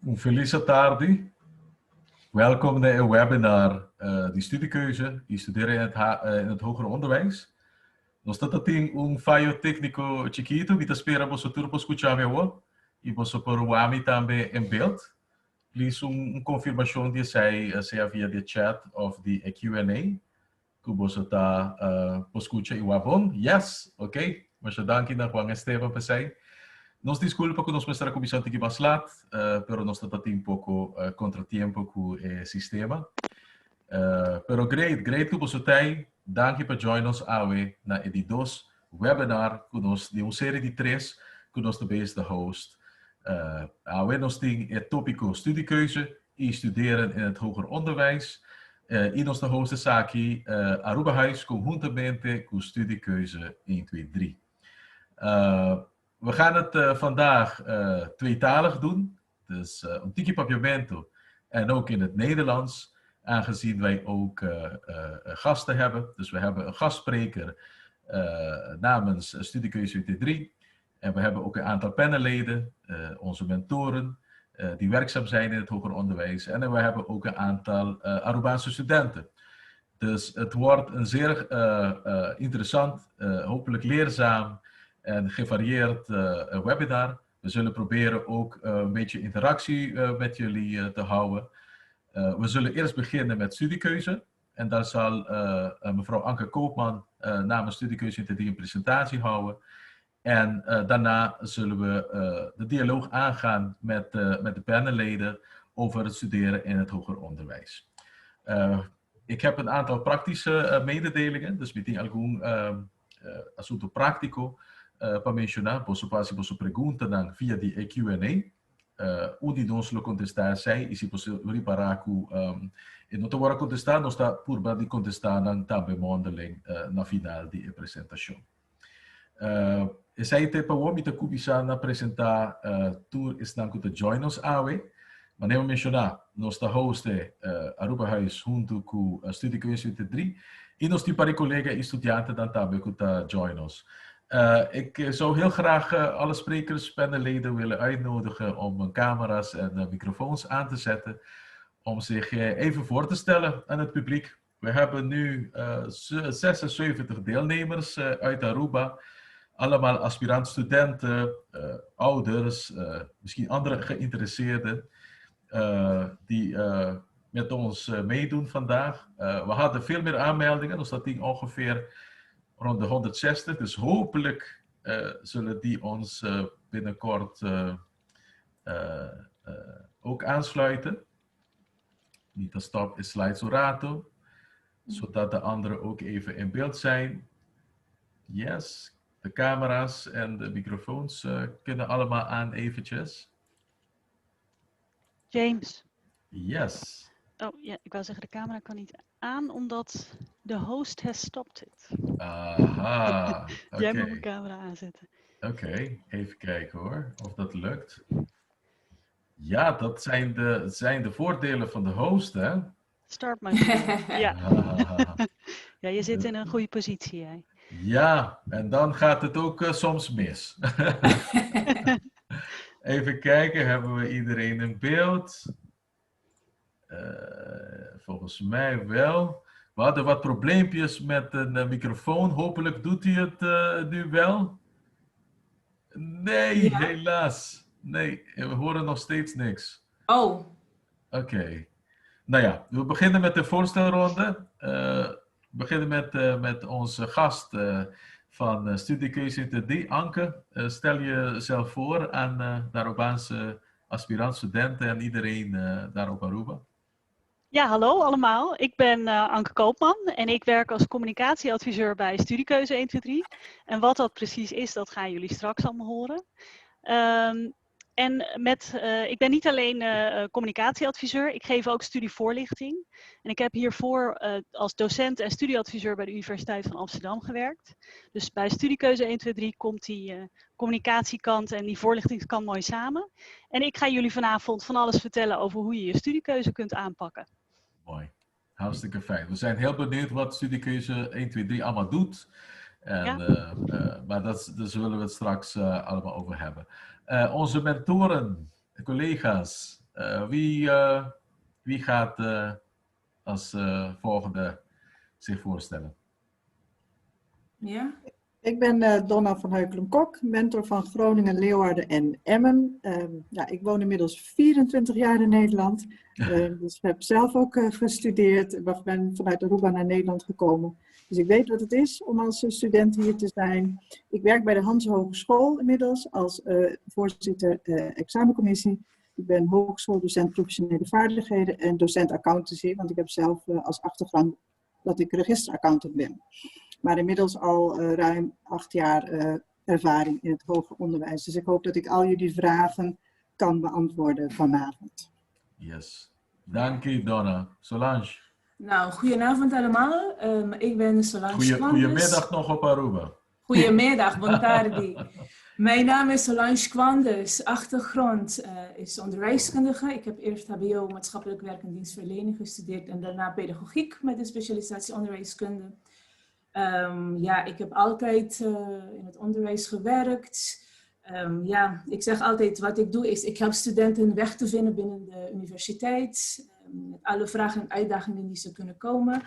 Un felis tardi. Welkom bij een webinar di studiekeuze y studeren in het hoger onderwijs. Nos tin un fayo tecnico chikito, mi ta spera boso tur por scucha mi awor y boso por wak mi tambe in beeld. Please un confirmacion di esey, sea via di chat of di Q&A, cu boso ta por scucha y wak bon. Yes, ok. Masha danki na Juan Esteban pa esey. Nos disculpa cu nos mester a cuminsa un mas laat, pero nos tin un poco contratiempo cu e sistema. Pero great, great cu boso t'ey. Danki pa join nos awe na e di dos webinar cu nos di un serie di tres cu nos tambe ta host. Awe nos tin e topico studiekeuze y studeren in het hoger onderwijs. Y nos ta host esaki Aruba Huis conhuntamente cu Studiekeuze 1, 2, 3. We gaan het vandaag tweetalig doen. Dus un tiki Papiamento en ook in het Nederlands, aangezien wij ook gasten hebben. Dus we hebben een gastspreker namens Studiekeuze 123. En we hebben ook een aantal panelleden, onze mentoren, die werkzaam zijn in het hoger onderwijs. En we hebben ook een aantal Arubaanse studenten. Dus het wordt een zeer interessant, hopelijk leerzaam en gevarieerd webinar. We zullen proberen ook een beetje interactie met jullie te houden. We zullen eerst beginnen met studiekeuze. En daar zal mevrouw Anke Koopman namens Studiekeuze 123 een presentatie houden. En daarna zullen we de dialoog aangaan met de panelleden over het studeren in het hoger onderwijs. Ik heb een aantal praktische mededelingen, dus mi tin algun asunto practico pa menciona. Bo por haci bo preguntanan via di Q&A. Un di nos lo contesta esey y si bo ripara cu no ta wordo contesta, nos ta purba di contesta nan tambe mondeling na final di presentacion. Esey ta pa mi ta cuminsa na presenta tur esnan cu ta join nos awe. Manera menciona, nos ta host Aruba Huis hunto cu Studiekeuze 3 y nos tin par colega y studiantenan tambe cu ta join nos. Ik zou heel graag alle sprekers, panelleden willen uitnodigen om hun camera's en microfoons aan te zetten. Om zich even voor te stellen aan het publiek. We hebben nu 76 deelnemers uit Aruba. Allemaal aspirant-studenten, ouders, misschien andere geïnteresseerden die met ons meedoen vandaag. We hadden veel meer aanmeldingen, dus dat ging ongeveer rond de 160. Dus hopelijk zullen die ons binnenkort ook aansluiten. Mi ta stop e slides un rato, zodat de anderen ook even in beeld zijn. Yes, de camera's en de microfoons kunnen allemaal aan eventjes. James. Yes. Oh ja, ik wou zeggen, de camera kan niet aan omdat de host has stopped it. Aha, oké. Jij moet mijn camera aanzetten. Oké, even kijken hoor, of dat lukt. Ja, dat zijn de voordelen van de host, hè? Start my Ja. Ja, je zit in een goede positie, jij. Ja, en dan gaat het ook soms mis. Even kijken, hebben we iedereen in beeld? Volgens mij wel. We hadden wat probleempjes met een microfoon. Hopelijk doet hij het nu wel. Nee, Ja. Helaas. Nee, we horen nog steeds niks. Oh. Oké. Nou ja, we beginnen met de voorstelronde. We beginnen met onze gast van Studiekeuze 3, Anke. Stel jezelf voor aan de Arubaanse aspirant-studenten en iedereen daar op Aruba. Ja, hallo allemaal. Ik ben Anke Koopman en ik werk als communicatieadviseur bij Studiekeuze 123. En wat dat precies is, dat gaan jullie straks allemaal horen. En ik ben niet alleen communicatieadviseur, ik geef ook studievoorlichting. En ik heb hiervoor als docent en studieadviseur bij de Universiteit van Amsterdam gewerkt. Dus bij Studiekeuze 1, 2, 3 komt die communicatiekant en die voorlichtingskant mooi samen. En ik ga jullie vanavond van alles vertellen over hoe je je studiekeuze kunt aanpakken. Mooi, hartstikke fijn. We zijn heel benieuwd wat Studiekeuze 1, 2, 3 allemaal doet. En, ja. Maar daar zullen we het straks allemaal over hebben. Onze mentoren, collega's, Wie gaat als volgende zich voorstellen? Ja? Ik ben Donna van Heukelum-Kok, mentor van Groningen, Leeuwarden en Emmen. Ja, ik woon inmiddels 24 jaar in Nederland. Dus ik heb zelf ook gestudeerd. Ik ben vanuit Aruba naar Nederland gekomen. Dus ik weet wat het is om als student hier te zijn. Ik werk bij de Hanzehogeschool inmiddels als voorzitter examencommissie. Ik ben hogeschooldocent professionele vaardigheden en docent accountancy, want ik heb zelf als achtergrond dat ik registeraccountant ben. Maar inmiddels al ruim 8 jaar ervaring in het hoger onderwijs. Dus ik hoop dat ik al jullie vragen kan beantwoorden vanavond. Yes. Dank je, Donna. Solange. Nou, goedenavond allemaal. Ik ben Solange. Goedemiddag nog op Aruba. Goedemiddag, bon tardi. Mijn naam is Solange Kwandes. Achtergrond is onderwijskundige. Ik heb eerst HBO maatschappelijk werk en dienstverlening gestudeerd en daarna pedagogiek met een specialisatie onderwijskunde. Ja, ik heb altijd in het onderwijs gewerkt. Ja, ik zeg altijd, wat ik doe is, ik help studenten weg te vinden binnen de universiteit. Met alle vragen en uitdagingen die ze kunnen komen.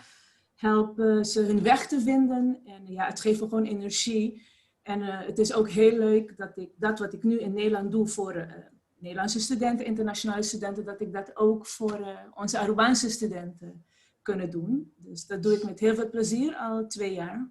Helpen ze hun weg te vinden. En ja, het geeft me gewoon energie. En het is ook heel leuk dat ik dat wat ik nu in Nederland doe voor Nederlandse studenten, internationale studenten, dat ik dat ook voor onze Arubaanse studenten kunnen doen. Dus dat doe ik met heel veel plezier al 2 jaar.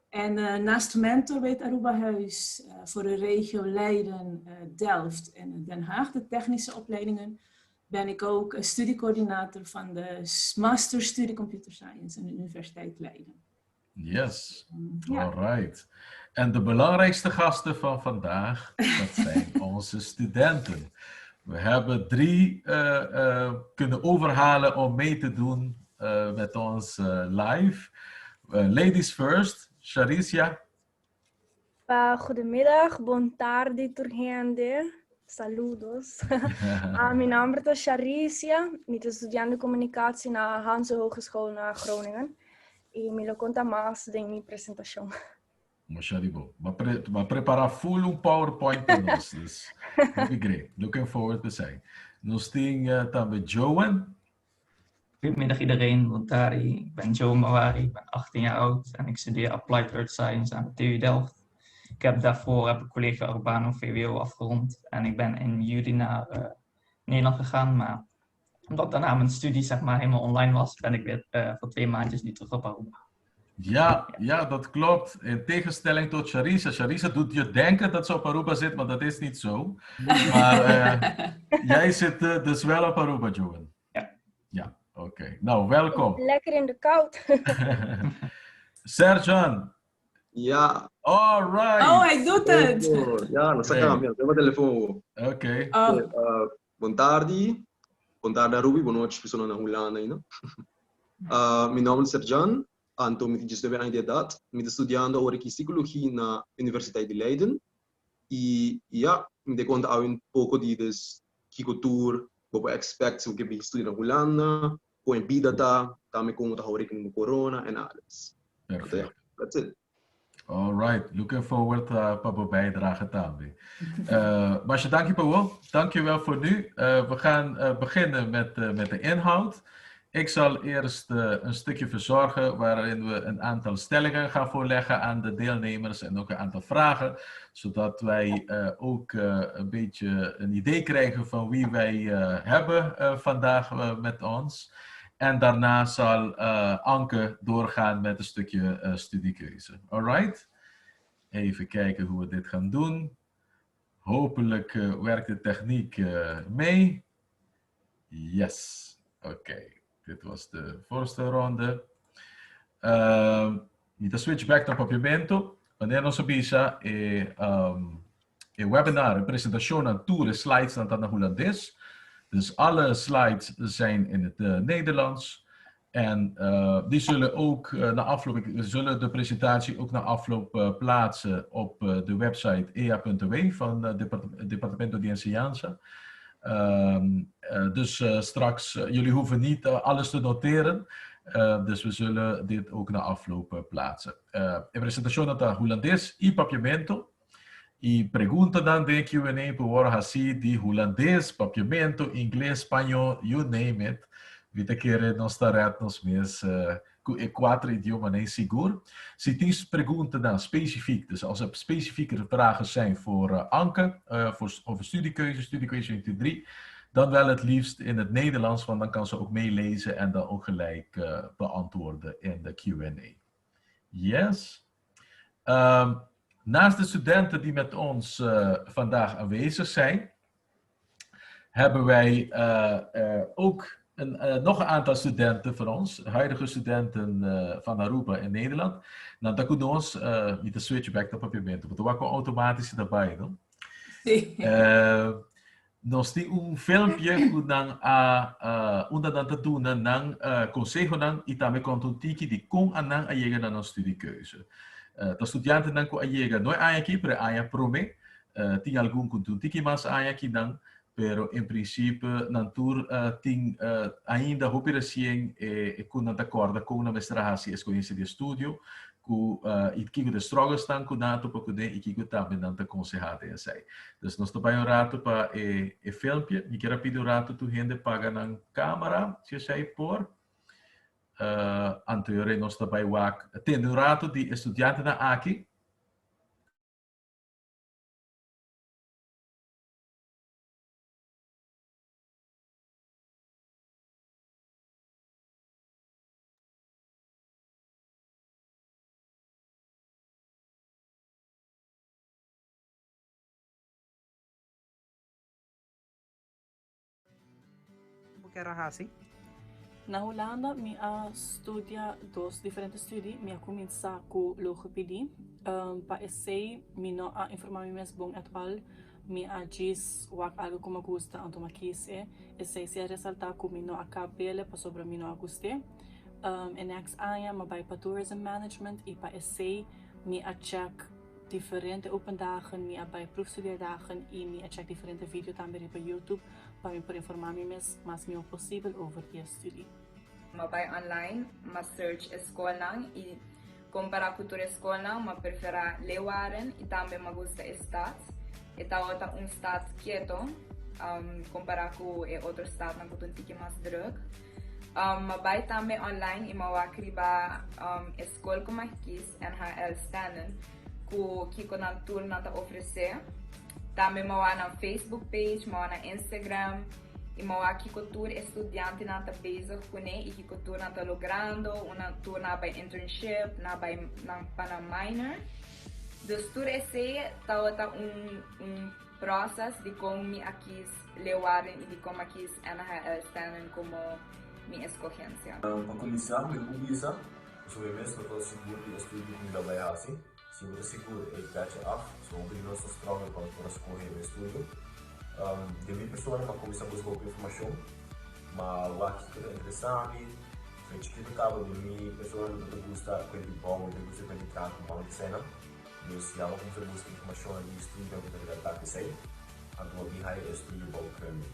En naast mentor bij het Aruba Huis voor de regio Leiden, Delft en Den Haag, de technische opleidingen, ben ik ook studiecoördinator van de Master Studie Computer Science aan de Universiteit Leiden. Yes, ja. Alright. En de belangrijkste gasten van vandaag, dat zijn onze studenten. We hebben drie kunnen overhalen om mee te doen met ons live. Ladies first, Sharicia. Goedemiddag, bon tardi, tur hende. Saludos. Mi nomber ta Sharicia. Mi ta studiando communicatie na Hanzehogeschool na Groningen. Y mi lo conta mas den mi presentacion. Masha di bo. M'a prepara full un PowerPoint pa nos. Dus, great. Looking forward to say. Nos tin tambe Joan. Goedemiddag iedereen, bon tardi. Ik ben Joe Mawari, ik ben 18 jaar oud en ik studeer Applied Earth Science aan de TU Delft. Ik heb daarvoor heb ik Colegio Arubano VWO afgerond en ik ben in juli naar Nederland gegaan, maar omdat daarna mijn studie, zeg maar, helemaal online was, ben ik weer voor 2 maandjes nu terug op Aruba. Ja, dat klopt. In tegenstelling tot Sharisa. Sharisa doet je denken dat ze op Aruba zit, maar dat is niet zo. Maar jij zit dus wel op Aruba, Joan. Ja. Ja, oké. Nou, welkom. Lekker in de kou. Serjan. Ja. All right. Oh, hij doet het. Ja, nos a cambia. Tin telefon. Oké. Oh. Bon tardi. Bon tardi, Aruba. Bon nochi, personanan na Hulanda ainda. Mi nomber ta Serjan. Anto, mi tin 19 aña di edad. Mi ta studiando awor aki psicologia na Universiteit di Leiden. Y ja, mi ta conta un poco di dus kico tur bo por expect si bo bin studia na Hulanda, con e bida ta, tambe con ta awor cu corona en alles. Perfect. That's it. All right, looking forward pa bo bijdrage tambe. Masha, dank je wel. Dank je wel voor nu. We gaan beginnen met de inhoud. Ik zal eerst een stukje verzorgen waarin we een aantal stellingen gaan voorleggen aan de deelnemers en ook een aantal vragen, zodat wij ook een beetje een idee krijgen van wie wij hebben vandaag met ons. En daarna zal Anke doorgaan met een stukje studiekeuze. Alright? Even kijken hoe we dit gaan doen. Hopelijk werkt de techniek mee. Yes. Oké. Dit was de voorste ronde. De switch back na Papiamento. Wanneer nos bisa e webinar, e presentacion en tur e slides ta na Hulandes. Dus alle slides zijn in het Nederlands. En die zullen ook na afloop, we zullen de presentatie ook na afloop plaatsen op de website ea.w van het Departamento di Enseñanza. Dus straks, jullie hoeven niet alles te noteren. Dus we zullen dit ook na afloop plaatsen. E presentacion ta Hulandes y Papiamento. I preguntanan den e Q&A por wòrdu hasí di hulandes, papiamentu, ingles, spañó, you name it. Mi ta kere nos ta rèt nos mes ku e kuater idiomanan ei sigur. Si tin preguntanan spesifik, dus als er spesifieke vragen zijn voor Anke, voor over studiekeuze, studiekeuze 1, 2, 3, dan wel het liefst in het Nederlands, want dan kan ze ook meelezen en dan ook gelijk beantwoorden in de Q&A. Yes. Naast de studenten die met ons vandaag aanwezig zijn, hebben wij ook nog een aantal studenten van ons, huidige studenten van Aruba in Nederland. Nou, dat kunnen ons niet de switch back op papiamento, want dat automatisch daarbij, no? Sí. Nos tin un filmpje ku nan a unda nan ta duna nan konsehonan i tambe konta un tiki di kon a nan a yega na nan studiekeuze. Ta studiantenan ku a yega no e aña aki pero e aña promé. Tin algun ku tin un tiki mas aña ki nan pero en prinsipe nan tur tin ainda hopi resien e ku nan ta kòrda kon nan mester a hasi eskohensia di estudio ku i kiko de strugglesnan ku nan a topa kuné i kiko tambe nan ta konsehá den esei. Dus nos ta bai un ratu pa e e filmpje. Mi kier a pidi un ratu tur hende paga nan kamera, si esei por. Anto yora nos ta bai wak tende un ratu di e studiantenan aki. Bo kier a hasi? Na Hulanda mi a studia dos diferente studie. Mi a cuminsa cu logopedie. Pa esey mi no a informa mi mes bon at all. Mi a djis wak algo cu mi gusta anto mi a kis e. Esey si a resalta cu mi no a cabele pasobra mi no a guste. E next aña mi a bay pa tourism management y pa esey mi a check diferente open dagen, mi a bay proefstudeerdagen y mi a check diferente video tambe riba YouTube pa mi por informa mi mes mas miho posibel over di e studie. Mi a bay online, mi a search e scolnan y compara cu tur e scolnan mi a prefera Leeuwarden y tambe mi a gusta e stad. E tawata un stad keto compara cu e otro stadnan cu ta un tiki mas druk. Mi a bai tambe online i mi a wak riba e skol ku mi a kis, NHL Stenden, ku kiko nan tur nan ta ofresé. Tambe mi a wak nan Facebook page, mi a wak nan Instagram i mi a wak kiko tur e studiantenan ta bezig kuné i kiko tur nan ta logrando, nan tur nan a bai internship, nan a bai nan pa nan minor. Dus tur esei tabata un un. Process dikon mi a kis Leeuwarden i dikon mi a kis NHL Stenden komo mi eskogensia. Pa kuminsá, mi por bisa pasobra mi mes no ta sigur di e studio ku mi ta bai hasi. Si bo ta sigur, e pèchi af. So hopi di nos ta struggle pa por a skohe un estudio. Den mi persona mi a kuminsá buska hopi informashon. Ma wak kiko ta interesá mi. Fe chikito kaba den mi persona mi ta gusta kue di bou, mi ta gusta kue di traha ku man di esena. Dus ya bo cuminsa busca informacion di estudio cu ta relata cu esey, anto bo bin haya e estudio bouwkunde.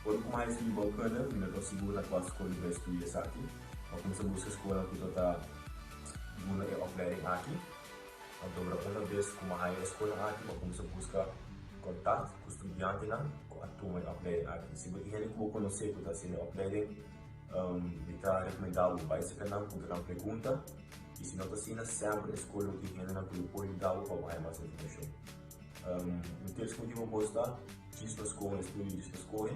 Ora cu mi haya estudio bouwkunde, mi no ta sigur na cua scol mi bay studia esaki. Bo cuminsa busca scolnan cu ta ta duna e opleiding aki. Anto ora una bes cu mi haya e scolnan aki, bo cuminsa busca contact cu studiantenan cu a tuma e opleiding aki. Si bo tin hende cu bo conoce cu ta haciendo e opleiding, mi ta recomenda bo bay cerca nan, puntra nan pregunta. I si no ta asina, semper e skol lo tin hendenan ku lo por yuda bo pa bo haña mas informashon. Un tips ku mi tin pa bos ta, djis pa skohe un estudio djis pa skohe.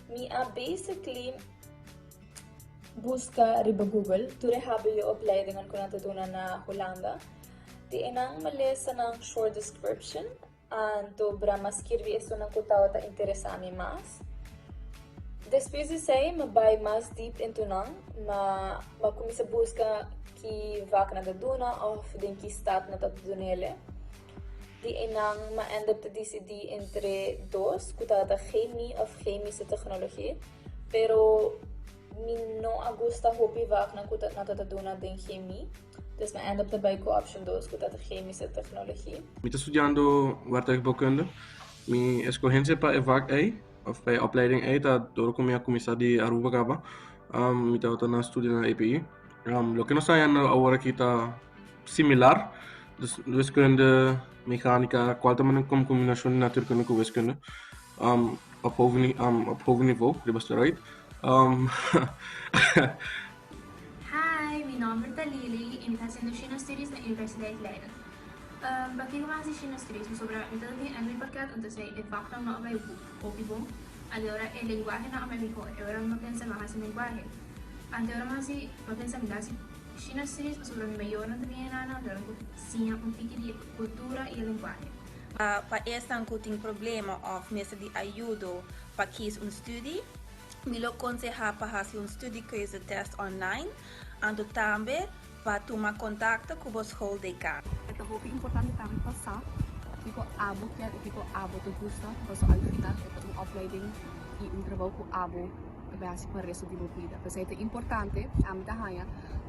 Mi a basically buska riba Google tur e hbo opleidingen ku nan ta duna na Hulanda. Di einan mi lesa nan short description Anto Brahma skirbi esunnan ku tabata interesá mi mas. Despues di esei mi bai mas deep into nan, ma mi a kuminsá buska ki vak nan ta duna òf den ki stat nan ta dunele. Di einan mi a end up ta disidí entre dos, ku tabata chemie òf chemische technologie, pero mi no a gusta hopi vaknan ku nan ta duna den chemie. Dus mi end up ta bai ku option dos ku ta chemische technologie. Mi ta studiando werktuigbouwkunde. Mi escogencia pa e vak ei, of pa e opleiding ei, ta dor ku mi a kuminsá di Aruba kaba. Um, mi tabata na studia na EPI. Um, loke nos ta hañando awor aki ta similar. Dus wiskunde, mechanica, cual ta un combinacion di natuurkunde cu wiskunde. Um, op, hoog, um, op hoog niveau, riba steroid. Um, Hi, mi nomber ta Lily y mi ta haciendo China Studies na Universiteit Leiden. Um, pakico mi a haci China Studies? Pasobra mi tabata tin NW pakket, entonces e vaknan no a bay hopi bon. Anteora e lenguahenan a bay mihor, e ora mi a pensa mi a haci lenguahe. Anteora mi a haci, mi a pensa mi ta haci China Studies pasobra mi mayornan ta bien enana, anteora mi por siña un tiki di e cultura y e lenguahe. Pa esnan ku tin problema òf mester di ayudo pa kies un studie, mi lo konsehá pa hasi un studiekeuzetest online, anto tambe pa tuma kontakto ku bo schooldecaan. E ta hopi importante tambe pa sa kiko abo kier i kiko abo ta gusta, pasobra al final e ta un opleiding i un trabou ku abo ta bai hasi pa resto di bo bida. P'esei ta importante, ami ta haña,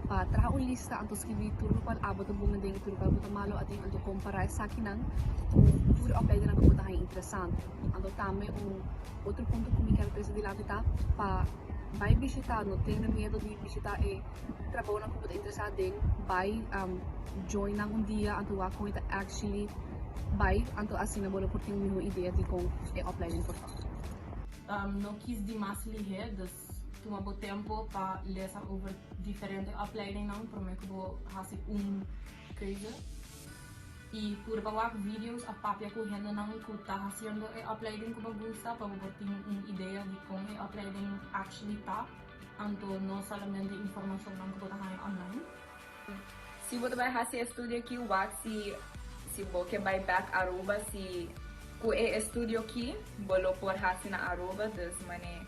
pa traha un lista anto skibi tur lokual abo ta bon aden i tur lokual bo ta malo aden anto kompará esakinan ku tur e opleidingnan ku bo ta haña interesante. Anto tambe un otro punto ku mi kier trese dilanti ta pa bai bishita, no tene miedo di bishita e trabounan ku bo ta interesá aden, bai join nan un dia anto wak kon e ta actually bai anto asina bo lo por tin un miho idea di kon e opleiding por ta. No kies di mas lihé, dus tuma bo tempo pa lesa over diferente opleidingnan promé ku bo hasi un keuze. I purba wak videos of papia ku hendenan ku ta hasiendo e opleiding ku bo gusta pa bo por tin un idea di kon e opleiding actually ta, anto no solamente informashonnan ku bo ta haña online. Si bo ta bai hasi e studio aki wak si si bo ke bai bek Aruba si ku e estudio ki bo lo por hasi na Aruba dus mane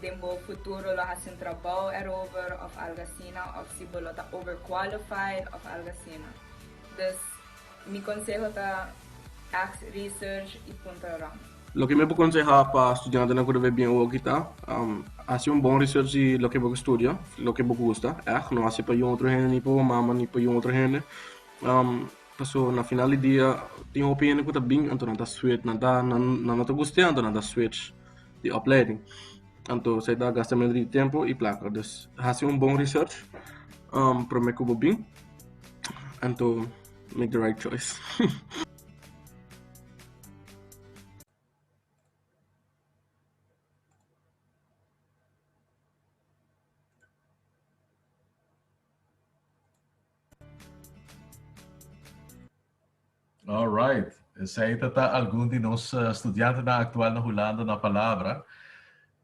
den bo futuro lo hasi un trabou erover of algo asina of si bo lo ta overqualified of algo asina dus mi conseho ta echt research y puntra rond. Loke mi por konsehá pa studiantenan ku ta bai bien oki ta, hasi un bon research di loke bo ke studia, loke bo gusta, ègt, no hasi pa yu otro hende, ni pa bo mama, ni pa yu otro hende. Paso na final di dia tin hopi hende ku ta bin anto nan ta switch, nan ta nan no ta gust'é anto nan ta switch di opleiding. Anto esei ta gastamentu di tempu i plaka. Dus hasi un bon research promé ku bo bin, anto make the right choice. All right. Esei ta ta algun di nos eh, studiantenan aktual na Hulanda na palabra.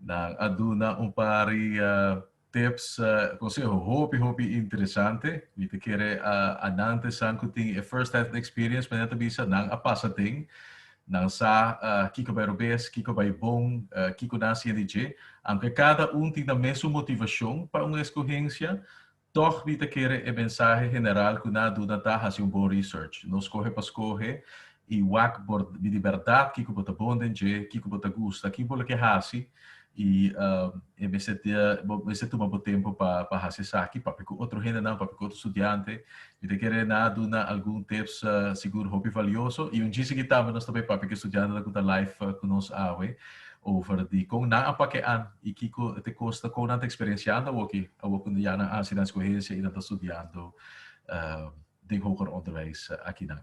Nan a duna un par di eh, tips, eh, conseho hopi hopi interesante. Mi ta kere uh, anante san ku tin e first hand experience, manera ta bisa nan a pasa den. Nan sa uh, kiko bai robes, kiko bai bon, uh, kiko nan siña di dje. Aunke kada un tin nan mesun motivashon pa un escogencia, Tòg mi ta kere e mensahe general ku nan a duna ta hasi un bon research. No skohe pa skohe i wak por di di bèrdat kiko bo ta bon den dje, kiko bo ta gusta, kiko bo lo ke hasi i e mester bo mester tuma bo tempu pa pa hasi esaki, papia ku otro hendenan, papia ku otro studiante. Mi ta kere nan a duna algun tips sigur hopi valioso i un djis aki tambe nos ta bai papia ku e studiantenan ku ta live ku nos awe. Over di kon nan a pake an i kiko te kosta, kon nan ta eksperensiando awoki, awor ku ya nan a hasi nan skohensia i nan ta studiando den hoger onderwijs akinan.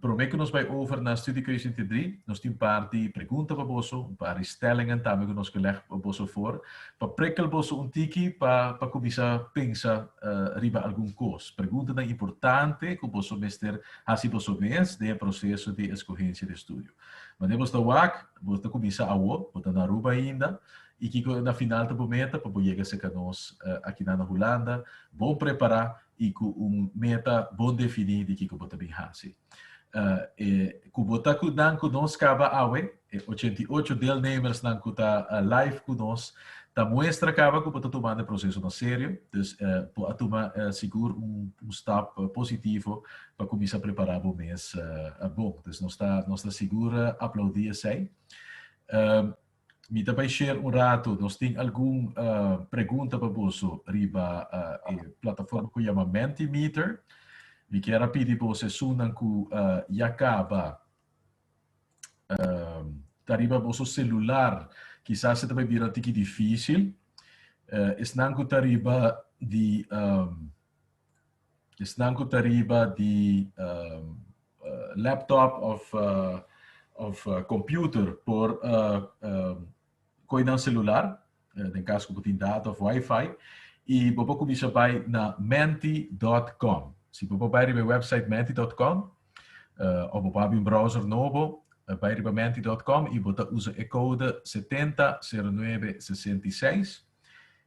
Promé ku nos bai over na studiekeuze 23, nos tin un par di pregunta pa boso, un par di stellingen tambe ku nos ke lèg boso for, pa prikkel boso un tiki pa pa kuminsá pensa riba algun kos. Preguntanan importante ku boso mester hasi boso mes den e proseso di eskohensia di estudio. Wanneer bo sta wak, bo ta kuminsá awo, bo ta na Aruba ainda, i kiko na final ta bo meta pa bo yega serka nos akinan na Hulanda, bon prepará i ku un meta bon definí di kiko bo ta bin hasi. E ku bo ta ku nan ku nos kaba awe, e 88 deelnemersnan ku ta live ku nos, ta muestra kaba ku bo ta tumando e proseso na serio, dus bo a tuma sigur un stap positivo pa kuminsá prepará bo mes bon. Dus nos ta nos ta sigur aplaudí esei. Mi ta bai share un rato, nos tin algun pregunta pa boso riba e plataforma ku yama Mentimeter. Mi kier a pidi boso esunnan ku ya kaba ta riba boso celular, kisas e ta bai bira un tiki difícil. Esnan ku ta riba di. Esnan ku ta riba di um, laptop of, of computer por um, koi nan celular, den caso ku bo tin data of wifi, i bo por kuminsá bai na menti.com. Si bo por bai riba e website menti.com, of bo por habri un browser nobo, bai riba menti.com i bo ta usa e code 700966.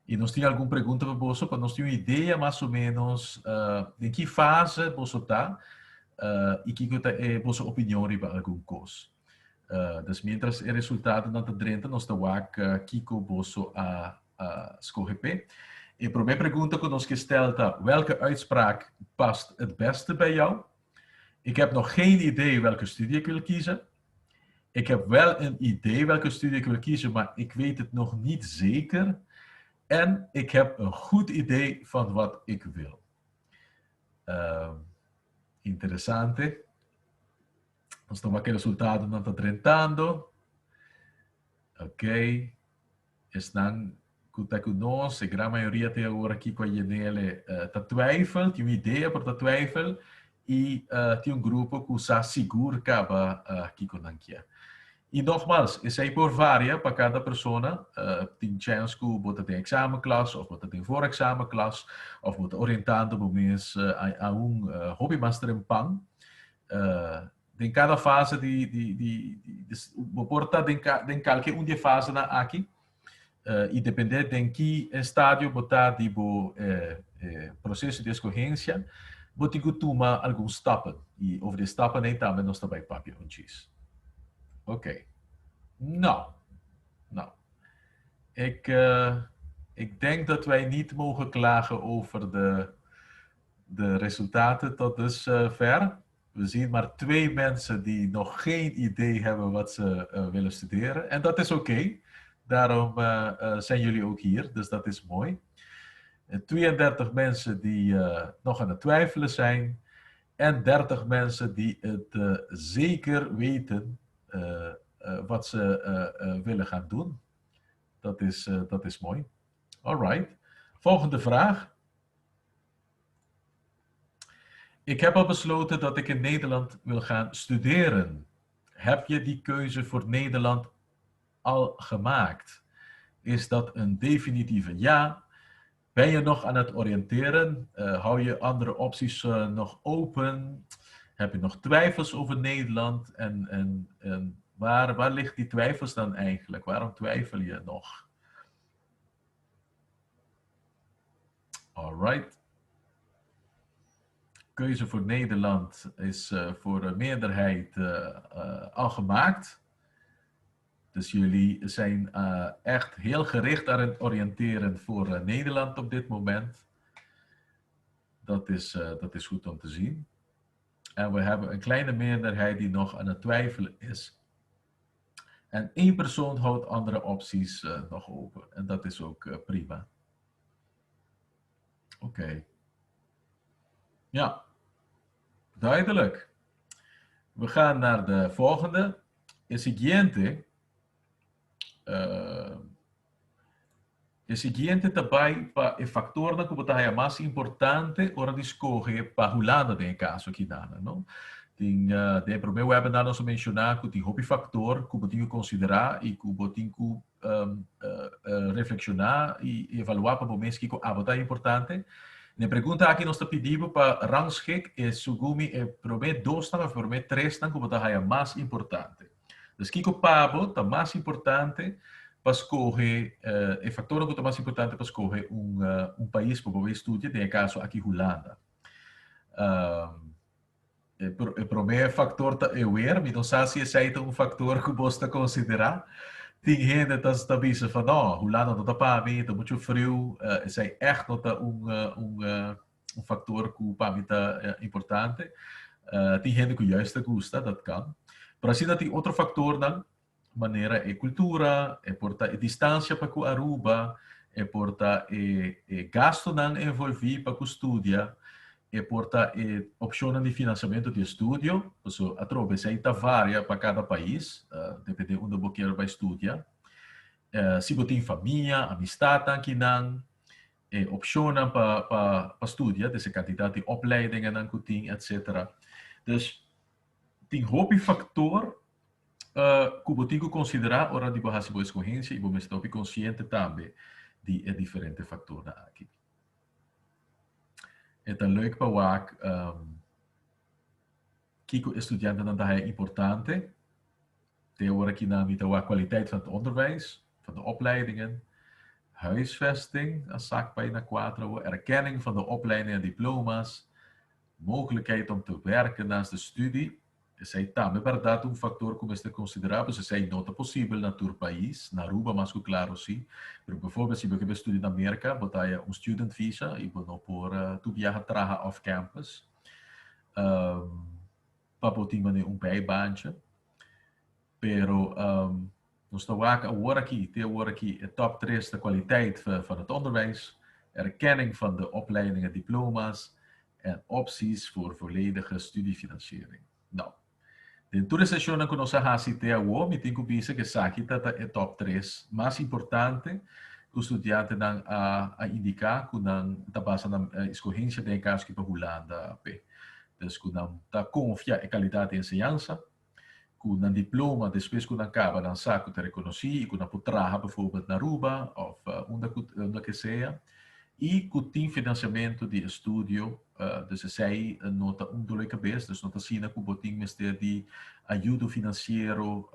I nos tin algun pregunta pa boso pa nos tin un idea mas o menos den ki fase boso ta i kiko ta e boso opinion riba algun kos. Dus mientras e resultadonan ta drenta nos ta wak kiko boso a skohe p'e. E promé pregunta ku nos ke stel ta, welke uitspraak past het beste bij jou? Ik heb nog geen idee welke studie ik wil kiezen. Ik heb wel een idee welke studie ik wil kiezen, maar ik weet het nog niet zeker. En ik heb een goed idee van wat ik wil. Interesante. Nos ta wak e resultadonan ta drentando. Ok. Esnan ku ta ku nos, e gran mayoria te awor aki ku a yenele ta twijfel, tin un idea pero ta twijfel i tin un grupo ku sa sigur kaba kiko nan kier. I nogmals, esei por varia pa kada persona, tin chèns ku bo ta den eksamenklas òf bo ta den voorexamenklas òf bo ta orientando bo mes aun hopi mas trempan. Den kada fase di, di, di, di, bo por ta den, den kalke un di e fasenan aki i depende den ki estadio bo ta di bo proseso di eskohensia, bo tin ku tuma algun stappen i over di e stappen ei tambe nos ta bai papia un chis. Oké. Nou, nou. Ik, ik denk dat wij niet mogen klagen over de, de resultaten tot dusver. We zien maar twee mensen die nog geen idee hebben wat ze willen studeren. En dat is oké. Okay. Daarom zijn jullie ook hier, dus dat is mooi. 32 mensen die nog aan het twijfelen zijn. En 30 mensen die het zeker weten wat ze willen gaan doen. Dat is, dat is mooi. Alright. Volgende vraag. Ik heb al besloten dat ik in Nederland wil gaan studeren. Heb je die keuze voor Nederland al gemaakt? Is dat een definitieve ja? Ben je nog aan het oriënteren? Hou je andere opties nog open? Heb je nog twijfels over Nederland? En, en, en waar, waar ligt die twijfels dan eigenlijk? Waarom twijfel je nog? Alright. Keuze voor Nederland is voor de meerderheid al gemaakt. Dus jullie zijn echt heel gericht aan het oriënteren voor Nederland op dit moment. Dat is, dat is goed om te zien. En we hebben een kleine meerderheid die nog aan het twijfelen is. En één persoon houdt andere opties nog open. En dat is ook prima. Oké. Okay. Ja, duidelijk. We gaan naar de volgende. E siguiente. E siguiente ta bai pa e factornan cu bo ta haya mas importante ora di scoge pa Hulanda den e caso aki dana, no? Tin den e prome webinar nos a menciona cu tin hopi factor cu bo tin cu considera y cu bo tin cu reflexiona y evalua pa bo mes kico abo ta importante. Den e pregunta aki nos ta pidi bo pa rangschik e sugumi e prome dosnan of e prome tresnan cu bo ta haya mas importante. Dus kiko pa bo ta mas importante pa skohe, e faktornan ku ta mas importante pa skohe un un pais pa bo bai studia, den e kaso aki Hulanda. E e promé faktor ta e weer, mi no sa si esei ta un faktor ku bos ta konsiderá. Tin hende ta ta bisa van no, Hulanda no ta pa mi, ta muchu friu, esei ègt no ta un un un faktor ku pa mi ta importante. Tin hende ku juist ta gusta, dat kan. Pero asina tin otro faktornan, manera e kultura, e por ta e distansia pa ku Aruba, e por ta e e gastunan envolví pa ku studia, e por ta e opshonnan di finansiamentu di estudio, pasobra atrobe esei ta varia pa kada pais, depende unda bo kier bai studia. Si bo tin famia, amistatnan kinan. E opshonnan pa pa pa studia, dus e kantidat di opleidingennan ku tin, etcetera. Dus tin hopi faktor ku bo tin ku konsiderá ora di bo hasi bo eskohensia i bo mester ta hopi konsiente tambe di e diferente faktornan aki. E ta leuk pa wak kiko e studiantenan ta haya importante. Te ora ki nan mi ta wak kwaliteit van het onderwijs, van de opleidingen, huisvesting, a sak bai na kuater awor, erkenning van de opleiding en diploma's, mogelijkheid om te werken naast de studie. Esei tambe bèrdat un faktor ku mester konsiderá, pues esei no ta posibel na tur pais, na Aruba mas ku klaro si, pero bijvoorbeeld si bo ke bai studia na Merka, bo ta haya un student visa i bo no por tur biaha traha off campus. Pa bo tin manera un bijbaantje. Pero nos ta wak awor aki, te awor aki, e top tres ta kwaliteit van het onderwijs, erkenning van de opleidingen en diploma's en opties voor volledige studiefinanciering. Nou, den tur e seshonnan ku nos a hasi te awor, mi tin ku bisa ku esaki ta ta e top tres mas importante ku studiantenan a a indiká ku nan ta basa nan eskohensia den e kaso aki pa Hulanda p'e. Dus ku nan ta konfia e kalidat di enseñansa, ku nan diploma despues ku nan kaba nan sa ku ta rekonosí i ku nan por traha bijvoorbeeld na Aruba òf unda ku unda ke sea i ku tin finansiamentu di estudio dus esei no ta un dolor di kabes dus no ta asina ku bo tin mester di ayudo finansiero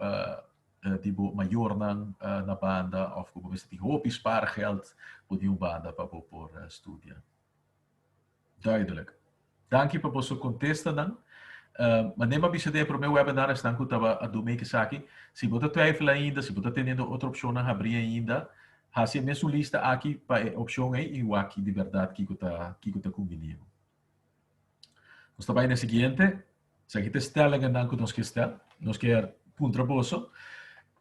di bo mayornan na banda òf ku bo mester tin hopi spaargeld bo di un banda pa bo por studia. Duidelijk. Danki pa boso kontestanan. Uh, maar neem maar bisa den promé webinar esnan ku taba a do make esaki. Si bo ta twijfel ainda, si bo ta teniendo otro opcionnan habrí ainda, hasi e mesun lista aki pa e opcion ei i wak di berdad kiko ta kiko ta kumbiní bo. Nos ta bai na e siguiente. Esaki ta e stellingennan ku nos ke stel. Nos kier puntra boso.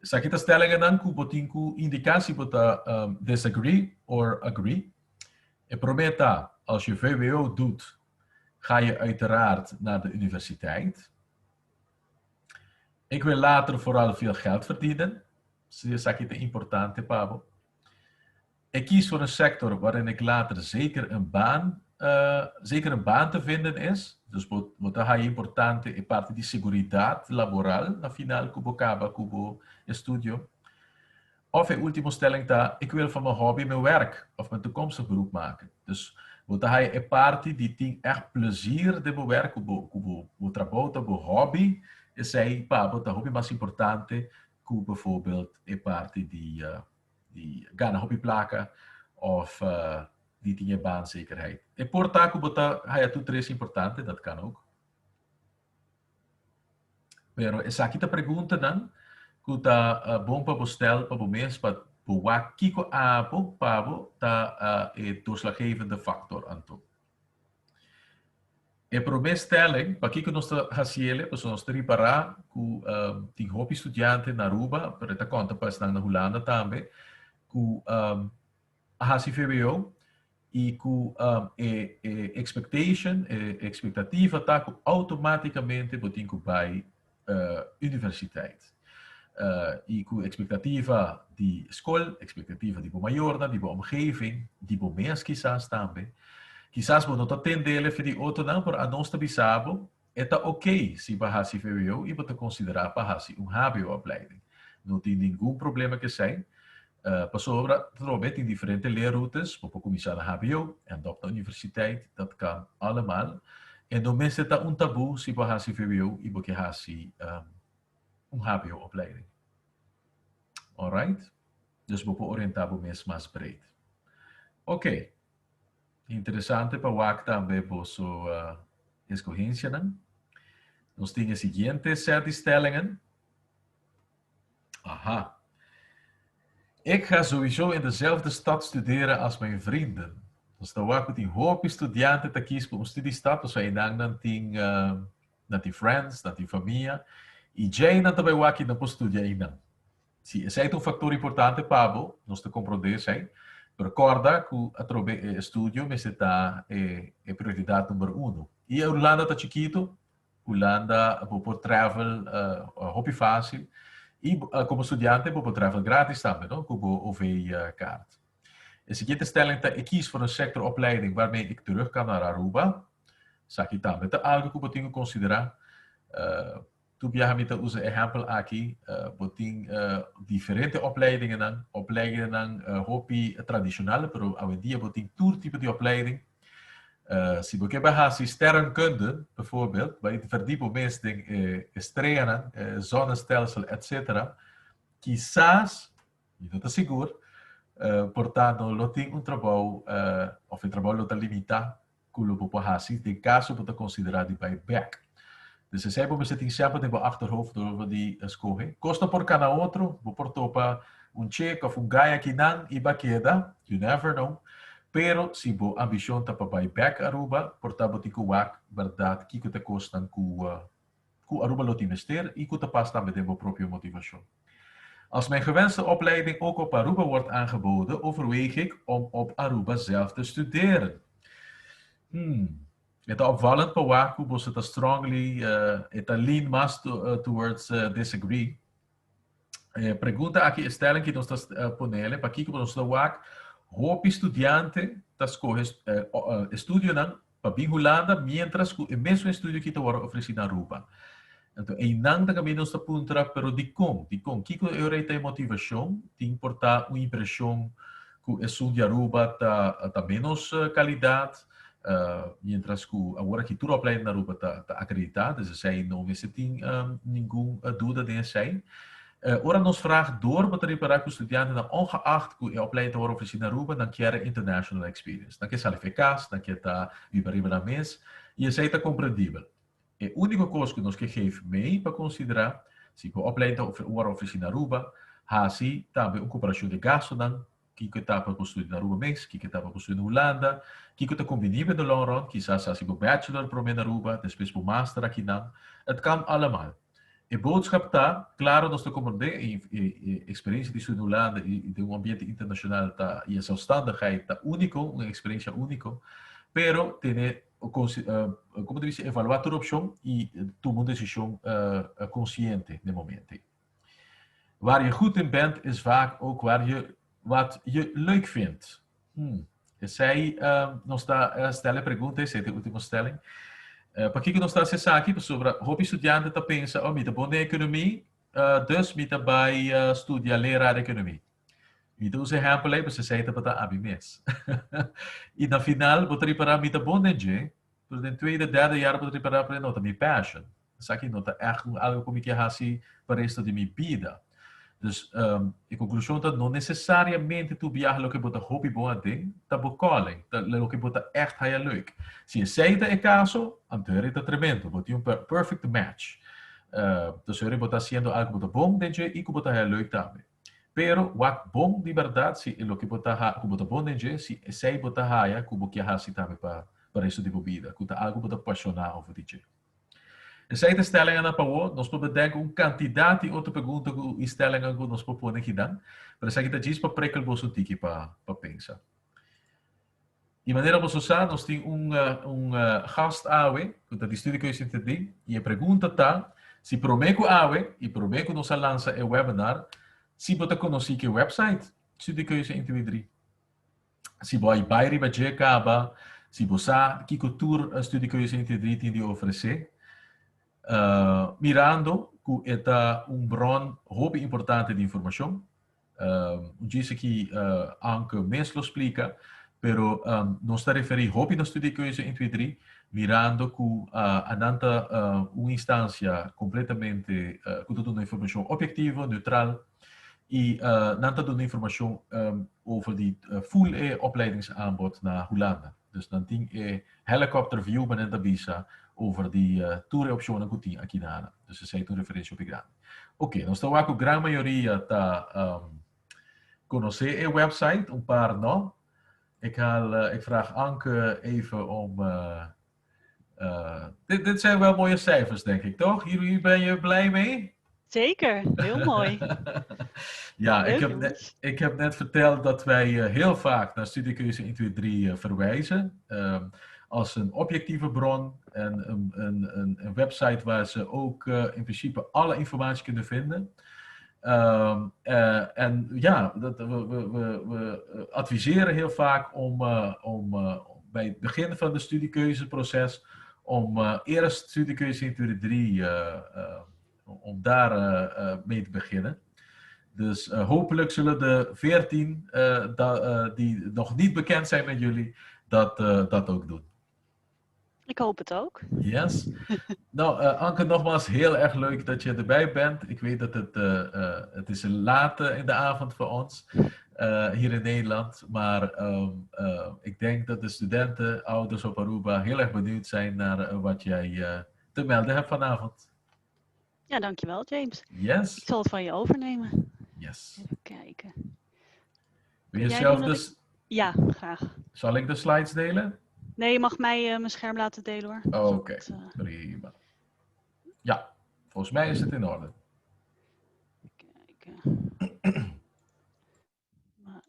Esaki ta stellingennan ku bo tin ku indiká si bo ta um, disagree or agree. E promé ta, als je VWO doet, ga je uiteraard naar de universiteit. Ik wil later vooral veel geld verdienen. Si esaki ta importante pa bo. Ik kies voor een sector waarin ik later zeker een baan, uh, zeker een baan te vinden is. Dus bo, bo ta haya importante e parti di seguridad laboral na final ku bo kaba ku bo estudio. Of e ultimo stelling ta, ik wil van mijn hobby mijn werk of mijn toekomstig beroep maken. Dus bo ta haya e parti di tin echt plezier den bo werk, ku bo, ku bo, bo trabou ta bo hobby, esei pa bo ta hopi mas importante ku bijvoorbeeld e parti di, di gana hopi plaka of di tin e baanzekerheid. E por ta ku bo ta haya tur tres importante, dat kan ook. Pero esaki ta preguntanan ku ta bon pa bo stel pa bo mes pa bo wak kiko abo pa bo ta e doorslaggevende factor anto. E promé stelling, pakiko nos ta hasiele, pasobra nos ta ripará ku tin hopi studiante na Aruba, pero e ta konta pa esnan na Hulanda tambe, ku a hasi VWO i ku e e expectation, e expectativa ta ku automaticamente bo tin ku bai universiteit. I ku expectativa di skol, expectativa di bo mayornan, di bo omgeving, di bo mes kisas tambe. Kisas bo no ta tendele for di otronan, pero anos ta bisa bo E ta ok si bo a hasi VWO i bo ta konsiderá pa hasi un HBO-opleiding. No tin ningun problema ku esei, pasobra atrobe tin diferente leerroutes, bo por kuminsá na HBO en dòp na universiteit, dat kan allemal. E no mester ta un tabú si bo a hasi VWO i bo ke hasi un HBO-opleiding. Alright? Dus bo por orientá bo mes mas breed. Ok. Interesante pa wak tambe boso escogencianan. Nos tin e siguiente set di stellingen. Aha. Ik ga sowieso in dezelfde stad studeren als mijn vrienden. Nos ta wak ku tin hopi studiante ta kies pa un studiestad, pasobra einan nan tin nan tin friends, nan tin famia, i djei nan ta bai wak i nan por studia einan. Si esei ta un factor importante pa bo, nos ta comprende esei, pero corda cu atrobe e estudio mester ta e e prioridad number uno. Y Hulanda ta chikito, Hulanda bo por travel hopi facil y como studiante bo por travel gratis tambe no cu bo OV kaart. E siguiente stelling ta ik kies voor een sectoropleiding waarmee ik terug kan naar Aruba. Esaki tambe ta algo ku bo tin ku konsiderá. Tur biaha mi ta usa e ehèmpel aki, bo tin diferente opleidingennan, opleidingennan hopi tradishonal, pero awendia bo tin tur tipo di opleiding. Si bo ke bai hasi sterrenkunde, bijvoorbeeld, bai verdiep bo mes den e streanan, e zonnestelsel, etcetera, kisas, mi no ta sigur, por ta no lo tin un trabou, of e trabou lo ta limitá ku lo bo por hasi den kaso bo ta konsiderá di bai bèk. Dus esei bo mester tin semper den bo achterhoofd dor bo di skohe. Kos ta por kana otro, bo por topa un chick òf un guy akinan i ba keda, you never know. Pero si bo ambishon ta pa bai bèk Aruba, por ta bo tin ku wak bèrdat kiko ta e kosnan ku ku Aruba lo tin mester i ku ta pas tambe den bo propio motivashon. Als mijn gewenste opleiding ook op Aruba wordt aangeboden, overweeg ik om op Aruba zelf te studeren. Hmm. E ta opvallend pa wak ku boso ta strongly, e ta lean mas towards disagree. E pregunta aki, e stelling ki nos ta ponele, pakiko nos ta wak hopi studiante ta skohe estudionan pa bin Hulanda mientras ku e mesun estudio ki ta wòrdu ofresí na Aruba. Anto einan ta kaminda nos ta puntra, pero dikon? Dikon? Kiko e ora ei ta e motivashon? Tin por ta un impreshon ku esun di Aruba ta ta ménos kalidat, mientras ku awor aki tur opleiding na Aruba ta ta akreditá, dus esei no mester tin ningun duda den esei. Ora nos vraag door bo ta ripará ku studiantenan ongeacht ku e opleiding ta wòrdu ofresí na Aruba nan kier e international experience. Nan ke sali for e kas, nan ke ta biba riba nan mes i esei ta komprendibel. E úniko kos ku nos ke geef mee pa konsiderá, si bo opleiding ta wòrdu ofresí na Aruba, hasi tambe un komparashon di gastunan, kiko ta pa bo studia na Aruba mes, kiko ta pa bo studia na Hulanda, kiko ta kombiní den de long run, kisas hasi bo bachelor promé na Aruba, despues bo master akinan. Het kan allemaal. E boodschap ta, claro nos ta comprende e e experiencia di studia na Hulanda y den un ambiente internacional ta y e zelfstandigheid ta unico, un experiencia unico, pero tene como ta bisa evalua tur opcion y tuma un decision consciente den momento ei. Waar je goed in bent is vaak ook waar je wat je leuk vindt. Hmm. Esei nos ta stella e pregunta, esei ta e ultimo stelling. Pakiko nos ta hasi esaki? Pasobra hopi studiante ta pensa, oh mi ta bon den ekonomi, dus mi ta bai studia leraar ekonomi. Mi ta usa ehèmpel ei pasobra esei tabata abi mes. I na final bo ta ripará mi ta bon den dje, pero den tweede, derde jaar bo ta ripará pero e no ta mi passion. Esaki no ta ègt un algu ku mi ke hasi pa resto di mi bida. Dus e konklushon ta no nesesariamente tur biaha loke bo ta hopi bon aden ta bo calling, ta loke bo ta ègt haya leuk. Si esei ta e kaso, anto heri ta tremendo, bo tin un perfect match. Dus heri bo ta hasiendo algu ku bo ta bon den dje i ku bo ta haya leuk tambe. Pero wak bon di bèrdat si e loke bo ta ku bo ta bon den dje, si esei bo ta haya ku bo ke hasi tambe pa resto di bo bida, ku ta algu bo ta pashoná over di dje. Esei ta stellingennan pa bo. Nos por bedenk un kantidat di otro pregunta ku i stellingen ku nos por pone akinan, pero esaki ta djis pa prikkel boso un tiki pa pa pensa. I manera boso sa, nos tin un un gast awe ku ta di Studiekeuze 123 i e pregunta ta si promé ku awe i promé ku nos a lansa e webinar, si bo ta konosí ku e website Studiekeuze 123. Si bo a bai riba dje kaba, si bo sa kiko tur Studiekeuze 123 tin di ofresé, mirando ku e ta un bron hopi importante di informashon, un djis aki Anke mes lo splika, pero nos ta referí hopi na Studiekeuze 123 mirando ku anan ta un instansia kompletamente ku ta duna informashon objektivo, neutral, i nan ta duna informashon over di full e opleidingsaanbod na Hulanda. Dus nan tin e helicopter view manera ta bisa over di tur e opcionnan cu tin aki na Ana. Dus esey ta un referencia hopi grandi. Ok, nos ta wak cu gran mayoria ta conoce e website, un paar no. Ik haal, ik vraag Anke even om dit, dit zijn wel mooie cijfers, denk ik, toch? Hier, hier ben je blij mee? Zeker, heel mooi. Ja, ik heb, net, ik heb net verteld dat wij heel vaak naar Studiekeuze 1, 2, 3 verwijzen. Als een objectieve bron en een, een, een, een website waar ze ook in principe alle informatie kunnen vinden. En ja, dat, we adviseren heel vaak om bij het begin van de studiekeuzeproces om eerst studiekeuze 1, 2, 3, om daar mee te beginnen. Dus hopelijk zullen de 14 die nog niet bekend zijn met jullie, dat ook doen. Ik hoop het ook. Yes. Nou, Anke, nogmaals heel erg leuk dat je erbij bent. Ik weet dat het is laat in de avond voor ons hier in Nederland. Maar ik denk dat de studenten, ouders op Aruba heel erg benieuwd zijn naar wat jij te melden hebt vanavond. Ja, dankjewel James. Yes. Ik zal het van je overnemen. Yes. Even kijken. Wil je zelf dus... Ik... Ja, graag. Zal ik de slides delen? Nee, je mag mij mijn scherm laten delen hoor. Oké, okay, prima. Ja, volgens mij is het in orde. Kijken. Maar,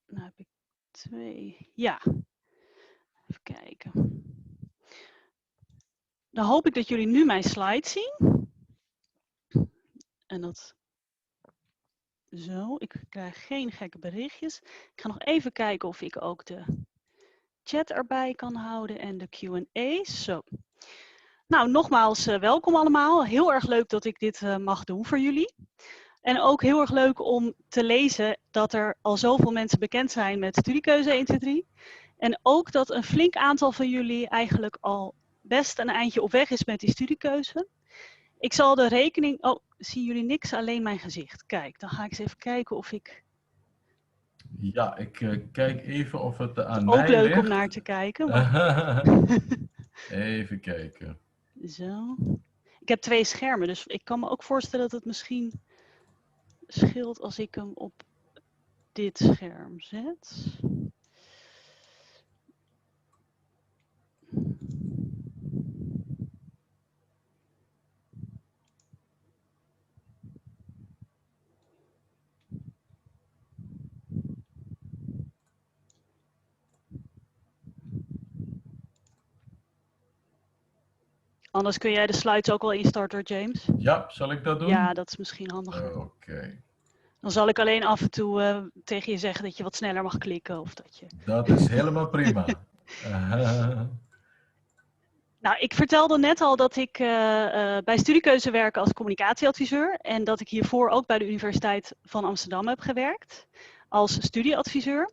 nou heb ik twee. Ja. Even kijken. Dan hoop ik dat jullie nu mijn slide zien. En dat... Zo, ik krijg geen gekke berichtjes. Ik ga nog even kijken of ik ook de chat erbij kan houden en de Q&A. Zo. Nou, nogmaals welkom allemaal. Heel erg leuk dat ik dit mag doen voor jullie. En ook heel erg leuk om te lezen dat er al zoveel mensen bekend zijn met studiekeuze 1, 2, 3. En ook dat een flink aantal van jullie eigenlijk al best een eindje op weg is met die studiekeuze. Ik zal de rekening... Oh, zien jullie niks? Alleen mijn gezicht. Kijk, dan ga ik eens even kijken of ik... Ja, ik kijk even of het aan mij ligt. Ook leuk ligt. Om naar te kijken. Maar... Even kijken. Zo. Ik heb twee schermen, dus ik kan me ook voorstellen dat het misschien scheelt als ik hem op dit scherm zet. Anders kun jij de slides ook al instarten, James. Ja, zal ik dat doen? Ja, dat is misschien handiger. Oké. Okay. Dan zal ik alleen af en toe tegen je zeggen dat je wat sneller mag klikken. Of dat je... Dat is helemaal prima. Nou, ik vertelde net al dat ik bij Studiekeuze werk als communicatieadviseur. En dat ik hiervoor ook bij de Universiteit van Amsterdam heb gewerkt als studieadviseur.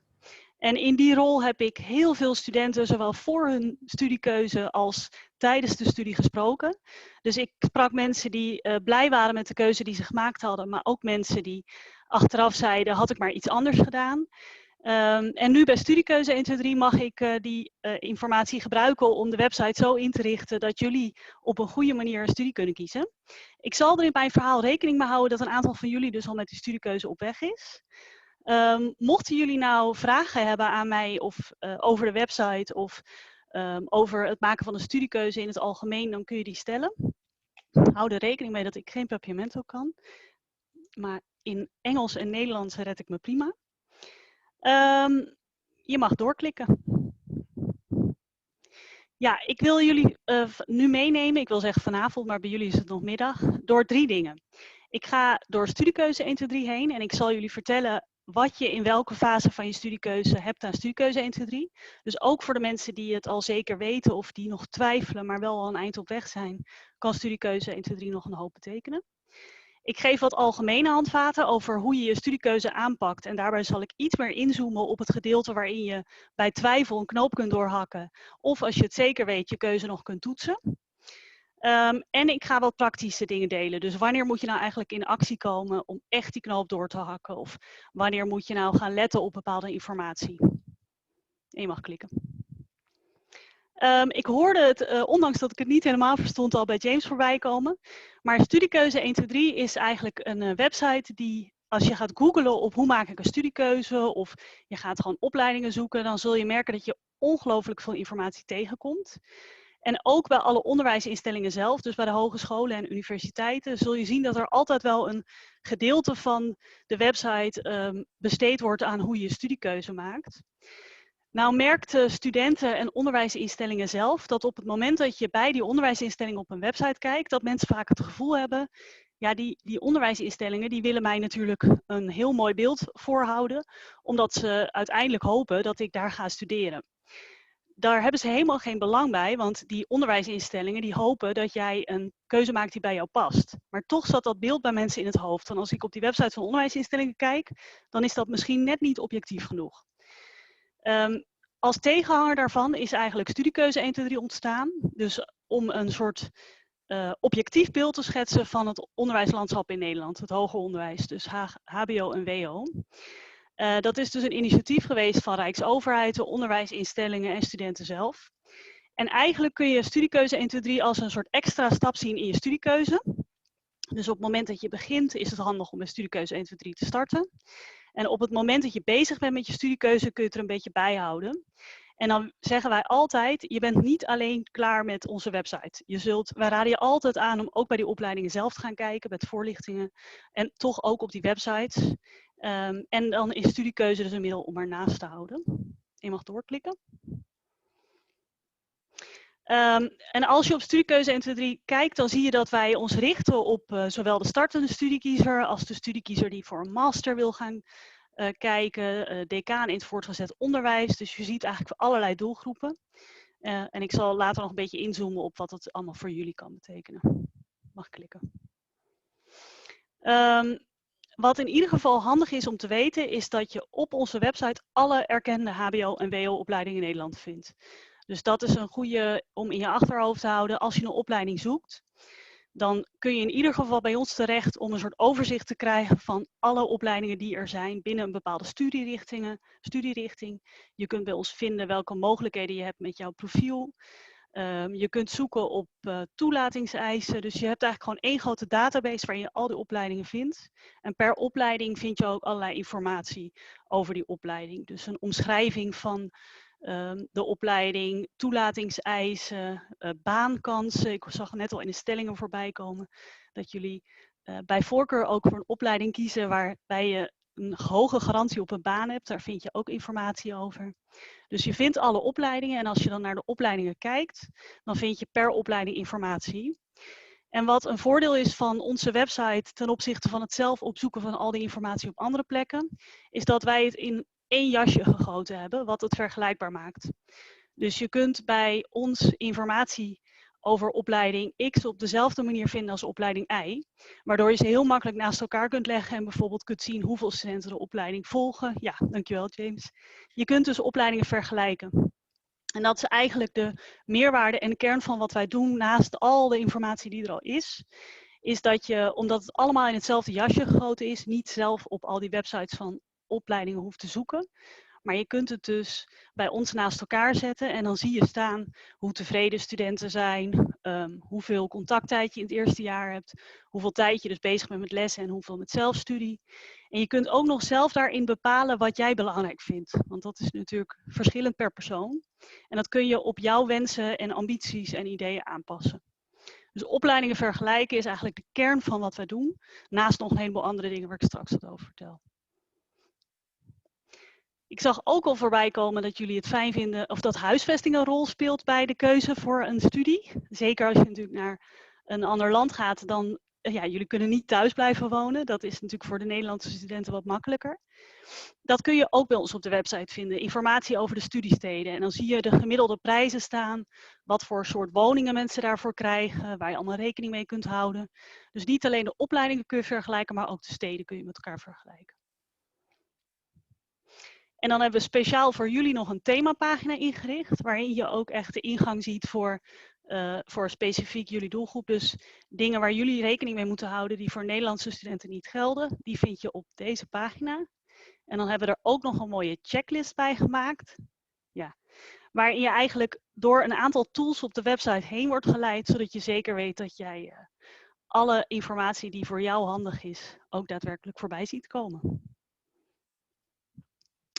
En in die rol heb ik heel veel studenten, zowel voor hun studiekeuze als tijdens de studie gesproken. Dus ik sprak mensen die blij waren met de keuze die ze gemaakt hadden, maar ook mensen die achteraf zeiden, had ik maar iets anders gedaan. En nu bij Studiekeuze 1, 2, 3 mag ik die informatie gebruiken om de website zo in te richten dat jullie op een goede manier een studie kunnen kiezen. Ik zal er in mijn verhaal rekening mee houden dat een aantal van jullie dus al met die studiekeuze op weg is. Mochten jullie nou vragen hebben aan mij of over de website of over het maken van een studiekeuze in het algemeen, dan kun je die stellen. Hou er rekening mee dat ik geen papiamento kan. Maar in Engels en Nederlands red ik me prima. Je mag doorklikken. Ja, ik wil jullie nu meenemen, ik wil zeggen vanavond, maar bij jullie is het nog middag, door 3 dingen. Ik ga door studiekeuze 1, 2, 3 heen en ik zal jullie vertellen wat je in welke fase van je studiekeuze hebt aan studiekeuze 1, 2, 3. Dus ook voor de mensen die het al zeker weten of die nog twijfelen, maar wel al een eind op weg zijn, kan studiekeuze 1, 2, 3 nog een hoop betekenen. Ik geef wat algemene handvaten over hoe je je studiekeuze aanpakt. En daarbij zal ik iets meer inzoomen op het gedeelte waarin je bij twijfel een knoop kunt doorhakken. Of als je het zeker weet, je keuze nog kunt toetsen. En ik ga wat praktische dingen delen. Dus wanneer moet je nou eigenlijk in actie komen om echt die knoop door te hakken? Of wanneer moet je nou gaan letten op bepaalde informatie? En je mag klikken. Ik hoorde het, ondanks dat ik het niet helemaal verstond, al bij James voorbij komen. Maar Studiekeuze 1, 2, 3 is eigenlijk een website die, als je gaat googlen op hoe maak ik een studiekeuze of je gaat gewoon opleidingen zoeken, dan zul je merken dat je ongelooflijk veel informatie tegenkomt. En ook bij alle onderwijsinstellingen zelf, dus bij de hogescholen en universiteiten, zul je zien dat er altijd wel een gedeelte van de website besteed wordt aan hoe je studiekeuze maakt. Nou merkten studenten en onderwijsinstellingen zelf dat op het moment dat je bij die onderwijsinstellingen op een website kijkt, dat mensen vaak het gevoel hebben, ja, die onderwijsinstellingen die willen mij natuurlijk een heel mooi beeld voorhouden, omdat ze uiteindelijk hopen dat ik daar ga studeren. Daar hebben ze helemaal geen belang bij, want die onderwijsinstellingen die hopen dat jij een keuze maakt die bij jou past. Maar toch zat dat beeld bij mensen in het hoofd. En als ik op die website van onderwijsinstellingen kijk, dan is dat misschien net niet objectief genoeg. Als tegenhanger daarvan is eigenlijk studiekeuze 1, 2, 3 ontstaan. Dus om een soort objectief beeld te schetsen van het onderwijslandschap in Nederland, het hoger onderwijs, dus HBO en WO. Dat is dus een initiatief geweest van Rijksoverheid, de onderwijsinstellingen en studenten zelf. En eigenlijk kun je studiekeuze 1, 2, 3 als een soort extra stap zien in je studiekeuze. Dus op het moment dat je begint is het handig om met studiekeuze 1, 2, 3 te starten. En op het moment dat je bezig bent met je studiekeuze kun je het er een beetje bij houden. En dan zeggen wij altijd, je bent niet alleen klaar met onze website. Wij raden je altijd aan om ook bij die opleidingen zelf te gaan kijken, met voorlichtingen. En toch ook op die websites. En dan is studiekeuze dus een middel om ernaast te houden. Je mag doorklikken. En als je op studiekeuze 1, 2, 3 kijkt, dan zie je dat wij ons richten op zowel de startende studiekiezer als de studiekiezer die voor een master wil gaan kijken, decaan in het voortgezet onderwijs. Dus je ziet eigenlijk voor allerlei doelgroepen. En ik zal later nog een beetje inzoomen op wat dat allemaal voor jullie kan betekenen. Mag klikken. Wat in ieder geval handig is om te weten, is dat je op onze website alle erkende HBO- en WO-opleidingen in Nederland vindt. Dus dat is een goede om in je achterhoofd te houden als je een opleiding zoekt. Dan kun je in ieder geval bij ons terecht om een soort overzicht te krijgen van alle opleidingen die er zijn binnen een bepaalde studierichting. Je kunt bij ons vinden welke mogelijkheden je hebt met jouw profiel. Je kunt zoeken op toelatingseisen. Dus je hebt eigenlijk gewoon één grote database waarin je al die opleidingen vindt. En per opleiding vind je ook allerlei informatie over die opleiding. Dus een omschrijving van de opleiding, toelatingseisen, baankansen. Ik zag net al in de stellingen voorbij komen dat jullie bij voorkeur ook voor een opleiding kiezen waarbij je een hoge garantie op een baan hebt. Daar vind je ook informatie over. Dus je vindt alle opleidingen en als je dan naar de opleidingen kijkt, dan vind je per opleiding informatie. En wat een voordeel is van onze website ten opzichte van het zelf opzoeken van al die informatie op andere plekken, is dat wij het in één jasje gegoten hebben, wat het vergelijkbaar maakt. Dus je kunt bij ons informatie over opleiding X op dezelfde manier vinden als opleiding Y, waardoor je ze heel makkelijk naast elkaar kunt leggen en bijvoorbeeld kunt zien hoeveel studenten de opleiding volgen. Ja, dankjewel James. Je kunt dus opleidingen vergelijken. En dat is eigenlijk de meerwaarde en de kern van wat wij doen naast al de informatie die er al is, is dat je, omdat het allemaal in hetzelfde jasje gegoten is, niet zelf op al die websites van opleidingen hoeft te zoeken. Maar je kunt het dus bij ons naast elkaar zetten en dan zie je staan hoe tevreden studenten zijn, hoeveel contacttijd je in het eerste jaar hebt, hoeveel tijd je dus bezig bent met lessen en hoeveel met zelfstudie. En je kunt ook nog zelf daarin bepalen wat jij belangrijk vindt, want dat is natuurlijk verschillend per persoon. En dat kun je op jouw wensen en ambities en ideeën aanpassen. Dus opleidingen vergelijken is eigenlijk de kern van wat wij doen, naast nog een heleboel andere dingen waar ik straks wat over vertel. Ik zag ook al voorbij komen dat jullie het fijn vinden of dat huisvesting een rol speelt bij de keuze voor een studie. Zeker als je natuurlijk naar een ander land gaat, dan, ja, jullie kunnen niet thuis blijven wonen. Dat is natuurlijk voor de Nederlandse studenten wat makkelijker. Dat kun je ook bij ons op de website vinden. Informatie over de studiesteden. En dan zie je de gemiddelde prijzen staan, wat voor soort woningen mensen daarvoor krijgen, waar je allemaal rekening mee kunt houden. Dus niet alleen de opleidingen kun je vergelijken, maar ook de steden kun je met elkaar vergelijken. En dan hebben we speciaal voor jullie nog een themapagina ingericht, waarin je ook echt de ingang ziet voor specifiek jullie doelgroep. Dus dingen waar jullie rekening mee moeten houden die voor Nederlandse studenten niet gelden, die vind je op deze pagina. En dan hebben we er ook nog een mooie checklist bij gemaakt. Ja, waarin je eigenlijk door een aantal tools op de website heen wordt geleid, zodat je zeker weet dat jij alle informatie die voor jou handig is, ook daadwerkelijk voorbij ziet komen.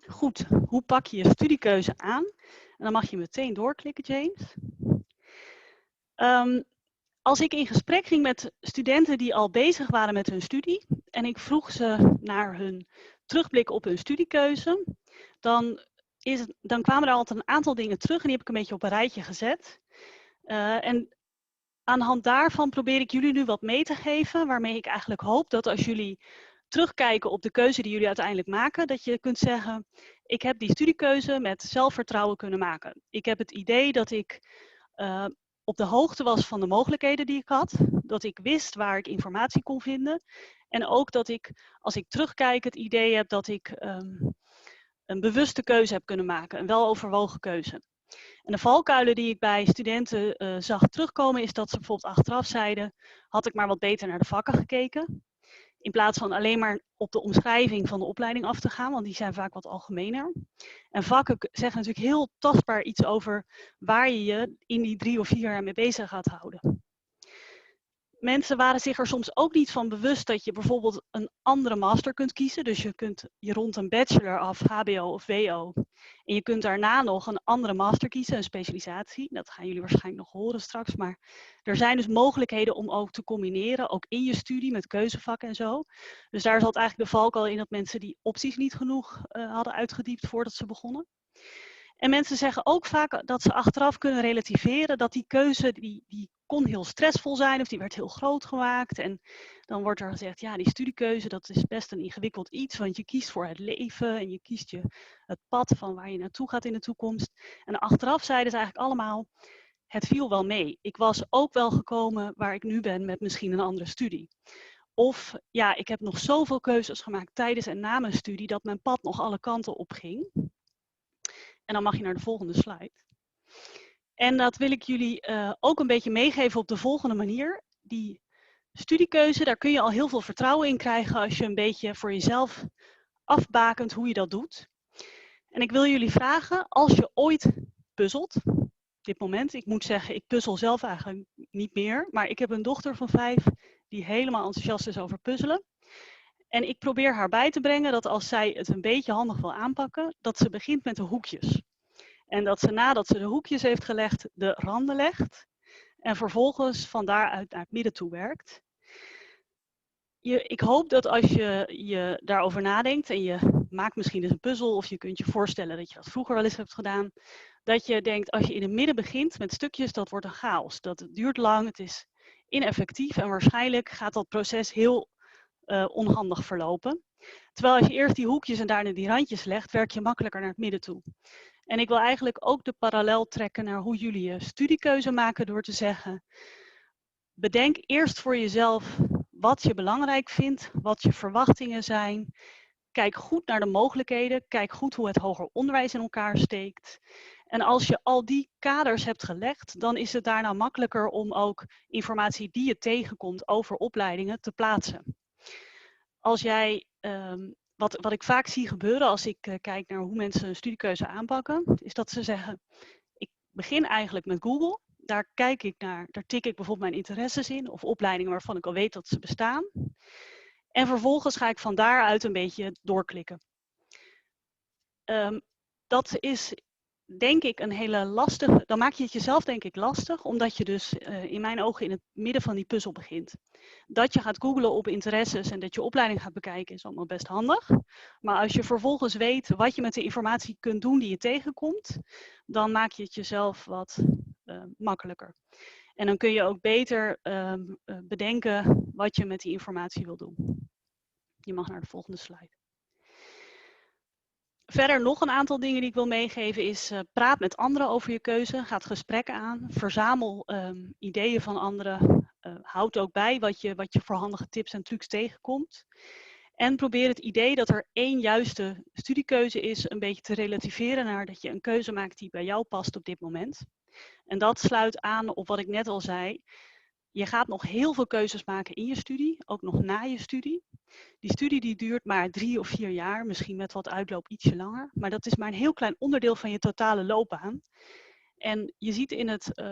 Goed, hoe pak je je studiekeuze aan? En dan mag je meteen doorklikken, James. Als ik in gesprek ging met studenten die al bezig waren met hun studie en ik vroeg ze naar hun terugblik op hun studiekeuze, dan Is, dan kwamen er altijd een aantal dingen terug en die heb ik een beetje op een rijtje gezet. En aan de hand daarvan probeer ik jullie nu wat mee te geven, waarmee ik eigenlijk hoop dat als jullie terugkijken op de keuze die jullie uiteindelijk maken, dat je kunt zeggen: ik heb die studiekeuze met zelfvertrouwen kunnen maken. Ik heb het idee dat ik op de hoogte was van de mogelijkheden die ik had, dat ik wist waar ik informatie kon vinden en ook dat ik, als ik terugkijk, het idee heb dat ik een bewuste keuze heb kunnen maken, een weloverwogen keuze. En de valkuilen die ik bij studenten zag terugkomen, is dat ze bijvoorbeeld achteraf zeiden: had ik maar wat beter naar de vakken gekeken. In plaats van alleen maar op de omschrijving van de opleiding af te gaan, want die zijn vaak wat algemener. En vakken zeggen natuurlijk heel tastbaar iets over waar je je in die 3 of 4 jaar mee bezig gaat houden. Mensen waren zich er soms ook niet van bewust dat je bijvoorbeeld een andere master kunt kiezen. Dus je kunt je rond een bachelor af, HBO of WO. En je kunt daarna nog een andere master kiezen, een specialisatie. Dat gaan jullie waarschijnlijk nog horen straks. Maar er zijn dus mogelijkheden om ook te combineren, ook in je studie met keuzevakken en zo. Dus daar zat eigenlijk de valkuil in dat mensen die opties niet genoeg hadden uitgediept voordat ze begonnen. En mensen zeggen ook vaak dat ze achteraf kunnen relativeren dat die keuze, die kon heel stressvol zijn of die werd heel groot gemaakt. En dan wordt er gezegd: ja, die studiekeuze, dat is best een ingewikkeld iets, want je kiest voor het leven en je kiest het pad van waar je naartoe gaat in de toekomst. En achteraf zeiden ze eigenlijk allemaal: het viel wel mee. Ik was ook wel gekomen waar ik nu ben met misschien een andere studie. Of ja, ik heb nog zoveel keuzes gemaakt tijdens en na mijn studie dat mijn pad nog alle kanten op ging. En dan mag je naar de volgende slide. En dat wil ik jullie ook een beetje meegeven op de volgende manier. Die studiekeuze, daar kun je al heel veel vertrouwen in krijgen als je een beetje voor jezelf afbakent hoe je dat doet. En ik wil jullie vragen, als je ooit puzzelt, dit moment, ik moet zeggen, ik puzzel zelf eigenlijk niet meer, maar ik heb een dochter van 5 die helemaal enthousiast is over puzzelen. En ik probeer haar bij te brengen dat als zij het een beetje handig wil aanpakken, dat ze begint met de hoekjes. En dat ze, nadat ze de hoekjes heeft gelegd, de randen legt. En vervolgens van daaruit naar het midden toe werkt. Ik hoop dat als je daarover nadenkt en je maakt misschien eens een puzzel of je kunt je voorstellen dat je dat vroeger wel eens hebt gedaan, dat je denkt: als je in het midden begint met stukjes, dat wordt een chaos. Dat duurt lang, het is ineffectief en waarschijnlijk gaat dat proces heel onhandig verlopen. Terwijl als je eerst die hoekjes en daarna die randjes legt, werk je makkelijker naar het midden toe. En ik wil eigenlijk ook de parallel trekken naar hoe jullie je studiekeuze maken door te zeggen: bedenk eerst voor jezelf wat je belangrijk vindt, wat je verwachtingen zijn. Kijk goed naar de mogelijkheden, kijk goed hoe het hoger onderwijs in elkaar steekt. En als je al die kaders hebt gelegd, dan is het daarna makkelijker om ook informatie die je tegenkomt over opleidingen te plaatsen. Als jij, wat ik vaak zie gebeuren als ik kijk naar hoe mensen een studiekeuze aanpakken, is dat ze zeggen: ik begin eigenlijk met Google. Daar kijk ik naar, daar tik ik bijvoorbeeld mijn interesses in of opleidingen waarvan ik al weet dat ze bestaan. En vervolgens ga ik van daaruit een beetje doorklikken. Dat is, denk ik, een hele lastige, dan maak je het jezelf, denk ik, lastig, omdat je dus in mijn ogen in het midden van die puzzel begint. Dat je gaat googlen op interesses en dat je opleiding gaat bekijken, is allemaal best handig. Maar als je vervolgens weet wat je met de informatie kunt doen die je tegenkomt, dan maak je het jezelf wat makkelijker. En dan kun je ook beter bedenken wat je met die informatie wil doen. Je mag naar de volgende slide. Verder nog een aantal dingen die ik wil meegeven is: praat met anderen over je keuze. Ga het gesprek aan. Verzamel ideeën van anderen. Houd ook bij wat je voor handige tips en trucs tegenkomt. En probeer het idee dat er één juiste studiekeuze is een beetje te relativeren naar dat je een keuze maakt die bij jou past op dit moment. En dat sluit aan op wat ik net al zei. Je gaat nog heel veel keuzes maken in je studie, ook nog na je studie. Die studie die duurt maar 3 of 4 jaar, misschien met wat uitloop ietsje langer. Maar dat is maar een heel klein onderdeel van je totale loopbaan. En je ziet in het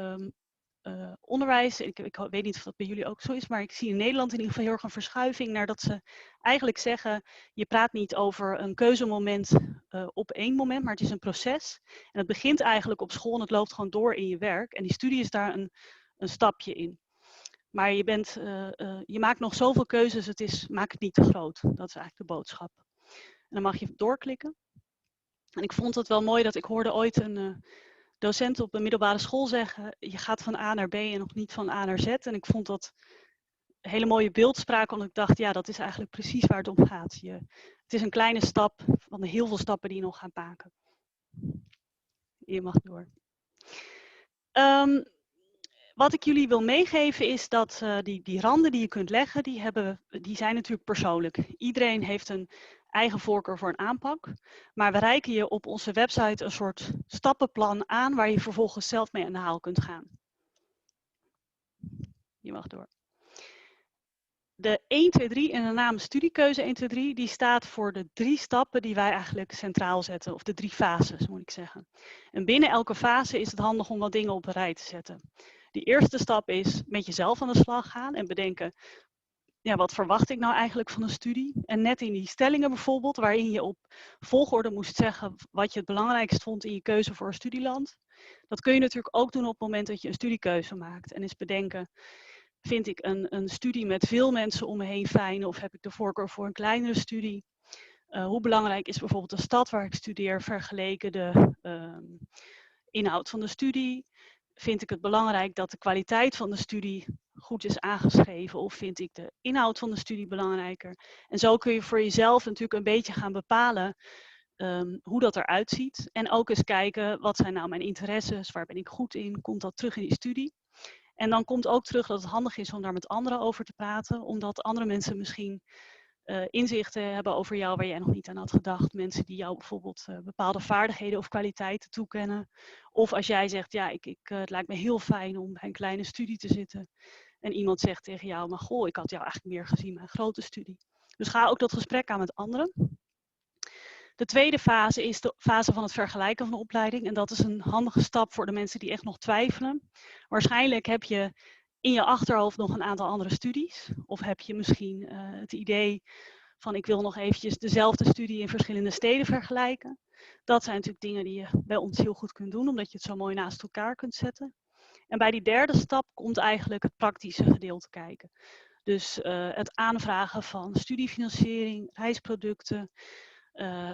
onderwijs, ik weet niet of dat bij jullie ook zo is, maar ik zie in Nederland in ieder geval heel erg een verschuiving naar dat ze eigenlijk zeggen: je praat niet over een keuzemoment op één moment, maar het is een proces. En het begint eigenlijk op school en het loopt gewoon door in je werk. En die studie is daar een stapje in. Maar je maakt nog zoveel keuzes, maak het niet te groot. Dat is eigenlijk de boodschap. En dan mag je doorklikken. En ik vond het wel mooi dat ik hoorde ooit een docent op een middelbare school zeggen: je gaat van A naar B en nog niet van A naar Z. En ik vond dat een hele mooie beeldspraak, omdat ik dacht, ja, dat is eigenlijk precies waar het om gaat. Het is een kleine stap van de heel veel stappen die je nog gaat maken. Je mag door. Wat ik jullie wil meegeven is dat die randen die je kunt leggen, die zijn natuurlijk persoonlijk. Iedereen heeft een eigen voorkeur voor een aanpak. Maar we reiken je op onze website een soort stappenplan aan waar je vervolgens zelf mee aan de haal kunt gaan. Je mag door. De 1, 2, 3 en de naam studiekeuze 1, 2, 3, die staat voor de 3 stappen die wij eigenlijk centraal zetten. Of de 3 fases, moet ik zeggen. En binnen elke fase is het handig om wat dingen op een rij te zetten. De eerste stap is met jezelf aan de slag gaan en bedenken, wat verwacht ik nou eigenlijk van een studie? En net in die stellingen bijvoorbeeld, waarin je op volgorde moest zeggen wat je het belangrijkst vond in je keuze voor een studieland. Dat kun je natuurlijk ook doen op het moment dat je een studiekeuze maakt. En eens bedenken, vind ik een studie met veel mensen om me heen fijn of heb ik de voorkeur voor een kleinere studie? Hoe belangrijk is bijvoorbeeld de stad waar ik studeer vergeleken de inhoud van de studie? Vind ik het belangrijk dat de kwaliteit van de studie goed is aangeschreven of vind ik de inhoud van de studie belangrijker? En zo kun je voor jezelf natuurlijk een beetje gaan bepalen hoe dat eruit ziet. En ook eens kijken, wat zijn nou mijn interesses, waar ben ik goed in, komt dat terug in die studie? En dan komt ook terug dat het handig is om daar met anderen over te praten, omdat andere mensen misschien inzichten hebben over jou waar jij nog niet aan had gedacht. Mensen die jou bijvoorbeeld bepaalde vaardigheden of kwaliteiten toekennen. Of als jij zegt, ja, het lijkt me heel fijn om bij een kleine studie te zitten. En iemand zegt tegen jou, maar goh, ik had jou eigenlijk meer gezien bij een grote studie. Dus ga ook dat gesprek aan met anderen. De tweede fase is de fase van het vergelijken van de opleiding. En dat is een handige stap voor de mensen die echt nog twijfelen. Waarschijnlijk heb je in je achterhoofd nog een aantal andere studies. Of heb je misschien het idee van ik wil nog eventjes dezelfde studie in verschillende steden vergelijken. Dat zijn natuurlijk dingen die je bij ons heel goed kunt doen, omdat je het zo mooi naast elkaar kunt zetten. En bij die derde stap komt eigenlijk het praktische gedeelte kijken. Dus het aanvragen van studiefinanciering, reisproducten,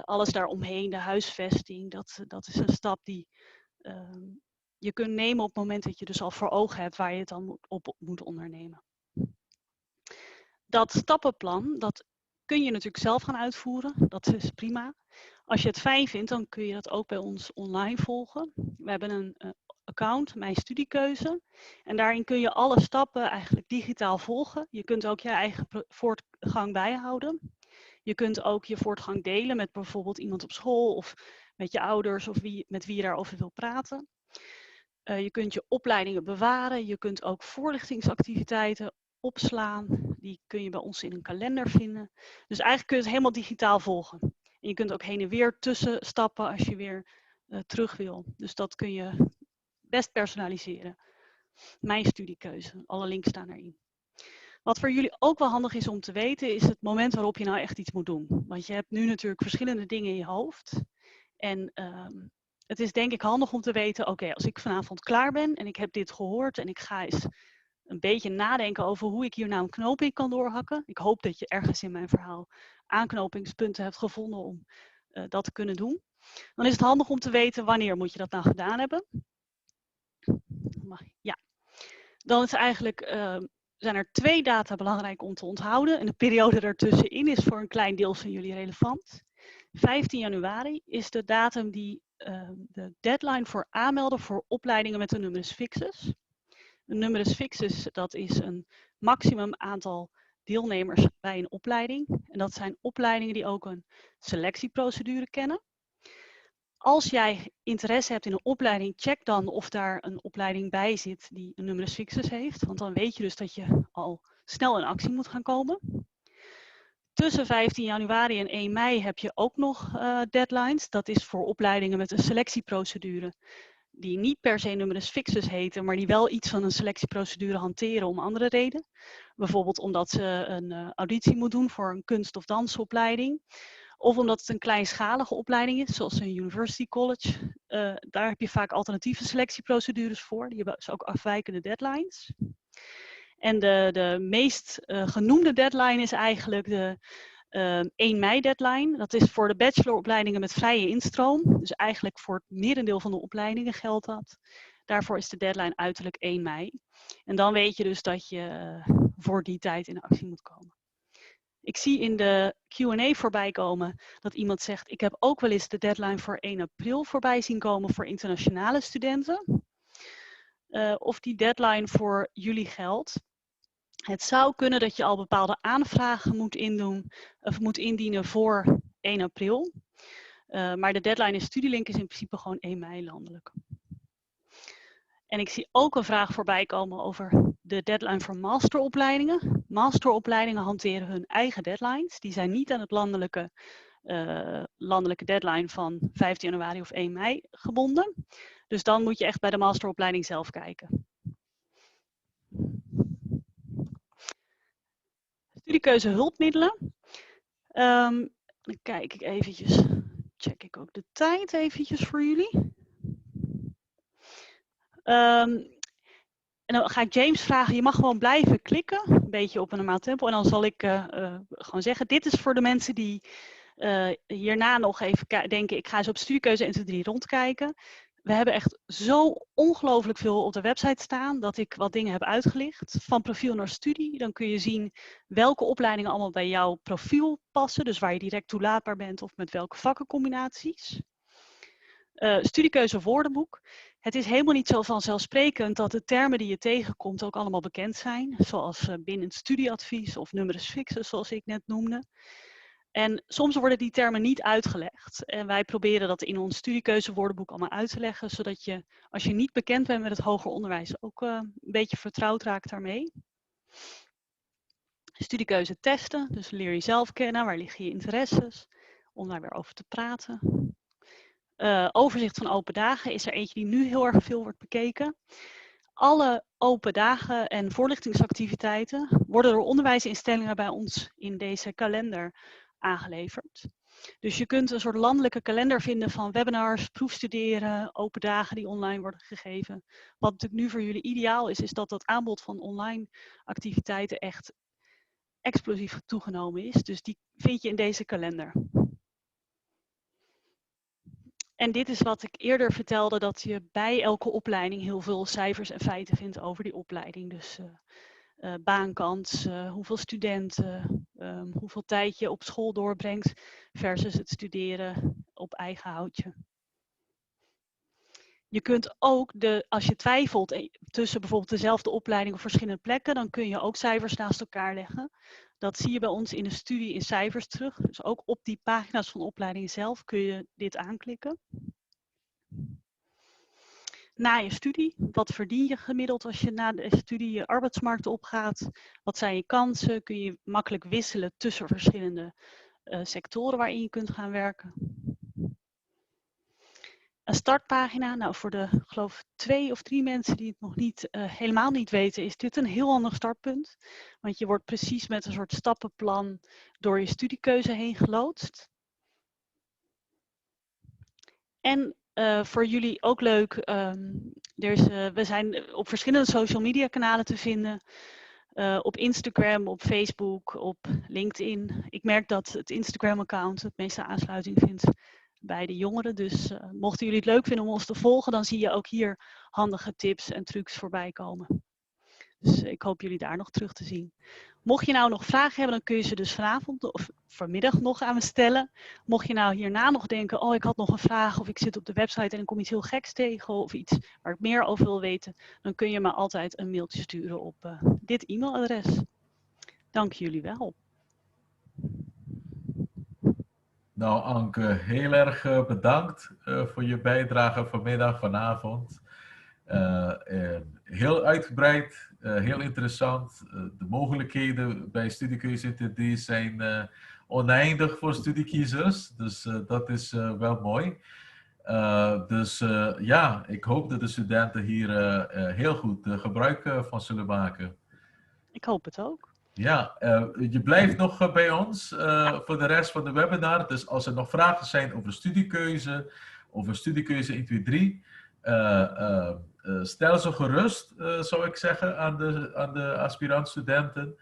alles daaromheen, de huisvesting. Dat is een stap die je kunt nemen op het moment dat je dus al voor ogen hebt waar je het dan op moet ondernemen. Dat stappenplan, dat kun je natuurlijk zelf gaan uitvoeren. Dat is prima. Als je het fijn vindt, dan kun je dat ook bij ons online volgen. We hebben een account, Mijn Studiekeuze. En daarin kun je alle stappen eigenlijk digitaal volgen. Je kunt ook je eigen voortgang bijhouden. Je kunt ook je voortgang delen met bijvoorbeeld iemand op school of met je ouders of met wie je daarover wil praten. Je kunt je opleidingen bewaren. Je kunt ook voorlichtingsactiviteiten opslaan. Die kun je bij ons in een kalender vinden. Dus eigenlijk kun je het helemaal digitaal volgen. En je kunt ook heen en weer tussen stappen als je weer terug wil. Dus dat kun je best personaliseren. Mijn studiekeuze. Alle links staan erin. Wat voor jullie ook wel handig is om te weten, is het moment waarop je nou echt iets moet doen. Want je hebt nu natuurlijk verschillende dingen in je hoofd. En het is denk ik handig om te weten, oké, als ik vanavond klaar ben en ik heb dit gehoord en ik ga eens een beetje nadenken over hoe ik hier nou een knoop in kan doorhakken. Ik hoop dat je ergens in mijn verhaal aanknopingspunten hebt gevonden om dat te kunnen doen. Dan is het handig om te weten wanneer moet je dat nou gedaan hebben. Ja. Dan is eigenlijk zijn er 2 data belangrijk om te onthouden. En de periode daartussenin is voor een klein deel van jullie relevant. 15 januari is de datum die de deadline voor aanmelden voor opleidingen met een numerus fixus. Een numerus fixus, dat is een maximum aantal deelnemers bij een opleiding. En dat zijn opleidingen die ook een selectieprocedure kennen. Als jij interesse hebt in een opleiding, check dan of daar een opleiding bij zit die een numerus fixus heeft. Want dan weet je dus dat je al snel in actie moet gaan komen. Tussen 15 januari en 1 mei heb je ook nog deadlines. Dat is voor opleidingen met een selectieprocedure die niet per se numerus fixus heten, maar die wel iets van een selectieprocedure hanteren om andere reden. Bijvoorbeeld omdat ze een auditie moet doen voor een kunst- of dansopleiding. Of omdat het een kleinschalige opleiding is, zoals een university college. Daar heb je vaak alternatieve selectieprocedures voor. Die hebben dus ook afwijkende deadlines. En de meest genoemde deadline is eigenlijk de 1 mei deadline. Dat is voor de bacheloropleidingen met vrije instroom. Dus eigenlijk voor het merendeel van de opleidingen geldt dat. Daarvoor is de deadline uiterlijk 1 mei. En dan weet je dus dat je voor die tijd in actie moet komen. Ik zie in de Q&A voorbij komen dat iemand zegt: ik heb ook wel eens de deadline voor 1 april voorbij zien komen voor internationale studenten. Of die deadline voor jullie geldt. Het zou kunnen dat je al bepaalde aanvragen moet indoen, of moet indienen voor 1 april. Maar de deadline in Studielink is in principe gewoon 1 mei landelijk. En ik zie ook een vraag voorbij komen over de deadline voor masteropleidingen. Masteropleidingen hanteren hun eigen deadlines. Die zijn niet aan het landelijke deadline van 15 januari of 1 mei gebonden. Dus dan moet je echt bij de masteropleiding zelf kijken. Studiekeuze hulpmiddelen. Dan kijk ik eventjes, check ik ook de tijd eventjes voor jullie. En dan ga ik James vragen, je mag gewoon blijven klikken, een beetje op een normaal tempo. En dan zal ik gewoon zeggen, dit is voor de mensen die hierna nog even denken, ik ga eens op studiekeuze 1, 2, 3 rondkijken. We hebben echt zo ongelooflijk veel op de website staan, dat ik wat dingen heb uitgelicht. Van profiel naar studie, dan kun je zien welke opleidingen allemaal bij jouw profiel passen. Dus waar je direct toelaatbaar bent of met welke vakkencombinaties. Studiekeuze woordenboek. Het is helemaal niet zo vanzelfsprekend dat de termen die je tegenkomt ook allemaal bekend zijn. Zoals binnen studieadvies of numerus fixus, zoals ik net noemde. En soms worden die termen niet uitgelegd. En wij proberen dat in ons studiekeuzewoordenboek allemaal uit te leggen. Zodat je, als je niet bekend bent met het hoger onderwijs, ook een beetje vertrouwd raakt daarmee. Studiekeuze testen, dus leer jezelf kennen, waar liggen je interesses, om daar weer over te praten. Overzicht van open dagen is er eentje die nu heel erg veel wordt bekeken. Alle open dagen en voorlichtingsactiviteiten worden door onderwijsinstellingen bij ons in deze kalender aangeleverd. Dus je kunt een soort landelijke kalender vinden van webinars, proefstuderen, open dagen die online worden gegeven. Wat natuurlijk nu voor jullie ideaal is, is dat dat aanbod van online activiteiten echt explosief toegenomen is. Dus die vind je in deze kalender. En dit is wat ik eerder vertelde, dat je bij elke opleiding heel veel cijfers en feiten vindt over die opleiding. Dus baankans, hoeveel studenten, hoeveel tijd je op school doorbrengt versus het studeren op eigen houtje. Je kunt ook, als je twijfelt tussen bijvoorbeeld dezelfde opleiding op verschillende plekken, dan kun je ook cijfers naast elkaar leggen. Dat zie je bij ons in de studie in cijfers terug. Dus ook op die pagina's van de opleiding zelf kun je dit aanklikken. Na je studie, wat verdien je gemiddeld als je na de studie je arbeidsmarkt opgaat? Wat zijn je kansen? Kun je makkelijk wisselen tussen verschillende sectoren waarin je kunt gaan werken? Een startpagina, nou voor de geloof 2 of 3 mensen die het nog niet, helemaal niet weten, is dit een heel handig startpunt. Want je wordt precies met een soort stappenplan door je studiekeuze heen geloodst. En voor jullie ook leuk, we zijn op verschillende social media kanalen te vinden. Op Instagram, op Facebook, op LinkedIn. Ik merk dat het Instagram account het meeste aansluiting vindt bij de jongeren. Dus mochten jullie het leuk vinden om ons te volgen, dan zie je ook hier handige tips en trucs voorbij komen. Dus ik hoop jullie daar nog terug te zien. Mocht je nou nog vragen hebben, dan kun je ze dus vanavond of vanmiddag nog aan me stellen. Mocht je nou hierna nog denken, oh ik had nog een vraag of ik zit op de website en ik kom iets heel geks tegen of iets waar ik meer over wil weten, dan kun je me altijd een mailtje sturen op dit e-mailadres. Dank jullie wel. Nou Anke, heel erg bedankt voor je bijdrage vanmiddag, vanavond. Heel uitgebreid, heel interessant. De mogelijkheden bij studiekeuze 123 zijn oneindig voor studiekiezers. Dus dat is wel mooi. Dus ja, ik hoop dat de studenten hier heel goed gebruik van zullen maken. Ik hoop het ook. Ja, je blijft nog bij ons voor de rest van de webinar. Dus als er nog vragen zijn over studiekeuze, over studiekeuze 1, 2, 3... Stel ze gerust, zou ik zeggen, aan de aspirant-studenten.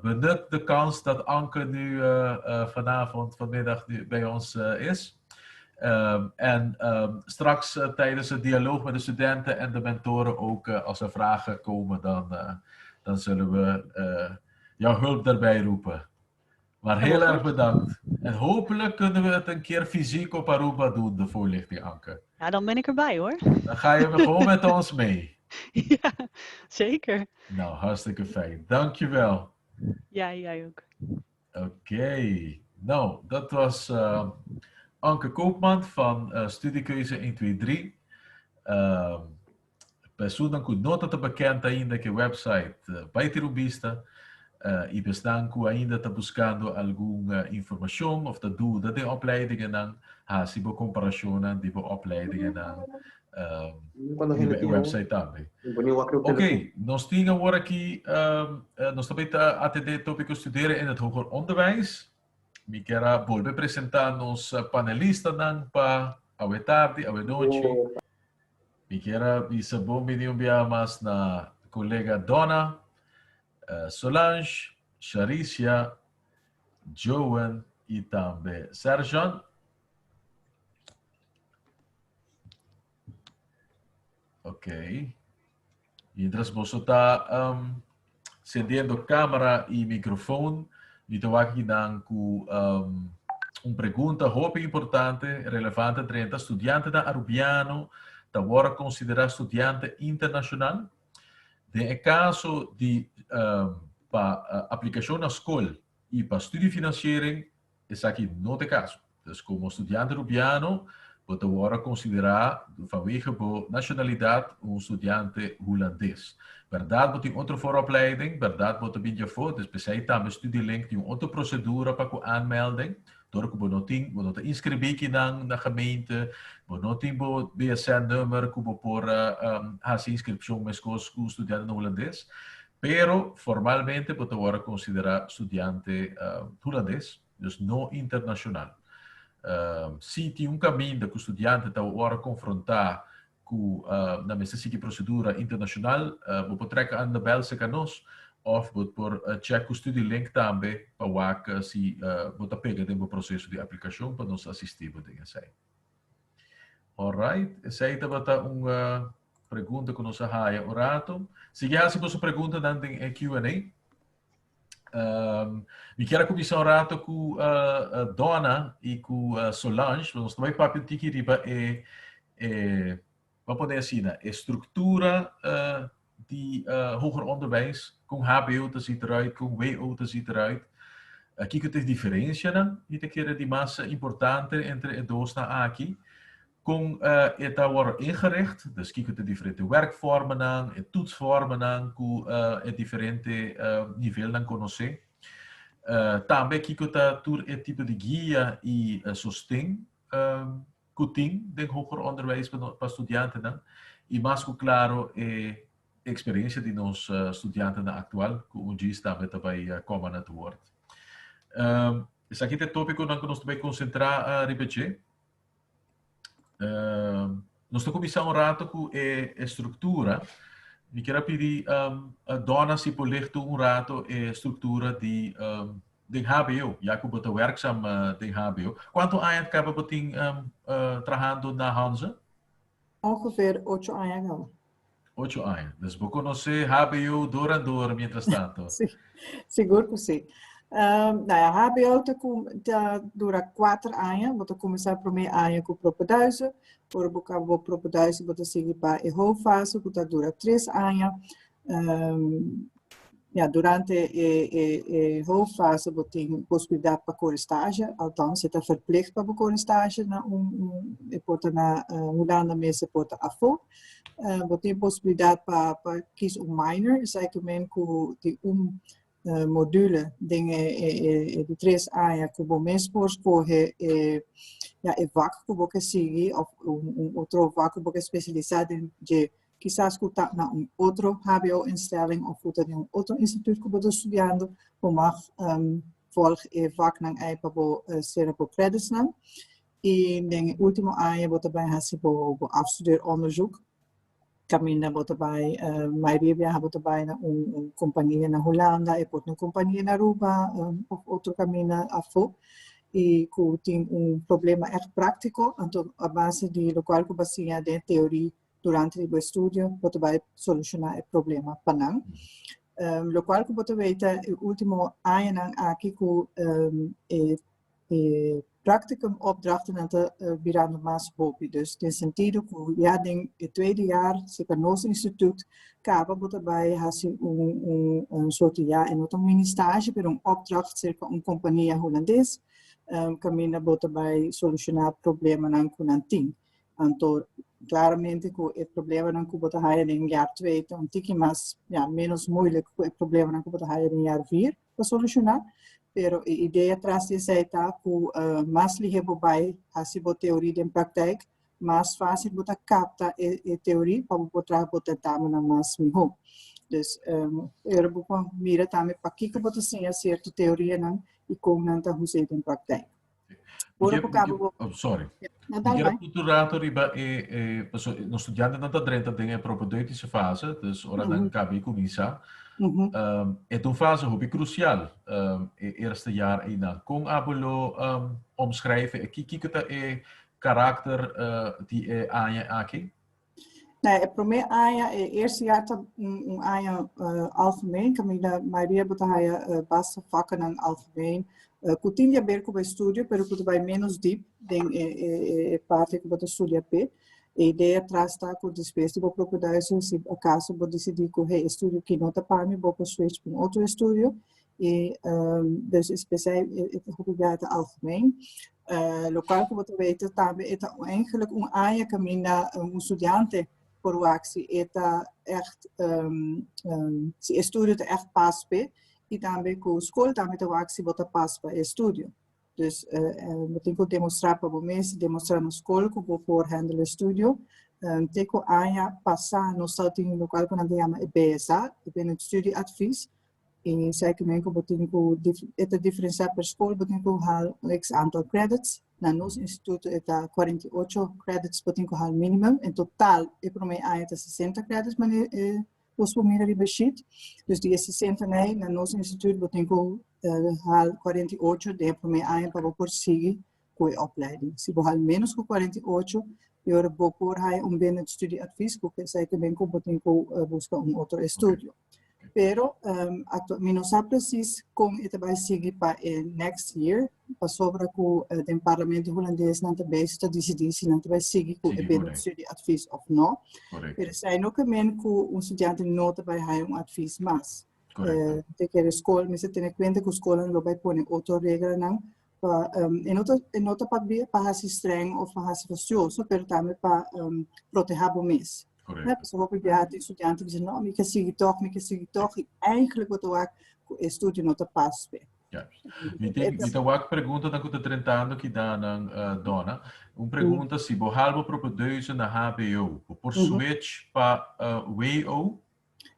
Benut de kans dat Anke nu vanavond, vanmiddag nu bij ons is. En straks tijdens het dialoog met de studenten en de mentoren ook, als er vragen komen, dan zullen we jouw hulp daarbij roepen. Maar heel erg bedankt. En hopelijk kunnen we het een keer fysiek op Aruba doen, de voorlichting, Anke. Ja, dan ben ik erbij, hoor. Dan ga je gewoon met ons mee. Ja, zeker. Nou, hartstikke fijn. Dankjewel. Ja, jij ook. Oké. Nou, dat was Anke Koopman van Studiekeuze 123. Personanan ku no ta bekend ainda ku e website, bai tira un bista. I esnan ku ainda ta buskando algun informashon òf ta duda di opleidingen dan, hasi bo komparashon di bo opleidingen dan e website tambe. Oké, nos tin awor aki, nos tambe ta atendé tópiko studeren in het hoger onderwijs. Mi ke bolbe presentá nos panelistanan pa awe tardi, awe nochi. Mi ke bisa bon bini un biaha mas na kolega Donna, Solange, Sharicia, Joan i tambe Sergeant. Ok. Mientras boso ta encendiendo kámara i mikrofon, mi ta aki ku un pregunta hopi importante, relevante 30. Studiantenan arubiano, ta awor konsiderá studiante internashonal? Den kaso di pa aplikashon na skol i pa studiefinanciering, esaki no ta e kaso. Dus komo studiante arubiano, bo ta awor konsiderá vanwege bo nashonalidat un studiante hulandes. Berdat, bo tin otro vooropleiding, berdat, bo ta bin afó, dus p'esei tambe Studielink tin un otro prosedura pa ku aanmelding, door ku bo no tin, bo no ta inskribí aki na gemeente, bo no tin bo BSN-nummer ku bo por hasi inskripshon meskos ku studiante hulandes, pero formalmente bo ta awor konsiderá studiante hulandes, dus no internashonal. Si tin un kaminda ku studiante ta awor konfrontá ku nan mester sigui prosedura internashonal, bo por trek aan de bel serka nos, òf bo por check ku Studielink tambe pa wak si bo ta pega den bo proseso di aplikashon pa nos asistí bo den esei. Alright, esei tabata un pregunta ku nos a haya un ratu. Sigui hasi boso preguntanan den e Q&A. Mi ke kuminsá un ratu ku Donna i ku Solange. Nos ta bai papia un tiki riba e, ban pone asina, e struktura di hoger onderwijs, kon HBO ta ziet eruit, kon WO ta ziet eruit. Kiko ta e diferensianan, mi ta kere di mas importante entre e dosnan aki. Kon e ta wòrdu ingericht, dus kiko ta diferente werkvormennan, e toetsvormennan ku e diferente nivelnan konosé. Tambe kiko ta tur e tipo di guia i sosten ku tin den hoger onderwijs pa studiantenan. I mas ku klaro e eksperensia di nos studiantenan aktual ku un djis tambe ta bai kòma na het woord. Esaki ta e tópikonan ku nos ta bai konsentrá riba dje. Nos ta kuminsá un ratu ku e struktura. Mi ke pidi Donna si por licht un ratu e struktura di HBO, ya ku bo ta werkzaam den HBO. Kuantu aña kaba bo tin trahando na Hanze? Ongeveer 8 aña kaba. 8 aña. Dus bo konosé HBO door en door mientras tanto. Si, sigur ku si. Nou ja, HBO ta dura 4 aña. Bo ta kuminsá promé aña ku propedeuse. Ora bo kaba bo propedeuse, bo ta sigui pa e hoofdfase, ku ta dura 3 aña. Ja, durante e hoofdfase bo tin posibilidat pa kore stage, althans, e ta verplicht pa kore stage na un e por ta na Hulanda mes, e por ta afó. Bo tin posibilidat pa kies un minor, esei ke men ku tin un module den e di 3 aña ku bo mes por skohe ja, e vak ku bo ke sigui òf un otro vak ku bo ke spesialisá den dje, kisas ku ta na un otro HBO-instelling òf ku ta den un otro instituut ku bo ta studiando, bo mag volg e vaknan ei pa bo sera bo creditsnan. I den e último aña bo ta bai hasi bo bo afstudeeronderzoek. Kaminda bo ta bai, mayoria biaha bo ta bai na un un kompania na Hulanda, e por ta un kompania na Aruba òf otro kaminda afó i ku tin un problema ègt práktiko, anto a base di lokual ku bo a siña den teoria durante di bo estudio bo ta bai solushoná e problema pa nan. Lokual ku bo ta weta e último añanan aki ku e e practicum opdrachtennan ta birando mas hopi. Dus den sentido ku ya den e tweede jaar serka nos instituut kaba bo ta bai hasi un un un soort ya e no ta un mini stage pero un opdracht serka un kompania hulandes kaminda bo ta bai solushoná problemanan ku nan tin. Anto claramente ku e problemanan ku bo ta haya den jaar twee ta un tiki mas ya menos moeilijk ku e problemanan ku bo ta haya den jaar vier pa solushoná. Pero e idea tras di esei ta ku mas lihé bo bai hasi bo teoria den praktijk, mas fásil bo ta kapta e e teoria pa bo por traha bo tentamennan mas mihó. Dus ora bo por mira tambe pakiko bo ta siña sierto teorianan i kon nan ta us'é den praktijk. Ora ku kaba bo Oh, sorry. Na dal Kier bai. punto rato riba e, e paso nos studiantenan ta drenta den e propedeutische fase, dus ora nan kaba i kuminsá. E ta un fase hopi krusial, e eerste jaar einan. Kon abo lo omschrijven e kiko ta e karakter di e aña aki? Nou, e promé aña, e eerste jaar ta un, un aña algemeen. Kaminda mayoria bo ta haya basta vakkennan algemeen. Ku tin di haber ku bo estudio, pero ku ta bai menos diep den e, e, e parti ku bo ta studia p'e. E idea tras ta ku despues di bo propeduizen, si akaso bo disidí ku hey, e studio aki no ta pa mi, bo por switch pa un otro estudio. E dus is p'esei e ta hopi biaha ta algemeen. Lokual ku bo ta weten tambe e ta eigenlijk un aña kaminda un studiante por wak si e ta ègt si e studio ta ègt pas p'e i tambe ku skol tambe ta wak si bo ta pas pa e studio. Dus bo tin ku demostrá pa bo mes, demostrá na skol ku bo por handle e studio. Te ku aña pasá nos tabatin lokual ku nan ta yama e BSA, e binnen studieadvies. E zeker ku bo tin ku e ta diferensiá per skol, bo tin ku haal un x aantal credits. Na nos instituto e ta 48 credits bo tin ku haal minimum. En total e promé aña ta 60 credits manera e nos por mira riba e sheet. Dus di e 60 nei na nos instituto bo tin ku haal 48 den e promé aña pa bo por sigui ku e opleiding. Si bo haal menos ku 48, e ora bo por haya un bindend studieadvies ku esei ta ben ku bo tin ku buska un otro estudio. Pero um, mi no sa precies kon e ta bai sigui pa e next year, pasobra ku uh, den parlamento hulandes nan ta bezig ta disidí si nan ta bai sigui ku e bindend studieadvies of no. Pero esei no ke men ku un studiante no ta bai haya un advies mas. Uh, te kere skol, mester tene kuenta ku skolnan lo bai pone otro reglanan pa um, e no ta e no ta pa pa hasi streng of pa hasi fastioso, pero tambe pa um, proteha bo mes. Correcto. Né? Pasobra hopi biaha tin studiante bisa, no, mi ke sigui toch, mi ke sigui toch, i eigenlijk bo ta wak ku e studio no ta pas p'e. Ja. Mi tin, mi ta wak pregunta dan ku ta drentando ki danan uh, Donna. Un pregunta si bo haal bo propedeuse na HBO, bo por switch pa uh, WO?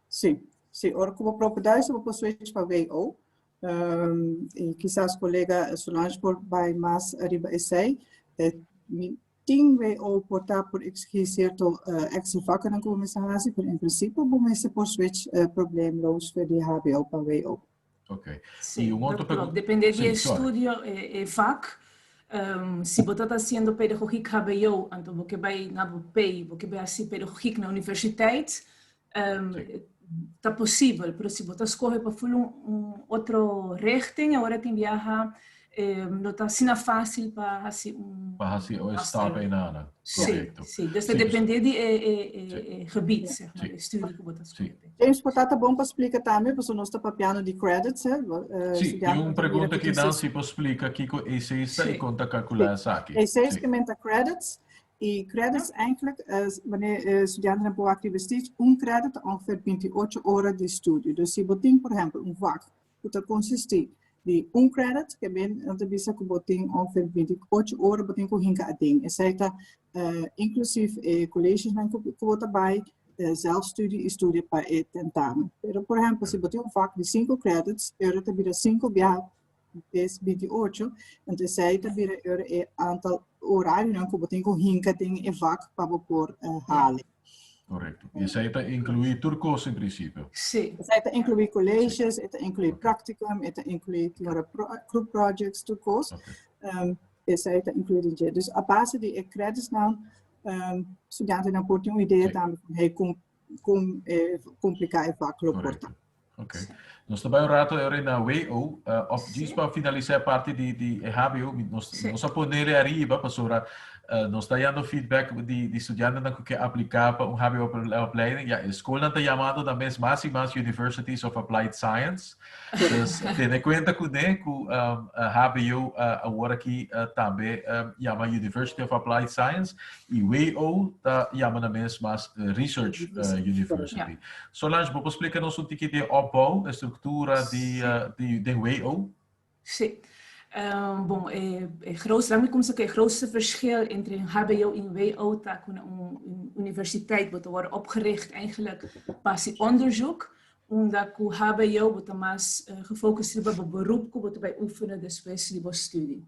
Si, si, ora ku bo propedeuse bo por switch pa WO. Um, e kisas kolega Solange por bai mas ariba esei. Eh, mi tin WO por ta por exigir cierto uh, extra vakkennan ku bo mester hasi, pero in principe bo mester por switch uh, probleemloos voor di HBO pa WO. Oké. Sí, I un dat otro klopt. pregunta. Depende di Sí, e sorry. studio, e, e vak. Si bo ta haciendo pedagogiek HBO, anto bo ke bai na bo P, bo ke bai hasi pedagogiek na universiteit, ta posibel, pero si bo ta scoge pa full un, un otro richting, awor tin biaha no ta asina fácil pa hasi un Pa hasi o stap einan. Sí, Correcto. sí. Dus ta Sí, dus- depende di e, e, e, Sí. e gebied, zeg maar, Sí. e studie ku bo ta scoge. James, por ta ta bon pa splika tambe, pasobra nos ta papiando di credits, hè? Sí, studiante tin un ta mira pregunta ku ki tin dan si por splika kiko EC ta i Sí. kon ta kalkulá esaki. EC Sí. ke men ta credits. I credits eigenlijk, wanneer studiantenan por wak riba steeds, un credit ta ongeveer 28 ora di studio. Dus si bo tin, por ehempel, un vak ku ta konsistí di un credit, ke men nan ta bisa ku bo tin ongeveer 28 ora bo tin ku hinka aden. Esei ta inklusief e collegesnan ku bo ta bai, zelfstudie i studia pa e tentamen. Pero por ehempel, si bo tin un vak di 5 credits, e ora ta bira 5 biaha bes 28, anto esei ta bira e ora e aantal horarionan ku bo tin ku hinka den e vak pa bo por hale. Korekto. I esei ta inkluí tur kos in prinsipio? Sí. Esei ta inkluí colleges, e ta inkluí practicum, e ta inkluí group projects, tur kos. Esei ta inkluí den dje. Dus a base di e creditsnan, studiantenan por tin un idea tambe van hey, kon kon kompliká e vak lo por ta. Ok. Nos ta bai un rato ahora na WO, of djis pa finalisá e parti di di e HBO, nos nos a ponele ariba pasobra nos ta yando feedback di di studiantenan ku ke apliká pa un HBO opleiding. Ja, e skolnan ta yamando nan mes mas i mas Universities of Applied Science. Dus tene kuenta kuné ku HBO awor aki tambe yama University of Applied Science i WO ta yama nan mes mas Research University. Solange, bo por splika nos un tiki di e opbouw, e struktura di di den WO? Sí. Bon, e e grootste, laat mi kuminsá ku e grootste verschil entre een HBO en WO ta ku na un universiteit bo ta wòrdu opgericht eigenlijk pa hasi onderzoek, unda ku HBO bo ta mas gefocust riba bo beroep ku bo ta bai oefenen despues di bo studie.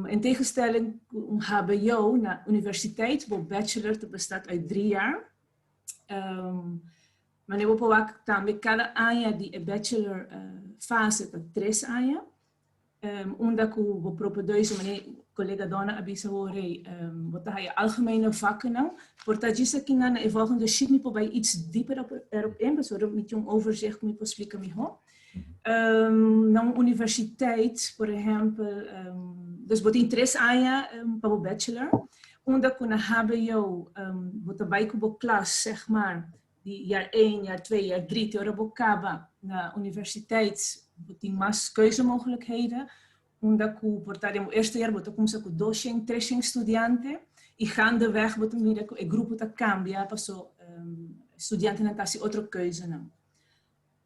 In tegenstelling ku un HBO na universiteit bo bachelor ta bestaat uit drie jaar. Um, maar bo por wak tambe kada aña di e bachelor uh, fase ta tres aña. Um, unda ku bo propedeuse, meneer collega Donna a bisa hoor, um, bo ta haya algemene vakkennan. Por ta djis aki na e volgende sheet mi por bai iets dieper op, erop in, pasobra mi tin un overzicht ku mi por splika mihó. Um, na un universiteit, por ehempel, um, dus bo tin tres aña um, pa bo bachelor, unda ku na HBO um, bo ta bai ku bo klas, zeg maar, di jaar 1, jaar 2, jaar 3, te ora bo kaba na universiteit, bo tin mas keuzemogelijkheden, unda ku por ta den bo eerste jaar bo ta kumsa ku 200, 300 studiante, i gaandeweg bo ta mira ku e grupo ta kambia, paso um, studiantenan ta hasi otro keuzenan.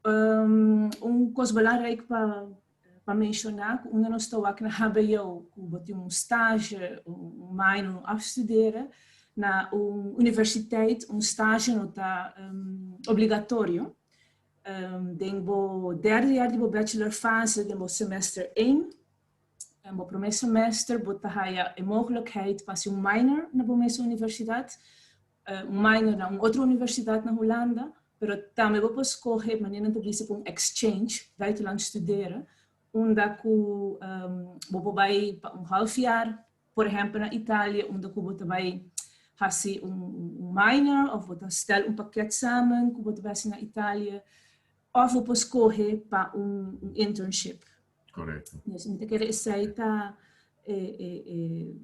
Um, un kos belangrijk pa, pa menshoná, ku unda nos ta wak na HBO, ku bo tin un stage, un minor, un afstuderen, na un universiteit un stage no ta um, obligatorio. Um, den bo derde jaar di bo bachelor fase, den bo semester 1, en bo promé semester, bo ta haya e mogelijkheid pa hasi un minor na bo mes universidad, un minor na un otro universidad na Hulanda, pero tambe bo por scoge, manera nan ta bisa, pa un exchange, buitenland studeren, unda cu bo por bay pa un half jaar, por ehempel na Italia, unda cu bo ta bay haci un minor of bo ta stel un pakket samen cu bo ta bay haci na Italia, of bo por scoge pa un internship. Correcto. Dus mi ta kere esey ta e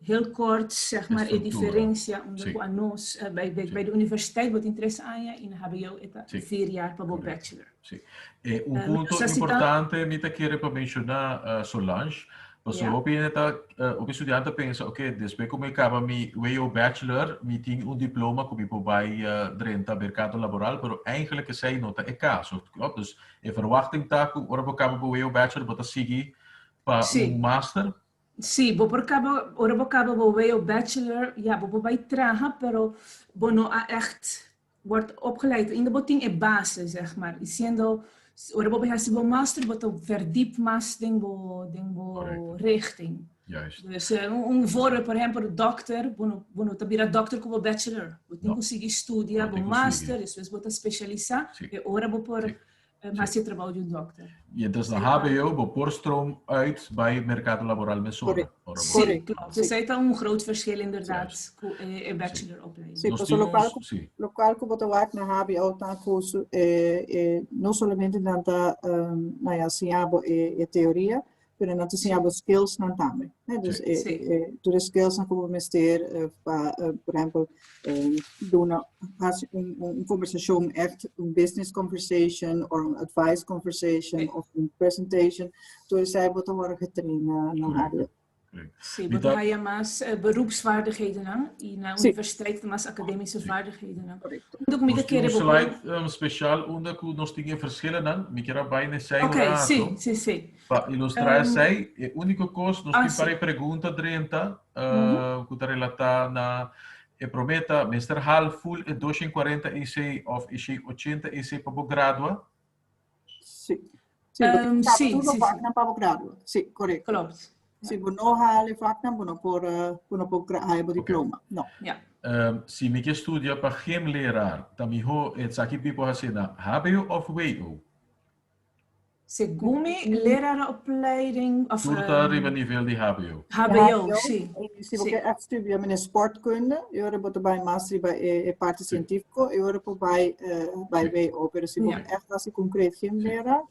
heel kort, zeg maar, e diferencia unda cu anos bij, bij, bij de universiteit bo tin tres aña y na HBO e ta vier jaar pa bo bachelor. Sí. E un punto importante mi ta kere pa menciona, Solange, pasobra hopi hende ta, hopi studiante ta pensa, ok, despues cu mi caba mi WO bachelor, mi tin un diploma cu mi por bay drenta mercado laboral, pero eigenlijk esey no ta e caso, klopt? Dus e verwachting ta cu ora bo caba bo WO bachelor bo ta sigui pa un master? Sí, bo por caba, ora bo caba bo WO bachelor, ja, bo por bay traha, pero bo no a echt wordt opgeleid. Ainda bo tin e base, zeg maar. Y siendo, ora bo bay haci bo master, bo ta verdiep mas den bo, den bo richting. Dus un voorbeeld, por ehempel, dokter, bo no, bo no ta bira dokter cu bo bachelor. Bo tin cu sigui studia bo master, despues bo ta specialisa, e ora bo por Hasi e trabou di un dokter. I entonces na HBO bo por stroom uit bij mercado laboral mesora. Sí, klopt. Dus esei ta un groot verschil inderdaad ku e bacheloropleiding. Sí, pasobra lokual ku lokual ku bo ta wak na HBO ta ku no solamente nan ta nou ja siña bo e teoria, pero nan ta siña bo skillsnan tambe. Dus tur e skillsnan ku bo mester pa, por ehempel, duna hasi un kombersashon ègt un business conversation or un advice conversation of un presentation, tur esei bo ta wòrdu getrain na HBO. Sí, bo ta haya mas beroepsvaardighedennan y na universiteit mas academische vaardighedennan. Unda ku mi ta kere bo por. Nos tin un slide special unda ku nos tin e verschillennan. Mi kier a bai na esei un rato. Ok, sí, sí, sí. Pa ilustra esei, e úniko kos nos tin para e pregunta drenta ku ta relatá na e promé ta mester hal full e 240 EC òf e 180 EC pa bo gradua? Sí. Sí, bo tin tur bo vaknan pa bo gradua. Sí, korekto. Klopt. Si bo no haal e vaknan, bo no por, bo no por haya bo diploma. No. Ja. Si mi ke studia pa gymleraar, ta miho esaki mi por hasi na hbo of wo? Segun mi, lerarenopleiding of Tur ta riba nivel di hbo. Hbo, si. Si bo ke echt studia meneer sportkunde, e ora bo ta bai mas riba e parti científico, e ora por bai bai wo. Pero si bo echt hasi concreet gymleraar,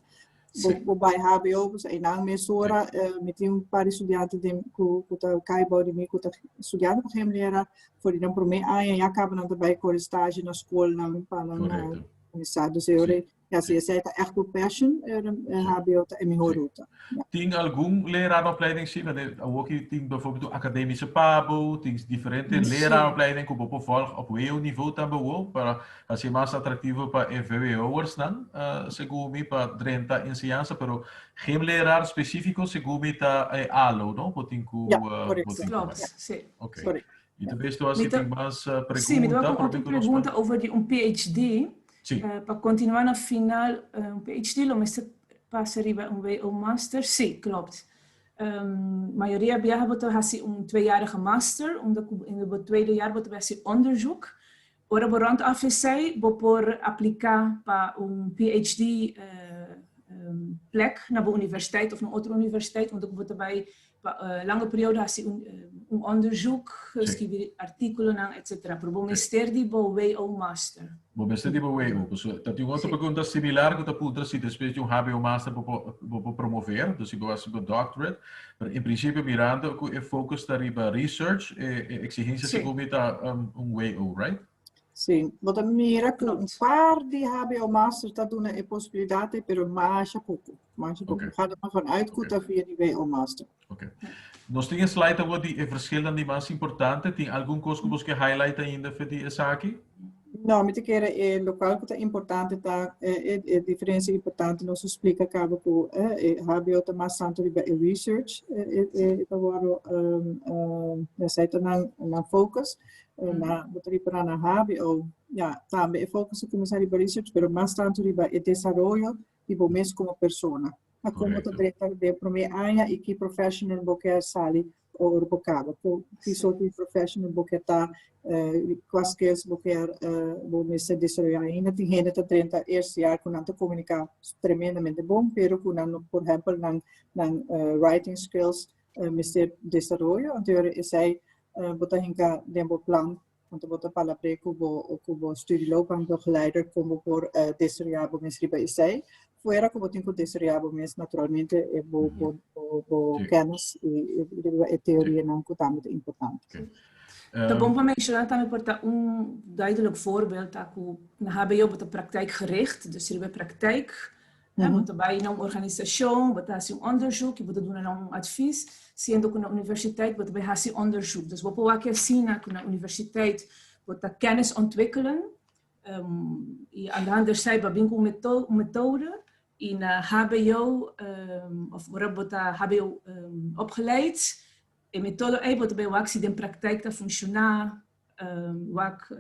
bo bo bai hbo, pues einan mesora mi tin un par di studiante den ku ku ta kai bou di mi ku ta studiando pa gymleraar, for di nan promé aña ya kaba nan ta bai kore stage na skolnan pa nan kuminsá. Dus e ora Ja, si esei ta echt bo passion, HBO ta e mihor ruta. Tin algun leraaropleiding si? Want awoki tin bijvoorbeeld un academische pabo, tin diferente leraaropleiding ku bo por volg op WO-niveau tambe wo, pa hasi mas atractivo pa e VWO'ers nan, segun mi, pa drenta enseñansa, pero geen leraar specifico segun mi ta e alo, no? Bo tin ku... Ja, correcto. Klopt, si. Oké. Y tu bes tu Mi ta tin mas Sí, mi pregunta ta por otro mi ku nos pregunta over di un PhD. Sí. Pa continua na final un PhD lo mester pasa riba un WO master. Sí, klopt. Mayoria biaha bo ta hasi un tweejarige master, omdat ku in bo tweede jaar bo ta hasi onderzoek. Ora bo rond af esei, bo por aplica pa un PhD plek na bo universiteit of na otro universiteit, unda ku bo ta bai pa lange periodo hasi un onderzoek, skibi artíkulonan, etcetera. Pero bo mester di bo WO master. Bo mester di bo WO. Pasobra ta tin un otro pregunta similar ku ta puntra si despues di un HBO master bo por bo por promover, dus si bo hasi bo doctorate. Pero en principio mirando ku e focus ta riba research, e e exigencia segun mi ta un WO, right? Sí, bo ta mira ku un par di HBO Master ta duna e posibilidat ei, pero masha poko. Masha poko. Ga der maar van uit ku ta via di WO Master. Oké. Nos tin e slide awor di e verschilnan di mas importante. Tin algun kos ku bos ke highlight ainda for di esaki? No, mi ta kere e lokual ku ta importante ta e e diferensia importante nos a splika kaba ku e HBO ta mas tantu riba e research e e ta wòrdu esei ta nan nan focus. Na bo ta ripará na HBO, ya, tambe e focus a kuminsá riba research, pero mas tantu riba e desaroyo di bo mes komo persona. Na kon bo ta drenta den promé aña i ki professional bo kier sali ora bo kaba. Ki sorto di professional bo kier ta, kua skills bo kier bo mester desaroyá ainda. Tin hende ta drenta eerste jaar ku nan ta komuniká tremendamente bon, pero ku nan no, por ehèmpel, nan nan writing skills mester desaroyo. Anto esei Bo ta hinka den bo plan, anto bo ta palabr'é ku bo ku bo studieloopbaanbegeleider kon bo por desaroyá bo mes riba esei. Fuera ku bo tin ku desaroyá bo mes naturalmente e bo bo bo kennis i riba e teorianan ku tambe ta importante. Ta bon pa menshoná tambe por ta un duidelijk voorbeeld ta ku na hbo bo ta praktijkgericht, dus riba e praktijk Bo ta bai na un organisashon, bo ta hasi un onderzoek i bo ta duna nan un advies, siendo ku na universiteit bo ta bai hasi onderzoek. Dus bo por wak asina ku na universiteit bo ta kennis ontwikkelen i aan de ander zij bo a bin ku un methode i na hbo of ora bo ta hbo opgeleid e metodo ei bo ta bai wak si den praktijk ta funshoná, wak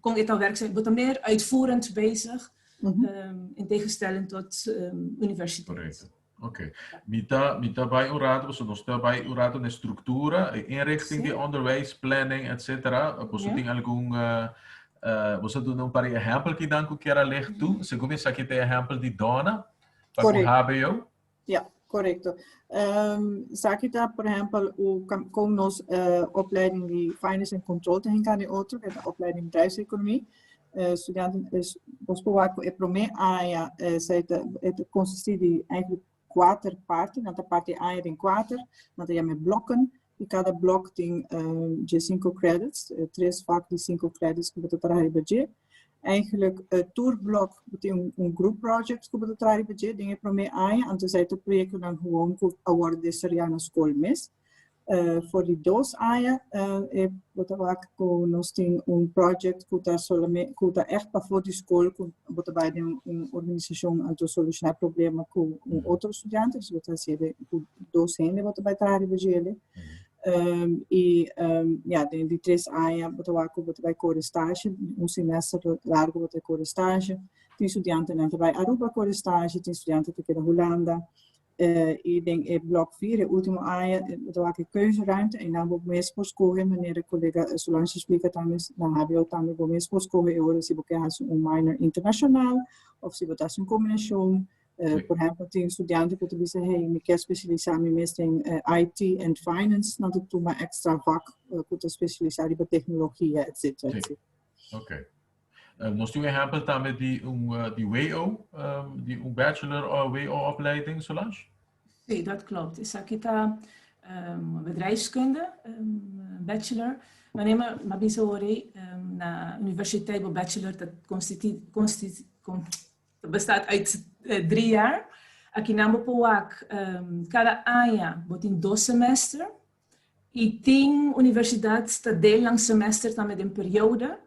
kon e ta werkzaam. Bo ta meer uitvoerend bezig in tegenstelling tot universiteit. Correcto. Oké. Mi ta, mi ta bai un rato, pasobra nos ta bai un rato na struktura, e inrichting di onderwijs, planning, et cetera. Boso tin algun, boso a duna un par di ehèmpel kinan ku kier a leg toe. Segun mi esaki ta e ehèmpel di Donna, pa ku HBO. Ja, correcto. Esaki ta, por ehempel, u con nos opleiding di Finance and Control ta hinca den otro, que ta opleiding Bedrijfseconomie. Studianten, nos por wak cu e prome aña esey ta, e ta consisti di eigenlijk kuater parti, nan ta parti e aña den kuater, nan ta yama e blokken, y cada blok tin dje-sinku credits, tres vak di sinku credits cu bo ta traha riba dje. Eigenlijk tur blok bo tin un group project cu bo ta traha riba dje den e prome aña, anto esei ta proyectonan gewoon cu a worde desaroya na scol mes. For di dos aña e bo ta wak cu nos tin un project cu ta solamente cu ta echt pafó di scol cu bo ta bay den un organisacion anto soluciona problema cu un otro studiante, dus bo ta hacié cu dos hende bo ta bay traha riba djele. I ya den di tres aña bo ta wak ku bo ta bai kore stage, un semester largu bo ta kore stage. Tin studiantenan ta bai Aruba kore stage, tin studiante ta keda Hulanda. I den e blok 4, e último aña, bo ta wak e keuzeruimte i nan bo mes por skohe, manera kolega Solange a splika tambe na hbo tambe, bo mes por skohe e ora si bo ke hasi un minor internashonal òf si bo ta hasi un kombinashon. Por ehèmpel tin studiante ku ta bisa, hey, mi ke spesialisá mi mes den IT en finance, nan ta tuma èkstra vak ku ta spesialisá riba teknologia, etcetera, etcetera. Oké. Nos tin un ehèmpel tambe di un di WO, di un bachelor of WO-opleiding, Solange? Sí, dat klopt. Esaki ta bedrijfskunde, bachelor. Maar nee, maar, maar bisa ori, na universiteit bo bachelor ta constitu, constitu, con, bestaat uit 3 jaar. Aki nan bo por wak cada aña bo tin 2 semester. I tin universidad ta deel nan semester tambe den periode,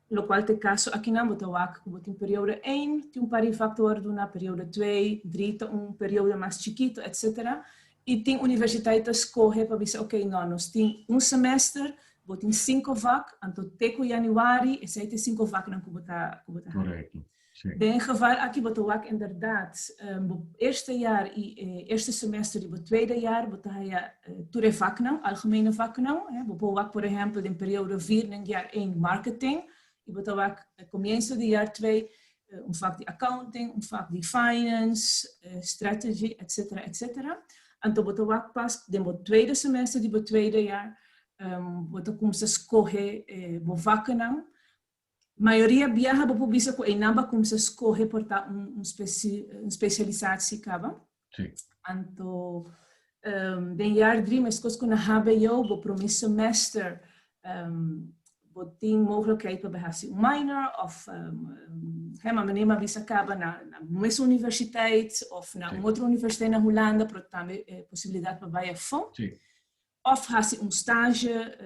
locual ta e caso akinan, bo ta wak cu bo tin periode één, tin un par di vak ta worde duna, periode twee, drie ta un periode mas chikito, etcetera. I tin universiteit ta scoge pa bisa, ok, no, nos tin un semester, bo tin cinco vak, anto te cu januari esey ta e cinco vaknan cu bo ta, cu bo ta haña. Correcto. Sí. Den geval aki bo ta wak inderdaad bo eerste jaar y e eerste semester di bo tweede jaar bo ta haya tur e vaknan, algemene vaknan. Bo por wak por ehempel den periode 4 den jaar 1 marketing y bo ta wak comienzo di jaar 2 un vak di accounting, un vak di finance, strategy, etcetera, etcetera. Anto bo ta wak pas den bo tweede semester di bo tweede jaar bo ta kumsa scoge bo vakkennan. Mayoria biaha bo por bisa ku einan bo a kumsa skohe por ta un un spesi un spesialisatie kaba. Sí. Anto den jaar drie meskos ku na hbo bo promé semester bo tin mogelijkheid pa bai hasi un minor òf hè ma meneer mi a bisa kaba na na mes universiteit òf na un otro universiteit na Hulanda pero tambe e posibilidat pa bai afó. Sí. Of hasi un stage,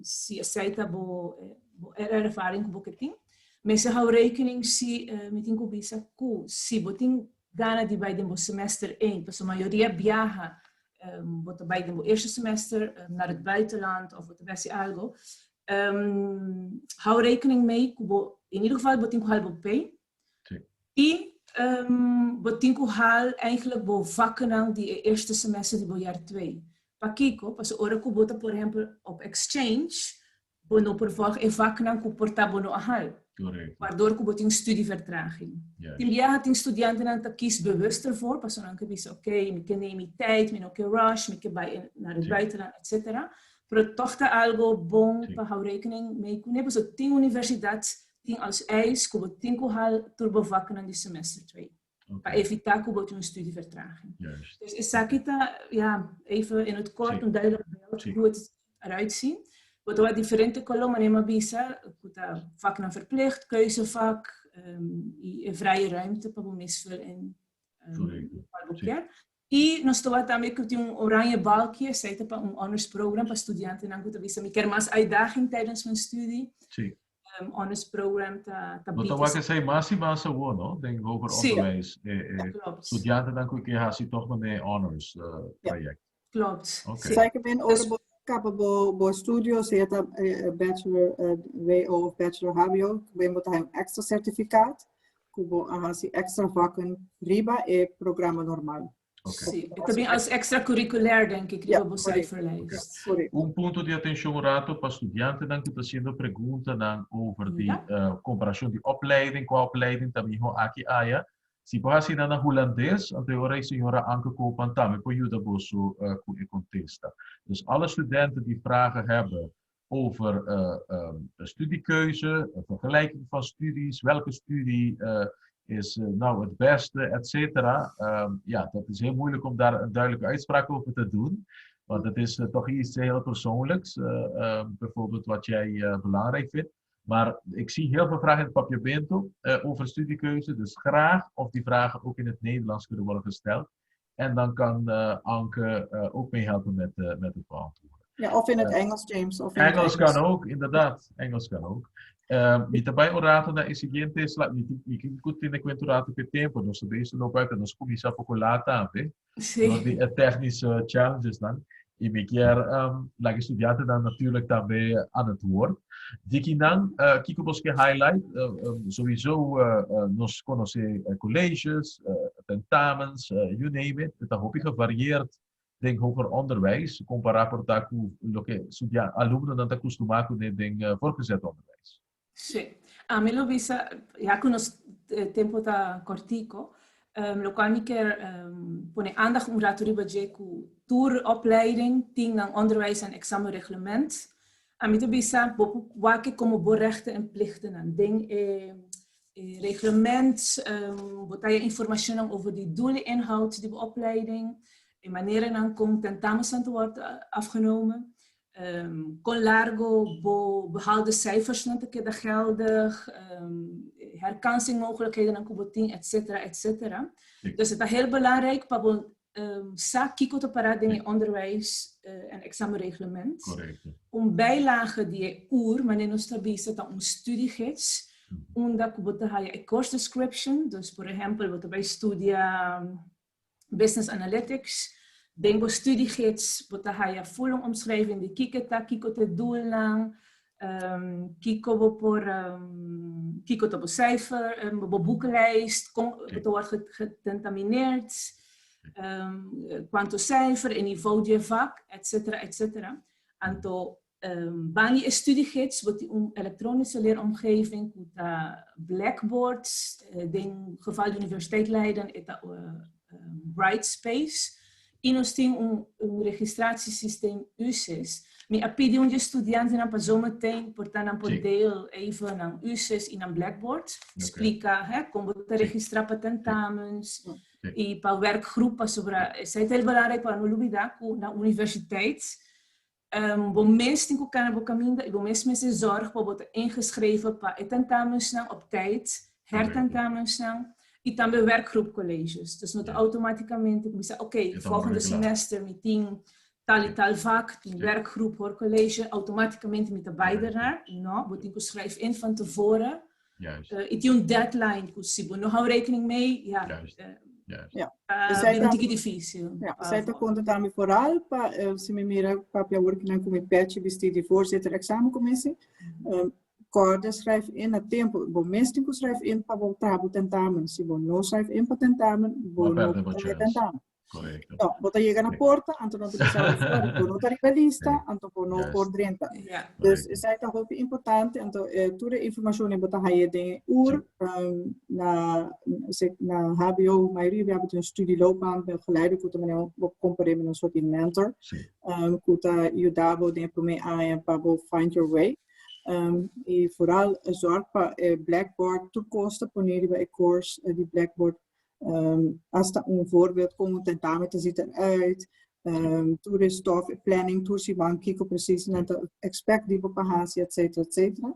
si esei ta bo bo ervaring ku bo ke tin. Mester hou rekening si mi tin ku bisa ku si bo tin gana di bai den bo semester ein, pasobra mayoria biaha bo ta bai den bo eerste semester naar het buitenland of bo ta bai hasi algo, hou rekening mee ku bo in ieder geval bo tin ku hal bo pay. I bo tin ku haal eigenlijk bo vakkennan di e eerste semester di bo jaar twee. Pakiko? Pasobra ora ku bo ta por ehempel op exchange, bo no por volg e vakkennan ku por ta bo no a haal. Waardoor ku bo tin studievertraging. Tin biaha tin studiantenan ta kies bewust ervoor, pasobra nan ke bisa oké, mi ke neem mi tijd, mi no ke rush, mi ke bai naar het buitenland, etcetera. Pero toch ta algo bon pa hou rekening mee kuné, pasobra tin universidad tin als eis ku bo tin ku hal tur bo vaknan di semester 2. Pa evitá ku bo tin un studievertraging. Dus esaki ta, ja, even in het kort un duidelijk beeld hoe het eruit ziet. Bo ta wak diferente kolom, manera mi a bisa, ku ta vaknan verplicht, keuzevak, i e vrije ruimte pa bo mes vul in kual bo kier. I nos ta wak tambe ku tin un oranje balkje, esei ta pa un honors program pa studiantenan ku ta bisa mi kier mas uitdaging tijdens mijn studie. Honors program ta ta No ta wak esei mas i mas awor, no? Den hoger onderwijs. E studiantenan ku ke hasi toch mane honors traject. Klopt. Oké. Sa ke men ora bo kaba bo bo studio, sea ta bachelor WO of bachelor HBO, ben bo ta haña un extra certificaat ku bo a hasi extra vakken riba e programa normal. Sí, e ta bin als extracurriculair, denk ik, riba bo cijferlijst. Un punto di atencion un rato pa studiantenan cu ta haciendo preguntanan over di comparacion di opleiding, cua opleiding ta miho aki aya. Si por haci nan na Hulandes, anto e ora e señora Anke Koopman tambe por yuda boso cu e contesta. Dus alle studenten die vragen hebben over studiekeuze, vergelijking van studies, welke studie is nou het beste, et cetera. Ja, dat is heel moeilijk om daar een duidelijke uitspraak over te doen. Want het is toch iets heel persoonlijks, bijvoorbeeld wat jij belangrijk vindt. Maar ik zie heel veel vragen in het papiamento over studiekeuze. Dus graag of die vragen ook in het Nederlands kunnen worden gesteld. En dan kan Anke ook meehelpen met het beantwoorden. Ja, of in het Engels, James. Of in het Engels Engels. kan ook, inderdaad. Engels kan ook. Mi ta bai un rato na e siguiente slide. Mi tin, mi tin ku tene kuenta un rato ku e tempo. Nos ta bezig loop uit en nos kuminsá poko laat tambe. Door di e technische challenges dan. Y mi kier um, laga studiantenan natuurlijk tambe aan het woord. Dikinan, uh, kiko bos ke highlight? Uh, um, sowieso uh, uh, nos conoce uh, colleges, uh, tentamens, uh, you name it. Het hopi gevarieerd den hoger onderwijs, compara por ta cu loke studia alumnonan ta custuma cu den den voortgezet onderwijs. Sí. Ami lo bisa, ya cu nos tempo ta cortico, locual mi kier pone aandacht un rato riba dje cu tur opleiding tin nan onderwijs en examenreglement. Ami ta bisa, bo por wak como bo rechten en plichtennan den e reglement, bo ta haya informacionnan over di doel en inhoud di bo opleiding, e maneranan con tentamensnan ta word afgenomen, con largo bo behaalde cijfersnan ta keda geldig, herkansingmogelijkhedennan cu bo tin, etcetera, etcetera. Dus e ta heel belangrijk pa bo sa kico ta para den e onderwijs en examenreglement. Un bijlage di e UR, manera nos ta bisa, ta un studiegids, unda cu bo ta haya e course description, dus por ehempel bo ta bay studia Business Analytics, den bo studiegids bo ta haya full un omschrijving di kiko ta, kiko ta e doelnan, kiko bo por, kiko ta bo cijfer, bo boekenlijst, kon bo ta word getentamineerd, cuanto cijfer, e niveau di e vak, etcetera, etcetera. Anto Ban di e studiegids bo tin un elektronische leeromgeving ku ta Blackboard, den geval di Universiteit Leiden e ta Brightspace, i nos tin un un registratiesysteem USIS. Mi a pidi un di e studiantenan pa zometeen por ta nan por deel even nan USIS i nan Blackboard, splika hè kon bo ta registra pa tentamens i pa werkgroep pasobra esei ta heel belangrijk pa no lubida ku na universiteit Bo mes tin ku kana bo kaminda i bo mes mester zorg pa bo ta ingeschreven pa e tentamensnan op tijd, hertentamensnan i tambe werkgroepcolleges. Dus no ta automaticamente ku bisa oké, volgende semester mi tin tal i tal vak, tin werkgroep, hoorcollege, automaticamente mi ta bai dernaar. No, bo tin ku schrijf in van tevoren. I tin un deadline ku si bo no hou rekening mee, ja, Ja. Ta un tiki difícil. Ja, esei ta konta tambe vooral pa si mi mira papia awor kinan ku mi pechi bisti di voorzitter examencommissie. Kòrda schrijf in na tempo. Bo mes tin ku schrijf in pa bo traha bo tentamen. Si bo no schrijf in pa tentamen, bo no por traha tentamen. Correcto. No, bo ta yega na porta, anto nan ta bisa bo sorry, bo no ta riba lista, anto bo no por drenta. Dus esei ta hopi importante, anto eh, tur e informacion bo ta haya den e uur, um, na, na HBO, mayoria bia bo tin studieloopbaanbegeleider, ku ta manera bo comparé met un soort di mentor, um, ku ta yuda bo den e promé aña pa bo find your way. Um, i vooral zorg pa e Blackboard, tur kos ta pone riba e course di Blackboard. Um, hasta un voorbeeld kon un tentamen te ziet eruit. Um, tur e stof, e planning, tur si ban kiko precies nan ta expect di bo pa hasi, et cetera, et cetera.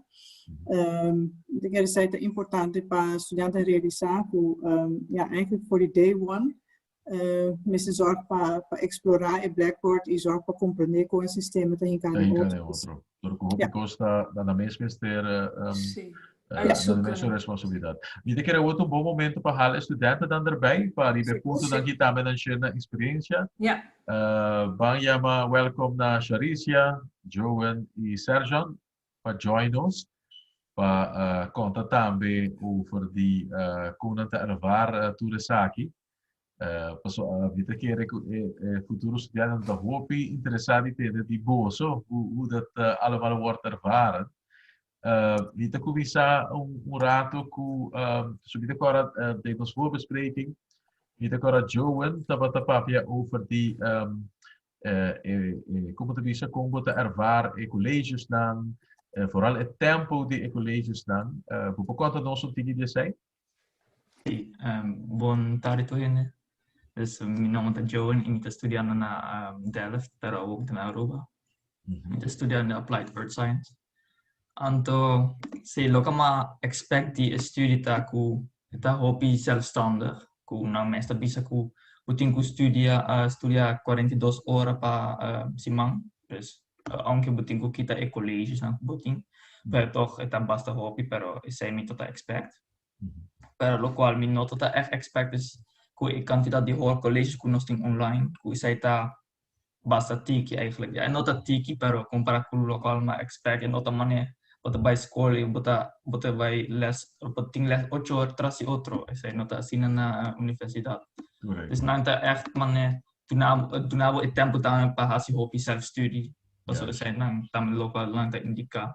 Um, ik denk dat het importante pa studianten realisa ku um, ja, eigenlijk voor die day one uh, mester zorg pa, pa explora e Blackboard i zorg pa comprende kon e sistema ta hinka Ta den hinka den otro. otro. Door ku hopi Ja. kos ta na mes mester um, Sí. na Uitzoeken. mes responsabilidad. Mi ta kere awor un bon momento pa hala e studentennan erbij, pa riba e puntonan ki tambe nan share nan experiencia. Ja. Ban yama welkom na Sharicia, Joan i Sergeant pa join nos pa konta tambe over di kon nan ta ervaar tur esaki. Paso mi ta kere ku e futuro studiantenan ta hopi interesá di tende di boso hoe dat allemaal wordt ervaren. Mi ta kuminsá un rato ku, so mi ta kòrda den nos voorbespreking, mi ta kòrda Joan tabata papia over di komo ta bisa kon bo ta ervaar e collegesnan, vooral e tempo di e collegesnan. Bo por konta nos un tiki di esei? Sí, bon tardi tur hende. Dus mi nomber ta Joan y mi ta studiando na Delft, pero awor mi ta na Aruba. Mi ta studiando Applied Earth Science. Anto, sí, loke mi a expect di e studie ta ku e ta hopi zelfstandig, ku nan mes ta bisa ku bo tin ku studia studia 42 ora pa siman. Dus, aunke bo tin ku kita e collegesnan ku bo tin, pero toch e ta basta hopi, pero esei mi ta expect. Pero locual mi no ta echt expect is cu e cantidad di hoorcolleges cu nos tin online, cu esei ta. Basta tiki eigenlijk. Ja, e no ta tiki, pero compara cu locual mi a expect, e no ta mane bo ta bay school y bo ta bo ta bay les, bo tin les ocho ora tras di otro. Esey no ta asina na universidad. Dus nan ta echt mane duna duna bo e tempo tambe pa haci hopi self studie. Pasobra esey nan tambe locual nan ta indica.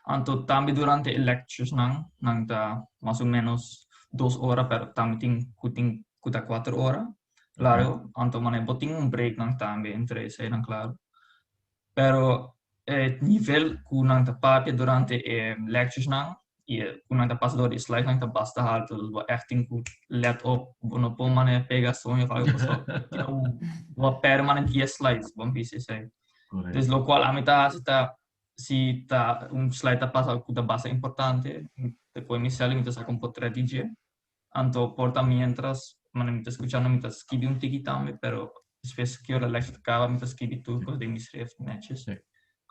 Anto tambe durante e lectures nan, nan ta mas o menos dos ora, pero tambe tin cu tin cu ta cuater ora largo. Anto mane bo tin un break nan tambe entre eseinan claro. Pero e nivel cu nan ta papia durante e lectures nan y e cu nan ta pasa door di e slides nan ta basta halto. Dus bo echt tin cu let op. Bo no por mane pega soño of algo pasobra bo a perde mane dies slides, bo a bisa esei. Dus locual ami ta haci ta si ta un slide ta pasa cu ta basta importante, mi ta coge mi cel y mi ta saca un potret di dje. Anto por ta mientras manera mi ta scuchando mi ta skibi un tiki tambe, pero despues ki ora lecture ta caba mi ta skibi tur cos den mi schrift netjes.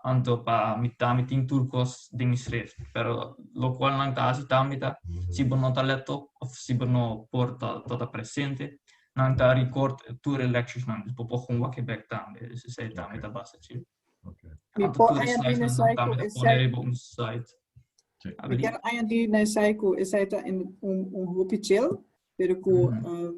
Anto pa mi tambe tin tur cos den mi schrift. Pero locual nan ta haci tambe ta si bo no ta let op of si bo no por ta ta presente, nan ta record tur e lectures nan, dus bo por gewoon wak e bek tambe. Dus esey tambe ta basta chill. Mi Anto por tur e añadí slides na nan esei tambe ku ta esei pone riba un site. Mi Abri. kier añadí na esei ku esei ta un un hopi chill, pero ku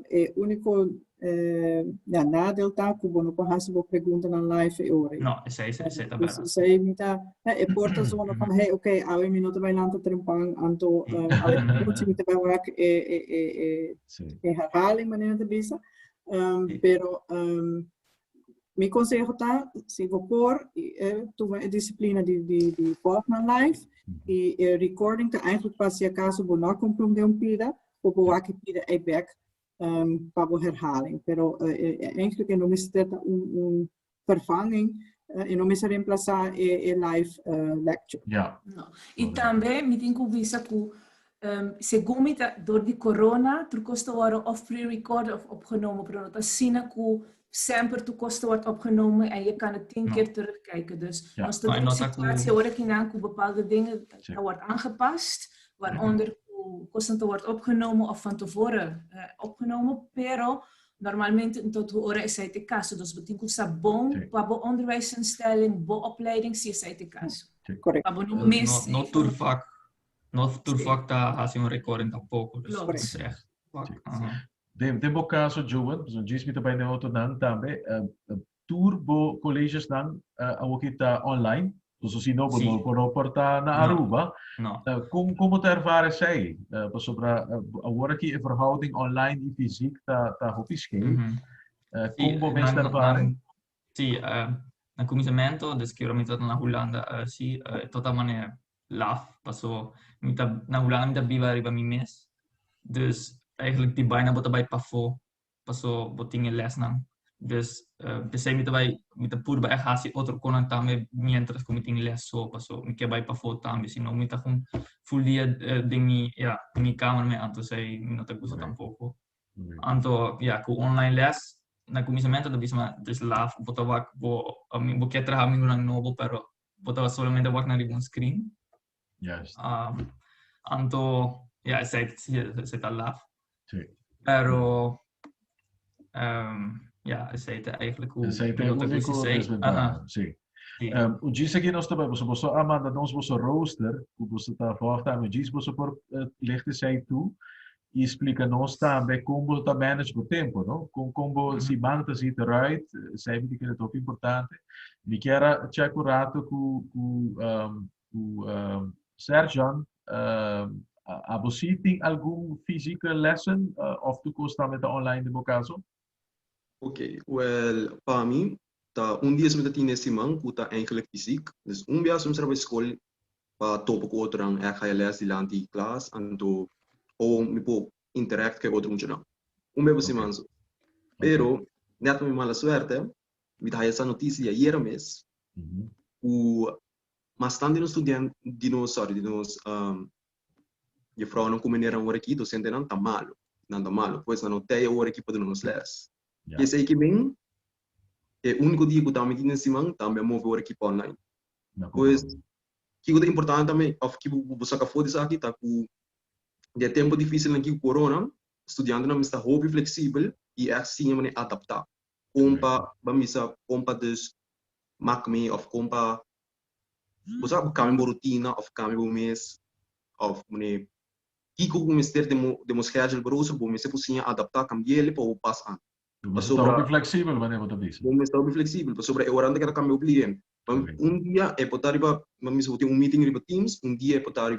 e úniko ja, nadeel ta ku bo no por hasi bo preguntanan live e ora ei. No, esei esei ta Dus bèrdat. esei mi ta, e por ta zona van hey, oké, awe mi no ta bai lanta trempan, anto awe nochi mi ta bai wak e e e e e herhaling manera ta bisa. Pero Mi conseho ta, si bo por, tuma e disciplina di, di, di volg nan live. Y e recording ta eigenlijk pa si acaso bo no comprende un pida, bo por wak e pida ei bek pa bo herhaling. Pero eigenlijk e no mester ta un, un vervanging, e no mester reemplaza e, e live lecture. Ja. No. Y tambe mi tin cu bisa cu segun mi ta door di corona tur cos ta worde of pre-recorded of opgenomen, pero no ta asina cu semper tur cos ta worde opgenomen en je kan het 10 keer terugkijken. Dus nos ta den un situatie ora kinan cu bepaalde dingen ta worde aangepast, waaronder cu cosnan ta worde opgenomen of van tevoren opgenomen, pero normalmente no ta ora esey ta e caso. Dus bo tin cu sa bon pa bo onderwijsinstelling, bo opleiding, si esey ta e caso. Pa bo no mis. No tur vak No tur vak ta hasi un recording tampoco. Dus dat is echt vak. Den, den bo caso, Joan, so djis mi ta bai den otronan tambe, tur bo collegesnan awoki ta online, so si no bo no por no por ta na Aruba. No. Con, con bo ta ervara esei? Pasobra awor aki e verhouding online y fysiek ta, ta hopi scheef. Con bo mes ta ervara? Sí, na kuminsamentu, des ku mi tabata na Hulanda, sí, e tabata manera laf, paso mi ta na Hulanda mi ta biba riba mi mes, dus eigenlijk di baina bo ta bai pafó, paso bo tin e lèsnan. Dus p'esei mi ta bai, mi ta purba e hasi otro konan tambe miéntras ku mi tin lès so, paso mi ke bai pafó tambe, si no mi ta kon ful dia den mi, ya, den mi kamer me, anto esei mi no ta gusta tampoko. Anto, ya, ku online lès, na kuminsamentu ta bisa ma des laf, bo ta wak bo, bo ke traha amigunan nobo, pero bo ta solamente wak nan riba un screen. Juist. Anto, ya, esei, esei ta laf. Sí. Pero, ya, esei ta eigenlijk hoe Esei ta mi no ta único gusta esei. desventaha, sí. Um, djis aki nos ta bai, boso boso a manda nos boso rooster, ku boso ta volg tambe, djis boso por uh, licht esei toe i splika nos tambe kon boso ta manage bo tempo, no? Kon kon bo siman ta ziet eruit, esei mi ta kere ta hopi importante. Mi kier a check un rato ku ku um, ku um, Sergeant, um, abo si tin algun fysieke lessen uh, of tu kos tambe ta online den bo kaso? Ok, wel, pa mi, ta un dia mi ta tin e siman ku ta eigenlijk fysiek. Dus un biaha mi bai skol pa topa ku otronan, ègt haya les dilanti klas, anto o mi por interact ku e otro muchanan. Un bia pa siman so. Pero, nèt pa mi mala suerte, mi ta haya sa notisia di ayera mes, ku mas tantu di nos studiant, di nos, sorry, di nos juffrouwnan ku menernan awor aki, dosentenan, ta malu. Nan ta malu. Pues nan no tei awor aki pa duna nos les. Esei ke men, e úniko dia ku tambe tin den siman, tambe a move ora ki pa online. Pues, kiko ta importante tambe, òf kiko bo saka for di esaki, ta ku den e tempu difísilnan aki ku korona, studiantenan mester ta hopi fleksibel i ègt siña manera adaptá. Kon pa, ban bisa, kon pa dus mak mee of kon pa, bo sa, kambia bo rutina of kambia bo mes of mane kiko ku mester den bo den bo schedule bo rooster bo mester por siña adaptá kambi'el pa bo pas an. Bo mester ta hopi flexibel wanneer bo ta bisa. Bo mester ta hopi flexibel pasobra e ora nan ta keda kambia hopi lihé. Un dia e por ta riba, ban bisa bo tin un meeting riba Teams, un dia e por ta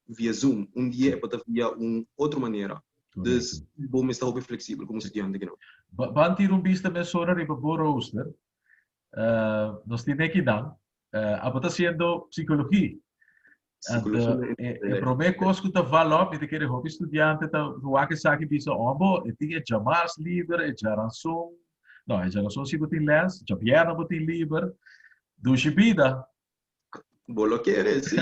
via Zoom, un dia e por ta via un otro manera. Dus bo mester ta hopi flexibel komo studiante kinan. Ban tira un bista mesora riba bo rooster. Nos tin ekinan. Abo ta haciendo psicologie. Anto, e prome kos ku ta val op, mi ta kere hopi studiante ta wak esaki bisa, oh bo, e tin e djamars liber, e djaranson, no, e djaranson si bo tin les, djabièrnè bo tin liber. Dushi bida. Bo lo kere, si.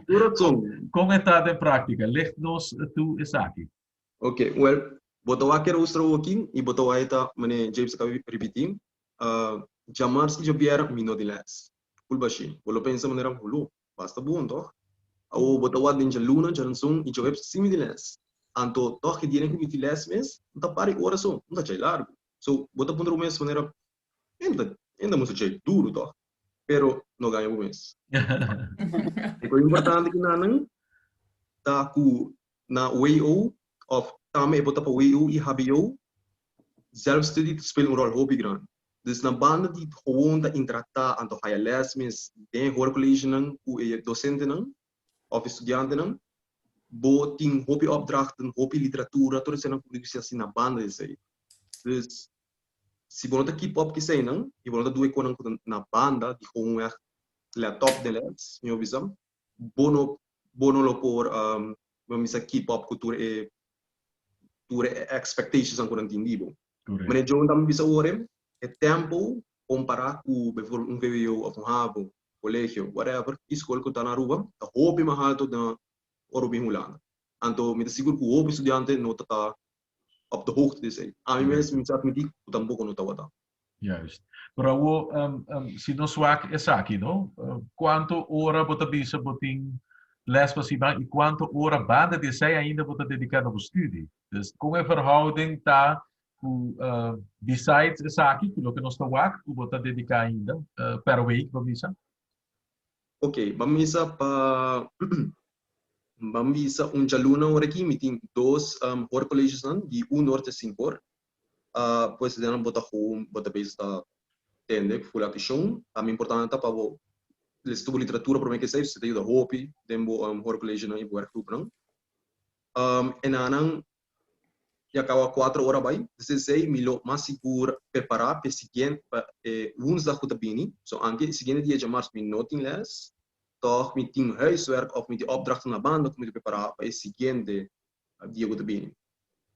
Tur razon. Kon e ta den práktika? Licht nos toe esaki. Ok, well, bo ta wak e rooster awoki i bo ta wak e ta, manera James a kaba ripití, djamars i djabièrnè mi no tin les. Ful bashí. Bo lo pensa manera, Huló, basta bon, tòg? Awor bo ta wak den djaluna, djaranson i djaweps sin mi tin les. Anto, tòg e dianan ku mi tin les mes, N ta para e ora so, N ta djai largu. So, bo ta puntra bo mes manera, N ta, N ta mustra djai duru, tòg? Pero, no gaña bo mes. E kos importante ki nan ta ku na WO òf tambe e por ta pa WO i hbo, zelfstudie ta spela un ròl hopi grandi. Dus na banda di gewoon ta interaktá anto haya lès mes den e hoorcollegenan ku e dosentenan òf e studiantenan, bo tin hopi opdrachten, hopi literatura, tur eseinan ku bo tin ku hasi na banda di esei. Dus si bo no ta keep up ku eseinan i bo no ta du e konan ku ta na banda di gewoonweg lèt op den lès, mi por bisa, bo no bo no lo por bo mester keep up ku tur e tur e expectationsnan ku nan tin di bo. Meneer Joan tambe bisa ora e tempo compara cu bijvoorbeeld un vwo of un havo, colegio, whatever, ki school cu ta na Aruba ta hopi mas alto dan ora bo bin Hulanda. Anto mi ta sigur cu hopi studiante no ta ta op de hoogte di esey. Ami mes mi sa admiti cu tampoco no tabata. Juist. Pero awo, si nos wak esaki, no? Cuanto ora bo ta bisa bo tin les pa siman y cuanto ora banda di esey ainda bo ta dedica na bo studie? Dus con e verhouding ta cu besides esaki, cu loke nos ta wak, cu bo ta dedica ainda per week, bo bisa? Ok, ban bisa pa ban bisa un djaluna ora aki mi tin dos hoorcollegesnan di un or te sinku or. Pues den bo ta gewoon bo ta bezig ta tende ku full atenshon. Tambe importante ta pa bo lesa tur bo literatura prome ke esei, ta yuda hopi den bo hoorcollegenan i bo werkgroepnan. E nanan ya kaba kuater ora bai, desde esei mi lo mas sigur prepará pa e siguiente pa e woensdag ku ta bini. So anke e siguiente dia djamars mi no tin lès, tòg mi tin huiswerk òf mi tin opdrachten na banda ku mi ta prepará pa e siguiente dia ku ta bini.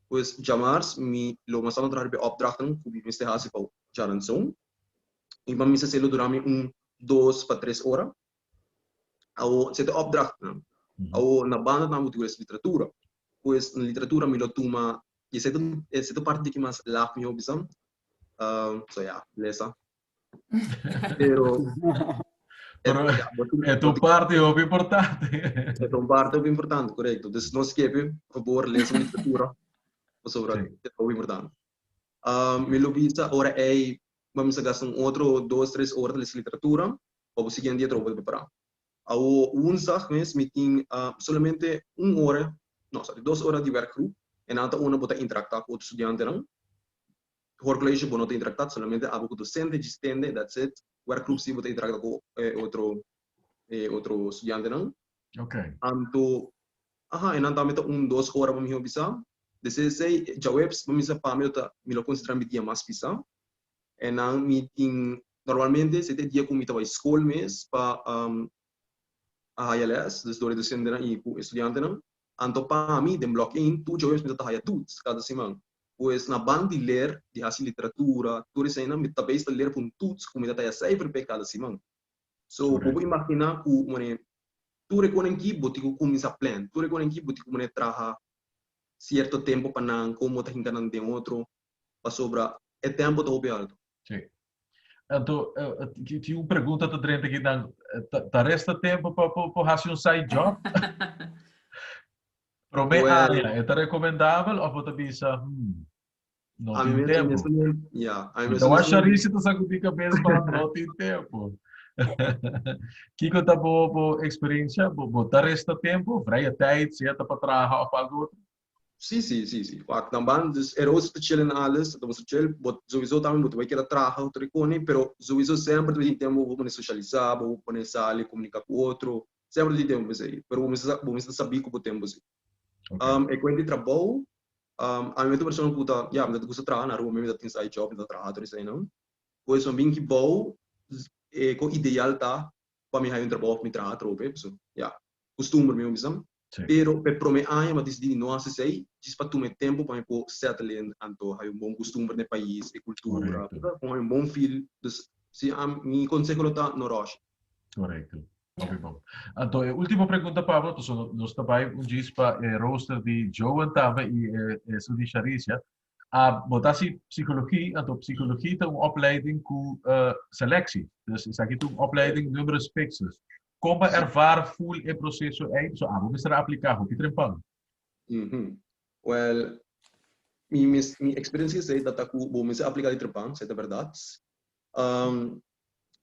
Pues djamars mi lo mas a traha riba e opdrachten ku mi mester hasi pa djaranson i pa mi sa esei lo dura mi un dos pa tres ora. Awo esei ta e opdrachtnan. Awo na banda tambe bo tin ku lesa literatura. Pues na literatura mi lo tuma i esei ta esei ta parti di ki mas laf mi hopi sa. So ya, lesa. Pero Pero e ta un parti hopi importante. E ta un parti hopi importante, korekto. Dus no skepe, por fabor, lesa un literatura pasobra e ta hopi importante. Mi lo bisa ora ei bo mester gasta un otro dos, tres ora ta lesa literatura pa bo siguiente dia trobo ta prepará. Awo woensdag mes mi tin solamente un ora, no sorry, dos ora di werkgroep en nan ta unda bo ta interaktá ku otro studiantenan. Hoorcollege bo no ta interacta, solamente abo cu docente djis tende, that's it. Werkgroep si bo ta interacta cu e otro e otro studiantenan. Anto, aha, e nan tambe ta un dos ora pa miho bisa. Desde esey, djaweps pa misa pa mi lo ta, mi lo considera mi dia mas pisa. E nan mi tin, normalmente esey ta e dia cu mi ta bay school mes pa a haya les, dus door e docentenan y cu e studiantenan. Anto pa mi, den blok één, tur djaweps mi ta ta haya toets cada siman. Pues na ban di leer, di hasi literatura, tur eseinan, mi ta bes ta leer pa un toets ku mi ta taya cijfer p'e kada siman. So, bo por imaginá ku manera tur e konan aki bo tin ku kuminsá plan, tur e konan aki bo tin ku manera traha sierto tempu pa nan, kon bo ta hinka nan den otro, pasobra e tempu ta hopi alto. Sí. Anto, tin un pregunta ta drenta aki nan, ta resta tempu pa por hasi un side job? Promé aña, e ta recomendabel of bo ta bisa, hmm? No tin tempu. Ja, Mi ta Sharice ta sacudí cabes pa no tin tempu. Kiko ta bo bo experiencia? Bo, bo ta resta tempu, vrije tijd, sea ta pa traha of algo otro? Sí, sí, sí, sí. Wak, dan ban, dus e rooster ta chill en alles, dat was chill, but sowieso tambe bo ta bai keda traha otro rikoni, pero sowieso semper ta tin tempu bo pone socialisa, bo pone sali, comunica ku otro, semper ta tin tempu pa esei, pero bo mester bo mester sabi ku bo tempu si. Um, e kuenta di trabou, um, ami ta un persona ku ta, ya, mi ta gusta traha na Aruba, mi ta tin side job, mi ta traha tur eseinan. Pues mi bin kibou, e ko ideal ta pa mi haya un trabou of mi traha atrobe, pasobra, ya, kustumber mi bisa. Pero p'e prome aña mi a disidí di no hasi esei, djis pa tuma e tempu pa mi por settle in, anto haya un bon kustumber na e pais, e kultura, pa haya un bon feel. Dus, si mi konseho lo ta, no rush. Korekto. Hopi bon. Anto e último pregunta, Pablo, pasobra nos ta bai un djis pa e rooster di Joan tambe i e esun di Sharicia. A bo ta hasi psikologi, anto psikologi ta un opleiding ku selectie. Dus esaki ta un opleiding numerus fixus. Kon bo a ervaar ful e proseso ei? Pasobra abo mester a apliká hopi trempan. Wèl, mi mi eksperensia esei ta ta ku bo mester apliká di trempan, esei ta bèrdat.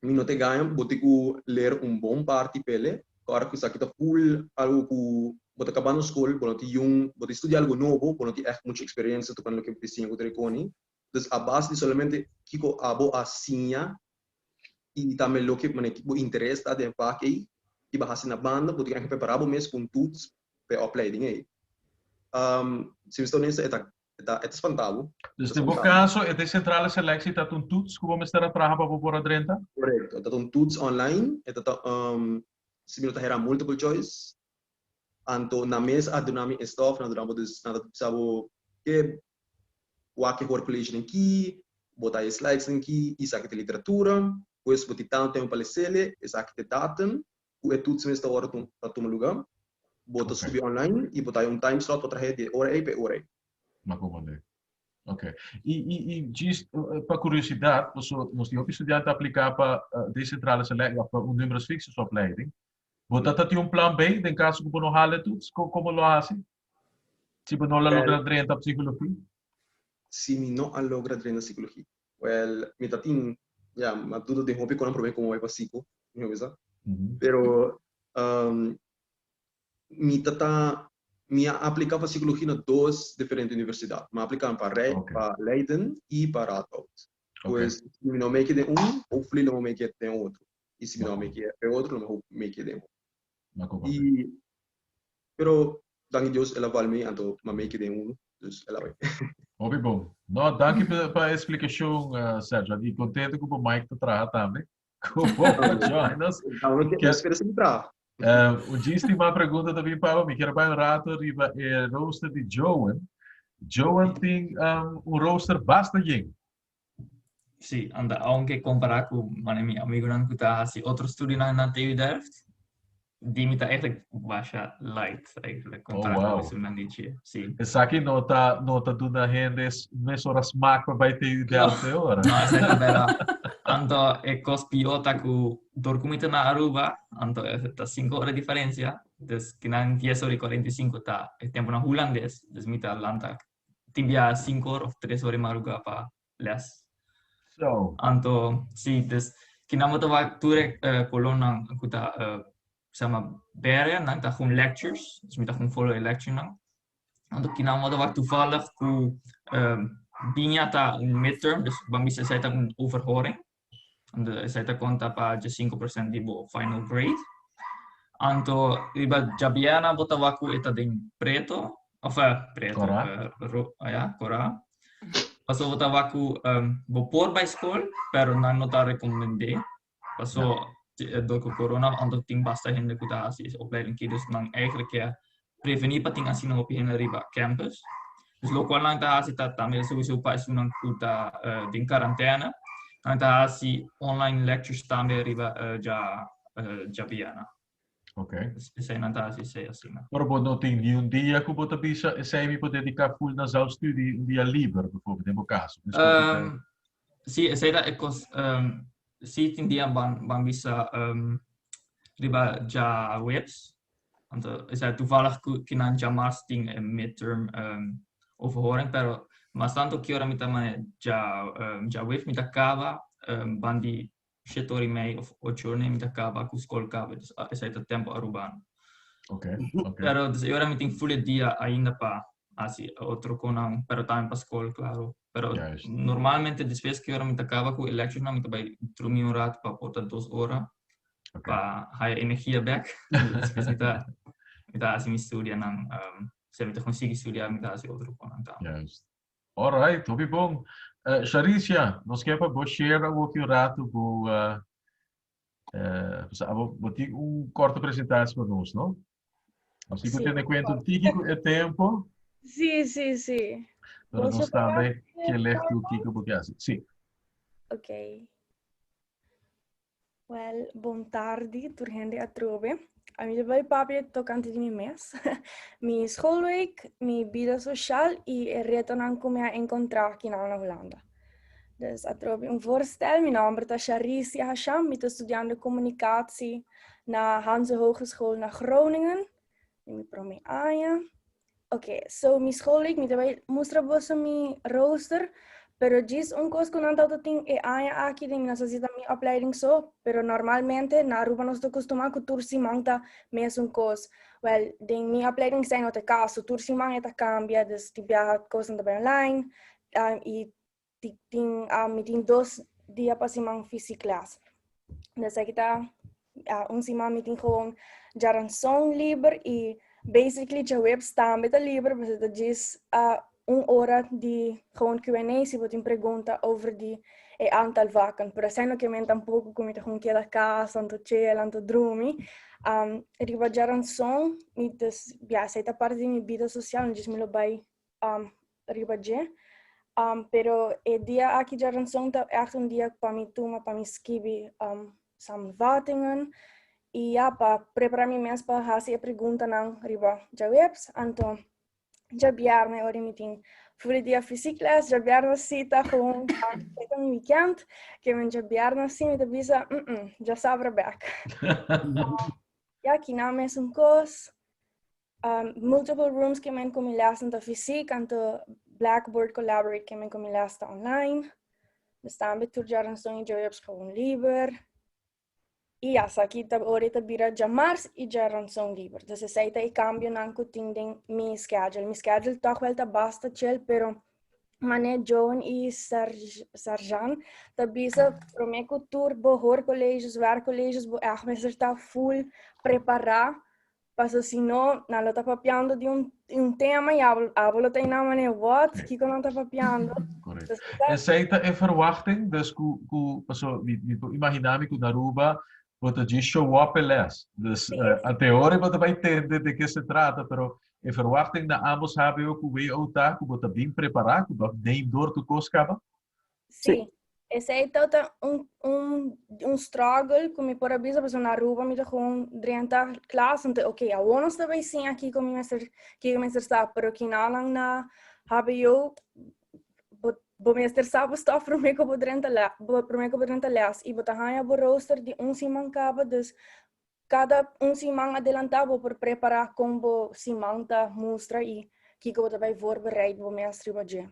Mi no te gaña, bo tin ku leer un bon parti p'ele, ora ku esaki ta full algu ku bo ta kabando skol, bo no tin yun, bo tin studia algu nobo, bo no tin ègt muchu eksperensia tokante loke bo tin siña ku ta rekoni. Dus a base di solamente kiko abo a siña i tambe loke manera bo interes ta den vak ei i bo a hasi na banda, bo tin ku prepará bo mes ku un toets pa e opleiding ei. Si mi sta honesto e ta E ta, e ta spanta bo. Dus den bo kaso e decentrale selectie ta un toets ku bo mester a traha pa bo por a drenta? Korekto, e ta un toets online, e ta ta si mi no ta hera multiple choice, anto nan mes a duna mi e stof, nan a duna bo dus, nan ta bisa bo ke wak e hoorcollege den ki, bo ta e slides den ki, esaki ta e literatura, pues bo tin tantu tempu pa lesele, esaki ta e datum ku e toets mes ta ora ta tuma luga. Bo ta subi online y bo ta hay un time slot pa traha di e ora ey pa e ora ey. Ma comprende. Ok. Y, y, y just pa curiosidad, paso nos tin hopi studiante aplica pa decentrale selectie of pa un numerus fixus opleiding. Bo ta ta tin un plan B den caso cu bo no hala e toets? Como lo haci? Si bo no la logra drenta psicologie? Si mi no a logra drenta psicologie? Well, mi ta tin, ya, mi a duda den hopi konan prome como bai pa psico, mi a bisa. Pero mi ta ta, mi a aplica pa psicologia na dos diferente universidad. Mi a aplica pa pa Leiden y pa Radboud. Pues, si mi no make it den un, hopefully lo mi make it den otro. Y si mi no make it den otro, lo mi make it den otro. Y, pero, danki Dios, el a val mi, anto mi a make it den uno. Dus el a bai. Hopi bon. No, danki pa e splikashon, Sergio. I kontento ku bo mic ta traha tambe. Ku bo por join nos. Espera si mi traha. Un djis-tima pregunta ta bin pa bo. Mi kier bai un rato riba e rooster di Joan. Joan tin un rooster basta yen. Sí, anda, aunke kompará ku mane mi amigunan ku ta hasi otro studionan na TU Delft, di mi ta eigenlijk basha light eigenlijk kompará Oh, wow. ku esunnan di dje. Sí. Esaki no ta no ta duna hende mesora smaak pa bai TU Delft e ora. No, esaki ta bèrdat. Anto e kos pió ta ku dor ku mi ta na Aruba, anto e ta sinku ora diferensia, dus kinan dies ora i 45 ta e tempunan hulandes, dus mi ta lanta tin bia sinku ora of tres ora di madrugá pa les. So. Anto, sí, dus kinan bo ta wak tur e kolónan ku ta se llama bere, nan ta gewoon lectures, dus mi ta gewoon follow e lecturenan. Anto kinan bo ta wak toevallig ku biña ta un midterm, dus ban bisa esei ta un overhoring. Anto esei ta konta pa 5% di bo final grade. Anto riba djabièrnè bo ta wak ku e ta den preto, òf preto, Kòrá. Ya, kòrá. Pasobra bo ta wak ku bo por bai skol, pero nan no ta rekomend'é. Paso dor ku corona anto tin basta hende ku ta hasi e opleiding aki, dus nan eigenlijk ke prevení pa tin asina hopi hende riba campus. Dus lokual nan ta hasi ta tambe souiso pa esunnan ku ta den karantène, nan ta hasi online lectures tambe riba djabièrnè. Ok. Esei nan ta hasi esei asina. Pero bo no tin ni un dia ku bo ta bisa esei mi por dediká full na zelfstudie, un dia liber bijvoorbeeld den bo kaso. Sí, esei ta e kos. Sí, tin dia ban, ban bisa riba djaweps. Anto, esei toevallig ku kinan djamars tin e midterm overhoring, pero Mas tanto ki ora mi ta mane dja djaweef mi ta kaba bandi shete ora i mei of ocho ora mi ta kaba ku skol kaba dus esei ta tempo arubano. Pero dus e ora mi tin ful e dia ainda pa hasi otro konan pero tambe pa skol klaro. Pero normalmente despues ki ora mi ta kaba ku e lecturesnan mi ta bai drumi un rato pa por ta dos ora pa haya energia bek. Despues mi ta mi ta hasi mi studianan Si mi ta consigui studia, mi ta haci otro konan tambe. Juist. Alright, hopi bon. Sharicia, nos ke pa bo share awoki un rato bo uh, uh, abo, bo tin un korte presentatie pa nos, no? Nos tin ku tene cuenta un tiki ku e tempo. Sí, sí, sí. Pero nos tambe ke leg tu kiko bo ke hasi. Sí. Ok. Wel, bon tardi, tur hende atrobe. Ami ta bai papia tokante di mi mes. Mi schoolweek, mi bida social i e retonan ku mi a enkontrá akinan na Hulanda. Dus atrobe un voorstel, mi nòmber ta Sharicia Hasham, mi ta studiando communicatie na Hanze Hogeschool na Groningen, den mi promé aña. Ok, so mi schoolweek, mi ta bai mustra boso mi rooster, pero djis un kos ku nan tabata tin e aña aki den mi no sa si ta mi opleiding so, pero normalmente na Aruba nos ta kustumá ku tur siman ta mesun kos. Wel, den mi opleiding esei no ta e kaso, tur siman e ta kambia, dus tin biaha kosnan ta bai online, i tin mi tin dos dia pa siman fysiek les. Dus aki ta un siman mi tin gewoon djaranson liber i basically djaweps tambe ta liber pasobra ta djis un ora di gewoon Q&A si bo tin pregunta over di e aantal vakken. Pero esei no ke men tampoko ku mi ta gewoon keda kas anto chel anto drumi. Riba djaranson mi dus ya esei ta parti di mi bida sosial djis mi lo bai riba dje. Pero e dia aki djaranson ta echt un dia pa mi tuma pa mi skibi samenvattingen i ya pa prepara mi mes pa hasi e preguntanan riba djaweps. Anto djabièrnè ora mi tin ful e dia fysiek les, djabièrnè si ta gewoon ta mi weekend, ke men djabièrnè si mi ta bisa djasabra bèk. Ya kinan mesun kos. Multiple rooms ke men ku mi lesnan ta fysiek, anto Blackboard Collaborate ke men ku mi les ta online. Dus tambe tur djaranson i djaweps gewoon liber. I ya, esaki ta ora e ta bira djamars i djaranson liber. Dus esei ta e kambionan ku tin den mi schedule. Mi schedule tòg wèl ta basta chill, pero Mané Joan i Sarjan ta bisa promé ku tur bo hoorcolleges, werkcolleges, bo ègt mester ta full prepará. Paso si no, nan lo ta papiando di un, un tema y abo, abo lo ta ina mane, what? Kiko nan ta papiando? Correcto. Esei ta e verwachting, dus ku, ku, paso, mi, mi por imagina mi ku na Aruba, bo ta djis show up e les. Dus, uh, a teoria bo ta bai tende de ke se trata, pero e verwachting na ambos HBO ku WO ta, ku bo ta bin prepara, ku bo neem door tu kos kaba? Sí. Esei ta un, un, un struggle ku mi por a bisa, pasobra na Aruba mi ta gewoon drenta klas, anto oké, awor nos ta bai siña kiko mi mester, kiko mester sa, pero kinanan na HBO, bo, bo mester sa bo stof promé ku bo drenta le, bo, promé ku bo drenta les, i bo ta haña bo rooster di un siman kaba, dus kada un siman adelantá bo por prepará kon bo siman ta mustra i kiko bo ta bai voorbereid bo mes riba dje.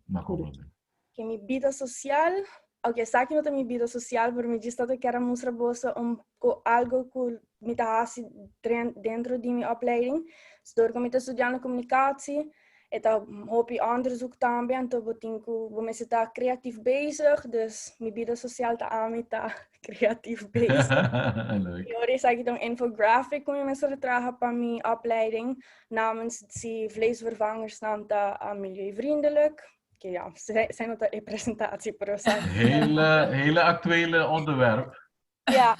Na comprende. Ke mi bida social, oke esaki no ta mi bida social, pero mi djis ta kier a mustra boso un ku algo ku mi ta hasi dentro di mi opleiding. Dor ku mi ta studiando communicatie, e ta hopi onderzoek tambe, anto bo tin ku bo mester ta creatief bezig, dus mi bida social ta ami ta creatief bezig. Leuk. I ora esaki ta un infographic ku mi mester traha pa mi opleiding namens si vleesvervangersnan ta milieuvriendelijk. Oké, ja, zijn dat de presentatie, pero Hele, hele actuele onderwerp. Ja,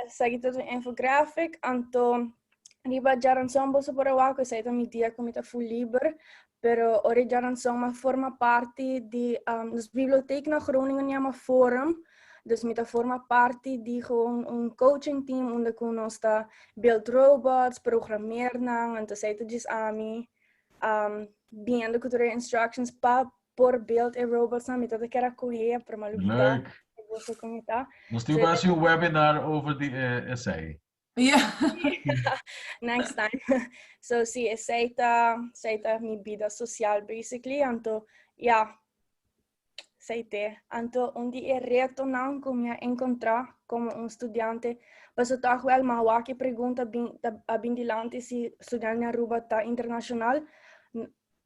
esaki ta un infographic, anto riba djaranson boso por a wak ku esei ta mi dia ku mi ta full liber, pero ora e djaranson mi a forma parti di nos bibliotheek na Groningen yama Forum, dus mi ta forma parti di gewoon un coaching team unda ku nos ta build robots, programeer nan, anto esei ta djis ami biendo ku tur e instructions pa por build e robots nan, mi ta kier a kohe, pero mi a lubida. Leuk. Boso kon e ta. Nos tin ku hasi un webinar over di esei. Yeah. Next time. So si, esei ta, esei ta mi bida social basically. Anto, ja, esei te. Anto, un di e retonan ku mi a enkontrá komo un studiante, paso tòg wèl mi a wak e pregunta bin, ta, a bin dilanti si studiante na Aruba ta internashonal.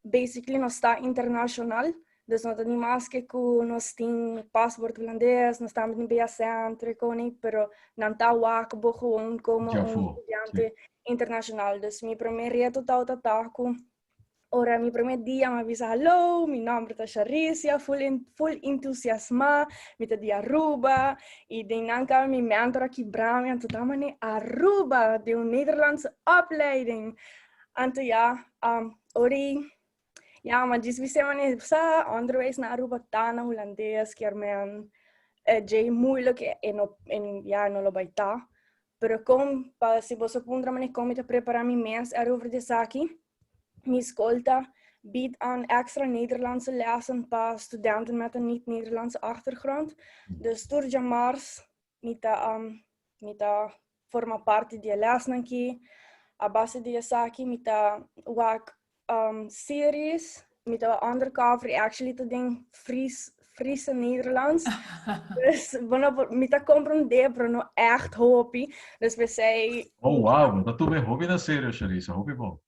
Basically nos ta internashonal, dus no ta ni maske ku nos tin paspoort hulandes, nos tambe tin BSN, tur e koni, pero nan ta wak bo gewoon komo Ja, un fu. studiante internashonal. Dus mi promé reto tabata ta ku ora mi promé dia mi a bisa hallo, mi nòmber ta Sharicia, full en, full entusiasmá, mi ta di Aruba, i den nan kaba mi mentor a kibra mi, anto ta manera Aruba, den un Nederlandse opleiding. Anto ja, um, ori, ja, maar djis bisé manera, sa, onderwijs na Aruba ta na Hulandes, kier men, eh, djei moeilijk en, no, en ja, no lo bai ta. Pero kon, pa si boso puntra manera kon mi ta prepara mi mes erover di esaki, mi skol ta biedt aan extra Nederlandse lessen pa studenten met een niet-Nederlandse achtergrond. Dus tur djamars mi ta, um, mi ta forma parti di e lesnan ki. A base di esaki mi ta wak um, series, mi ta undercover y actually ta den Fries, Friese Nederlands. Dus, bueno, mi ta comprende, pero no echt hopi. Dus p'esei... Oh, wow, dat doe hopi na serio, Sharisa, hopi bon.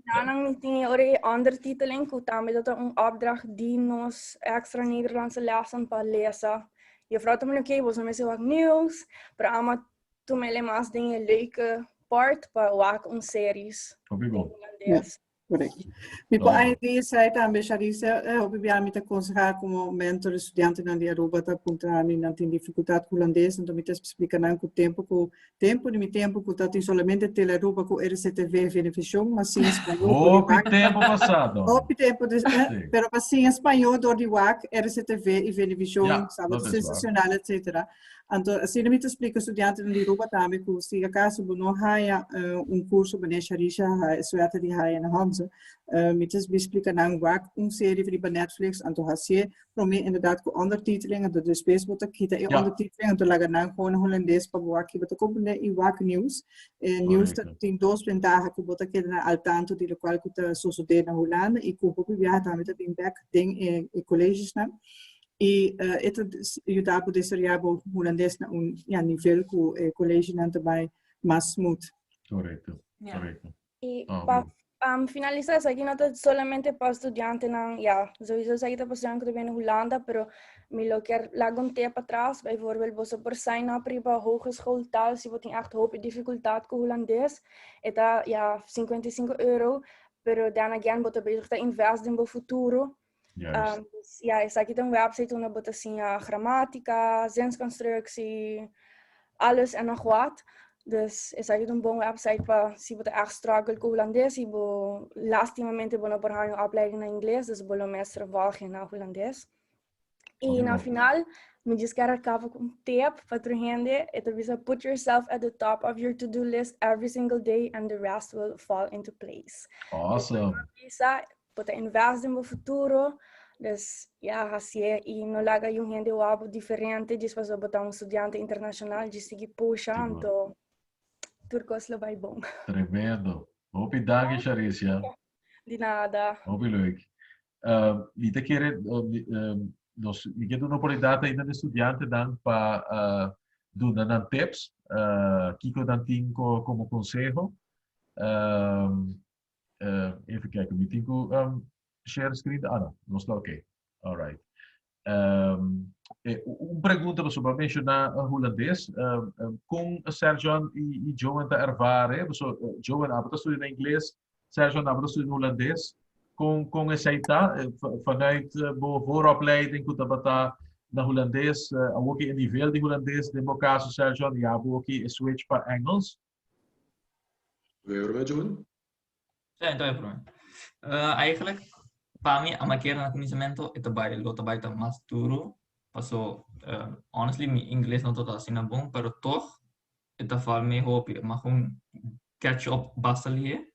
Daarna mi tin ora e ondertiteling, ku tambe dat un opdracht di nos extra Nederlandse lessen pa lesa. Juffrouw ta manda, oké, boso mester wak nieuws, pero ama tuma ele mas den e leuke part pa wak un series. Hopi bon. Ja, correcto. Mi por añadir esei tambe, Charissa, eh, hopi bia mi ta aconseja como mentor estudiantenan di Aruba ta puntra mi nan tin dificultad cu hulandes, enton mi ta explica nan cu tempo cu Tempo di mi tempo cu ta tin solamente Tele Aruba cu RCTV Venevision, ma sin español door di Hopi wak. tempo pasado. Hopi tempo, dus, eh, Sí. pero ma sin español door di wak RCTV y Venevision, Ja, Sábado dat is waar. Sensacional, etcétera. Anto, asina mi ta splica studiantenan di Aruba tambe cu si acaso bo no haya eh, un curso manera Sharisha haya, suerte di haya na Hanze, eh, mi ta splica nan wak un serie riba Netflix, anto hacié Promé inderdaad ku ondertiteling, anto despues bo ta kita e ondertiteling, anto laga nan gewoon na Hulandes pa bo wak ki bo ta komprendé i wak nieuws. E nieuws ta tin dos bentaha ku bo ta keda na al tanto di lokual ku ta sosodé na Hulanda i ku hopi biaha tambe ta bin bèk den e e kolegionan. I e ta yuda bo desaroyá bo Hulandes na un ya nivel ku e kolegionan ta bai mas smooth. Korekto, korekto. I pa um, finalisá, esaki no ta solamente pa studiantenan, ja, sowieso esaki ta pa studianten ku ta bini Hulanda, pero mi lo kier laga un tip atras, bijvoorbeeld boso por sign up riba hogeschool taal si bo tin echt hopi dificultad ku Hulandes, e ta ja 55 euro, pero then again bo ta bezig ta invest den bo futuro. Juist. Um, dus ja, esaki ta un website unda bo ta siña gramatica, zinsconstructie, alles en nog wat. Dus esaki ta un bon website pa si bo ta echt struggle ku Hulandes y bo lastimamente bo no por haña un opleiding na Ingles, dus bo lo mester volgen na Hulandes. Y na final, mi djis kier a kaba ku un tip pa tur hende. E ta bisa, put yourself at the top of your to-do list every single day and the rest will fall into place. Awesome. Bisa, Bo ta invest den bo futuro, dus ja, hasié i no laga yun hende wak bo diferente djis pasobra bo ta un studiante internashonal, djis sigui pusha, anto tur kos lo bai bon. Tremendo. Hopi danki Sharicia. Di nada. Hopi leuk. Mi ta kere nos mi ke duna oportunidat ainda na e studiantenan pa duna nan tips, kiko nan tin komo konseho. Uh, even kijken, mi tin ku um, share screen. Ah, no, nos ta oké. All right. Um, eh, un pregunta pasobra menshoná uh, hulandes. Um, um, kon Sergeon i, i Joan ta ervare? Paso, uh, Joan abo ta studia na ingles, Sergeon abo ta studia na hulandes. Kon, kon esei ta? Eh, vanuit uh, bo vooropleiding ku tabata na hulandes, uh, awor ki e nivel di hulandes, den bo kaso Sergeon, i abo ki e switch pa Engels? Wil je ermee, Joan? Ja, então é problema. Uh, eigenlijk, pa mi, a keer na começamento, e bai, lo bai ta mas duro. Paso, uh, honestly, mi inglês no tota asina bom, pero toch, e ta val me hopi, maar gewoon catch up basta lihe.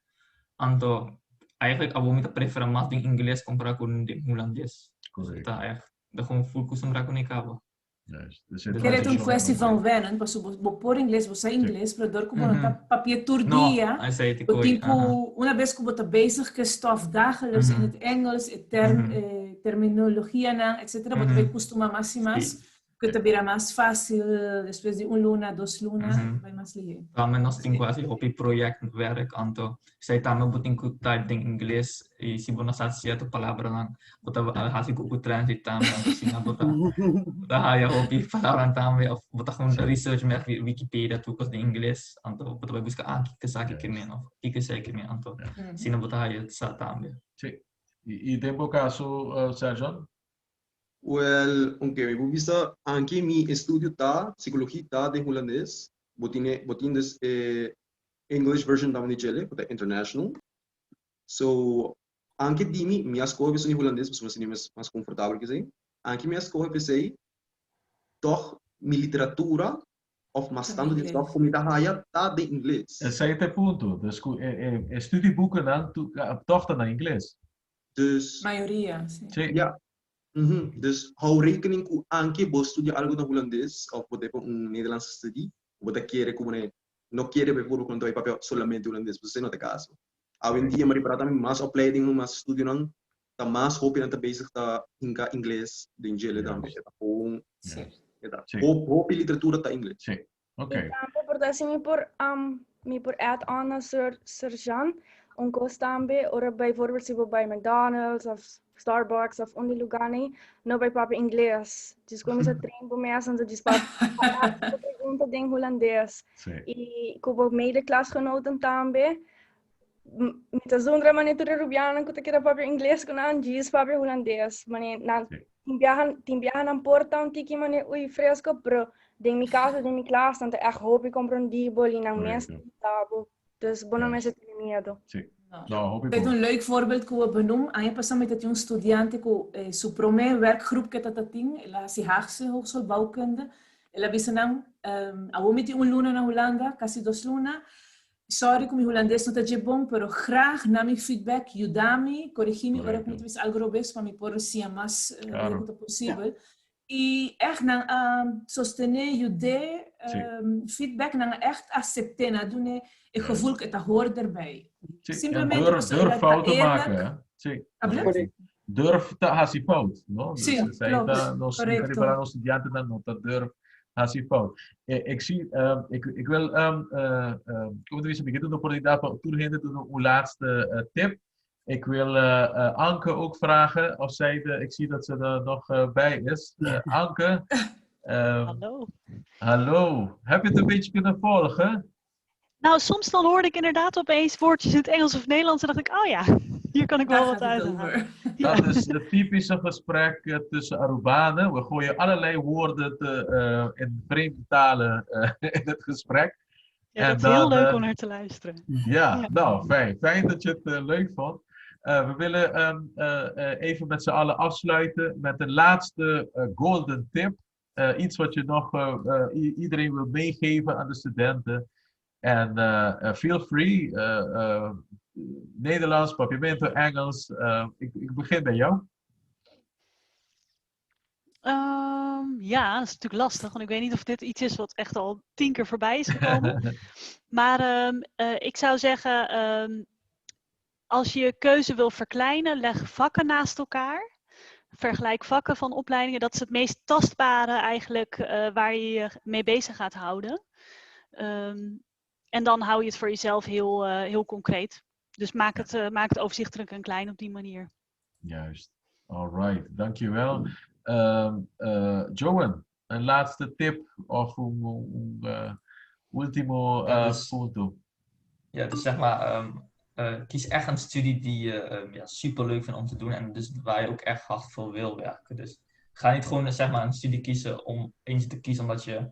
Anto, eigenlijk, abo mi ta prefera mas den inglês comparado con den holandês. Correcto. Ta echt, da gewoon full kustum raku ni kaba. Juist. Dus het Kere un kwestie van wennen, paso bo por ingles, bo sa ingles, pero door ku bo no ta papia tur dia, bo tin ku, una bes ku bo ta bezig ku e stof dagelijks in het Engels, e term, terminologianan, etcetera, bo ta bai kustuma mas i mas. Ku ta bira mas fásil despues di un luna, dos luna, mm -hmm. bai mas lihé. Tambe nos tin ku hasi hopi projectwerk, anto esei tambe bo tin ku type den ingles i si bo no sa sierto palabranan bo ta hasi Google Translate tambe, anto asina bo ta bo ta haya hopi palabranan tambe of bo ta gewoon research met Wikipedia tur kos den ingles, anto bo ta bai buska ah kiko esaki ke men of kiko esei ke men, anto asina bo ta haya sa tambe. Sí. I den bo kaso, Sergeant? Wel, oké, mi por bisa, anke mi estudio ta, psicologie ta den Hulandes, bo tin e, bo tin dus e English version tambe di djele, ku ta international. So, anke di mi, mi a skohe pa estudia Hulandes pasobra mi a sinti mi mas komfortabel ku esei. Anke mi a skohe pa esei, tòg mi literatura òf mas tantu di stof ku mi ta haya ta den Ingles. Esei ta e punto, dus ku e e studiebukennan tòg ta na Ingles. Dus. Mayoria, si. Sí. Ja. Mhm. Dus hou rekening ku anke bo studia algu na Hulandes of bo ta pa un Nederlandse studie, bo ta kere ku bo no kere bijvoorbeeld ku nan ta bai papia solamente Hulandes, pasobra esei no ta e kaso. Awendia mi ripará tambe mas opleidingnan, mas studionan, ta mas hopinan ta bezig ta hinka Ingles den djele tambe. E ta gewoon, e ta hopi literatura ta Ingles. Sí. Ok. I tambe por ta si mi por um, mi por add on na Sir, Sir Jean, un kos tambe, ora bijvoorbeeld si bo bai McDonald's of Starbucks of un di lugar nei, no bai papia ingles. Dus kuminsa train bo mes anto djis pa pa pregunta den hulandes. Sí. I ku bo medeklasgenoten tambe, mi ta zundra mane tur e rubianan ku ta keda papia ingles ku nan djis papia hulandes. Mane nan Sí. tin biaha tin biaha nan por ta un tiki mane ui fresco, pero den mi caso, den mi klas, nan ta echt hopi comprendibel y nan mes Correcto. ta bo. Dus bo no Juist. mester tene miedo. Sí. No. No, hopi Dit bon. un leuk voorbeeld ku we benoem. Aña pasá mi tatin un studiante ku eh, su promé werkgroep ku e tatatin, el a hasi Haagse Hogeschool Bouwkunde. El a bisa nan, um, awor mi tin un luna na Hulanda, kasi dos luna. Sorry ku mi hulandes no ta dje bon, pero graag na mi feedback, yuda mi, korigí mi ora ku mi Correcto. ta bisa algu robes pa mi por siña mas eh, Claro. ku ta posibel. I echt nan a sostené, yud'é, Sí. feedback, nan a echt asept'é, nan a dun'é e Juist. gevoel ku e ta hoor erbij. Sí, en Simplemente durf, pasobra durf el a ta fouten maken, eerlijk. hè? Sí. Abla? Correcto. Durf ta hasi fout, no? Dus Sí, esei klopt. ta nos Correcto. riba nos studiantenan no ta durf hasi fout. Ik zie, ik wil, kom te weten, ik heb de oportuniteit pa tur hende duna un laatste tip. Ik wil Anke ook vragen of zij de, ik zie dat ze er nog bij is. Anke. Hallo. Hallo. Heb je het een beetje kunnen volgen? Nou, soms dan hoorde ik inderdaad opeens woordjes in het Engels of Nederlands en dacht ik, oh ja, hier kan ik wel Daar wat gaat het uit halen. over. Ja. Dat is het typische gesprek tussen Arubanen. We gooien allerlei woorden in vreemde talen in het gesprek. Ja, En dat is heel dan, leuk om naar te luisteren. Ja, Ja. nou, fijn. Fijn dat je het leuk vond. We willen even met z'n allen afsluiten met een laatste golden tip. Iets wat je nog iedereen wil meegeven aan de studenten. En feel free. Nederlands, Papiamento, Engels. Ik begin bij jou. Ja, dat is natuurlijk lastig, want ik weet niet of dit iets is wat echt al 10 keer voorbij is gekomen. Maar ik zou zeggen, als je je keuze wil verkleinen, leg vakken naast elkaar. Vergelijk vakken van opleidingen. Dat is het meest tastbare eigenlijk waar je je mee bezig gaat houden. En dan hou je het voor jezelf heel concreet. Dus maak het overzichtelijk en klein op die manier. Juist. All right, dankjewel. Joan, een laatste tip of een ultimo punto? Ja, dus zeg maar, kies echt een studie die je super leuk vindt om te doen en dus waar je ook echt hard voor wil werken. Dus ga niet gewoon een studie kiezen om eentje te kiezen omdat je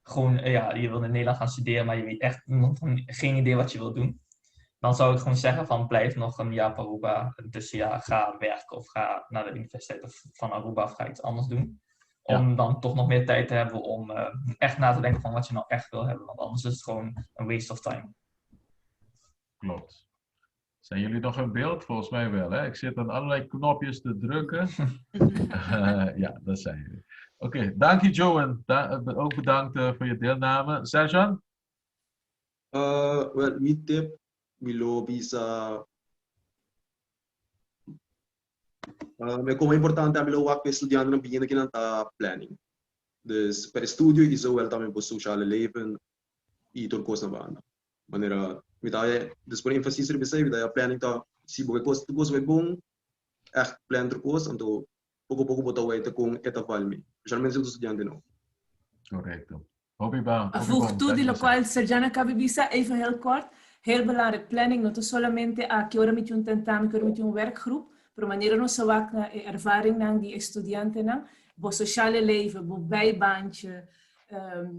gewoon, ja, je wil in Nederland gaan studeren, maar je weet echt nog geen idee wat je wil doen. Dan zou ik gewoon zeggen van blijf nog een jaar op Aruba, een tussenjaar, ga werken of ga naar de universiteit of van Aruba of ga iets anders doen. Om dan toch nog meer tijd te hebben om echt na te denken van wat je nou echt wil hebben. Want anders is het gewoon een waste of time. Klopt. Zijn jullie nog in beeld? Volgens mij wel, hè? Ik zit aan allerlei knopjes te drukken. Ja, dat zijn jullie. Oké, dank je Joan. Da ook bedankt voor je deelname. Serjan? Well, mi tip, mi lo bisa me como importante ami lo wak pa e studiantenan biñendo kinan ta planning. Dus pa estudio y zowel tambe bo sociale leven y tur cos na banda. Manera mi ta haya, dus pone enfasis riba esey, mi ta haya planning ta si bo ke cos tur cos bay bon, echt plan tur cos, anto poco poco bo ta weten con e ta val mi, specialmente si bo ta studiante nou. Correcto. Hopi bon. A voeg toe di locual Serjan a caba bisa, even heel kort, heel belangrijk, planning no ta solamente a ki ora mi tin un tentamen, ki ora mi tin un werkgroep, pero manera nos a wak na e ervaringnan di e studiantenan, bo sociale leven, bo bijbaantje,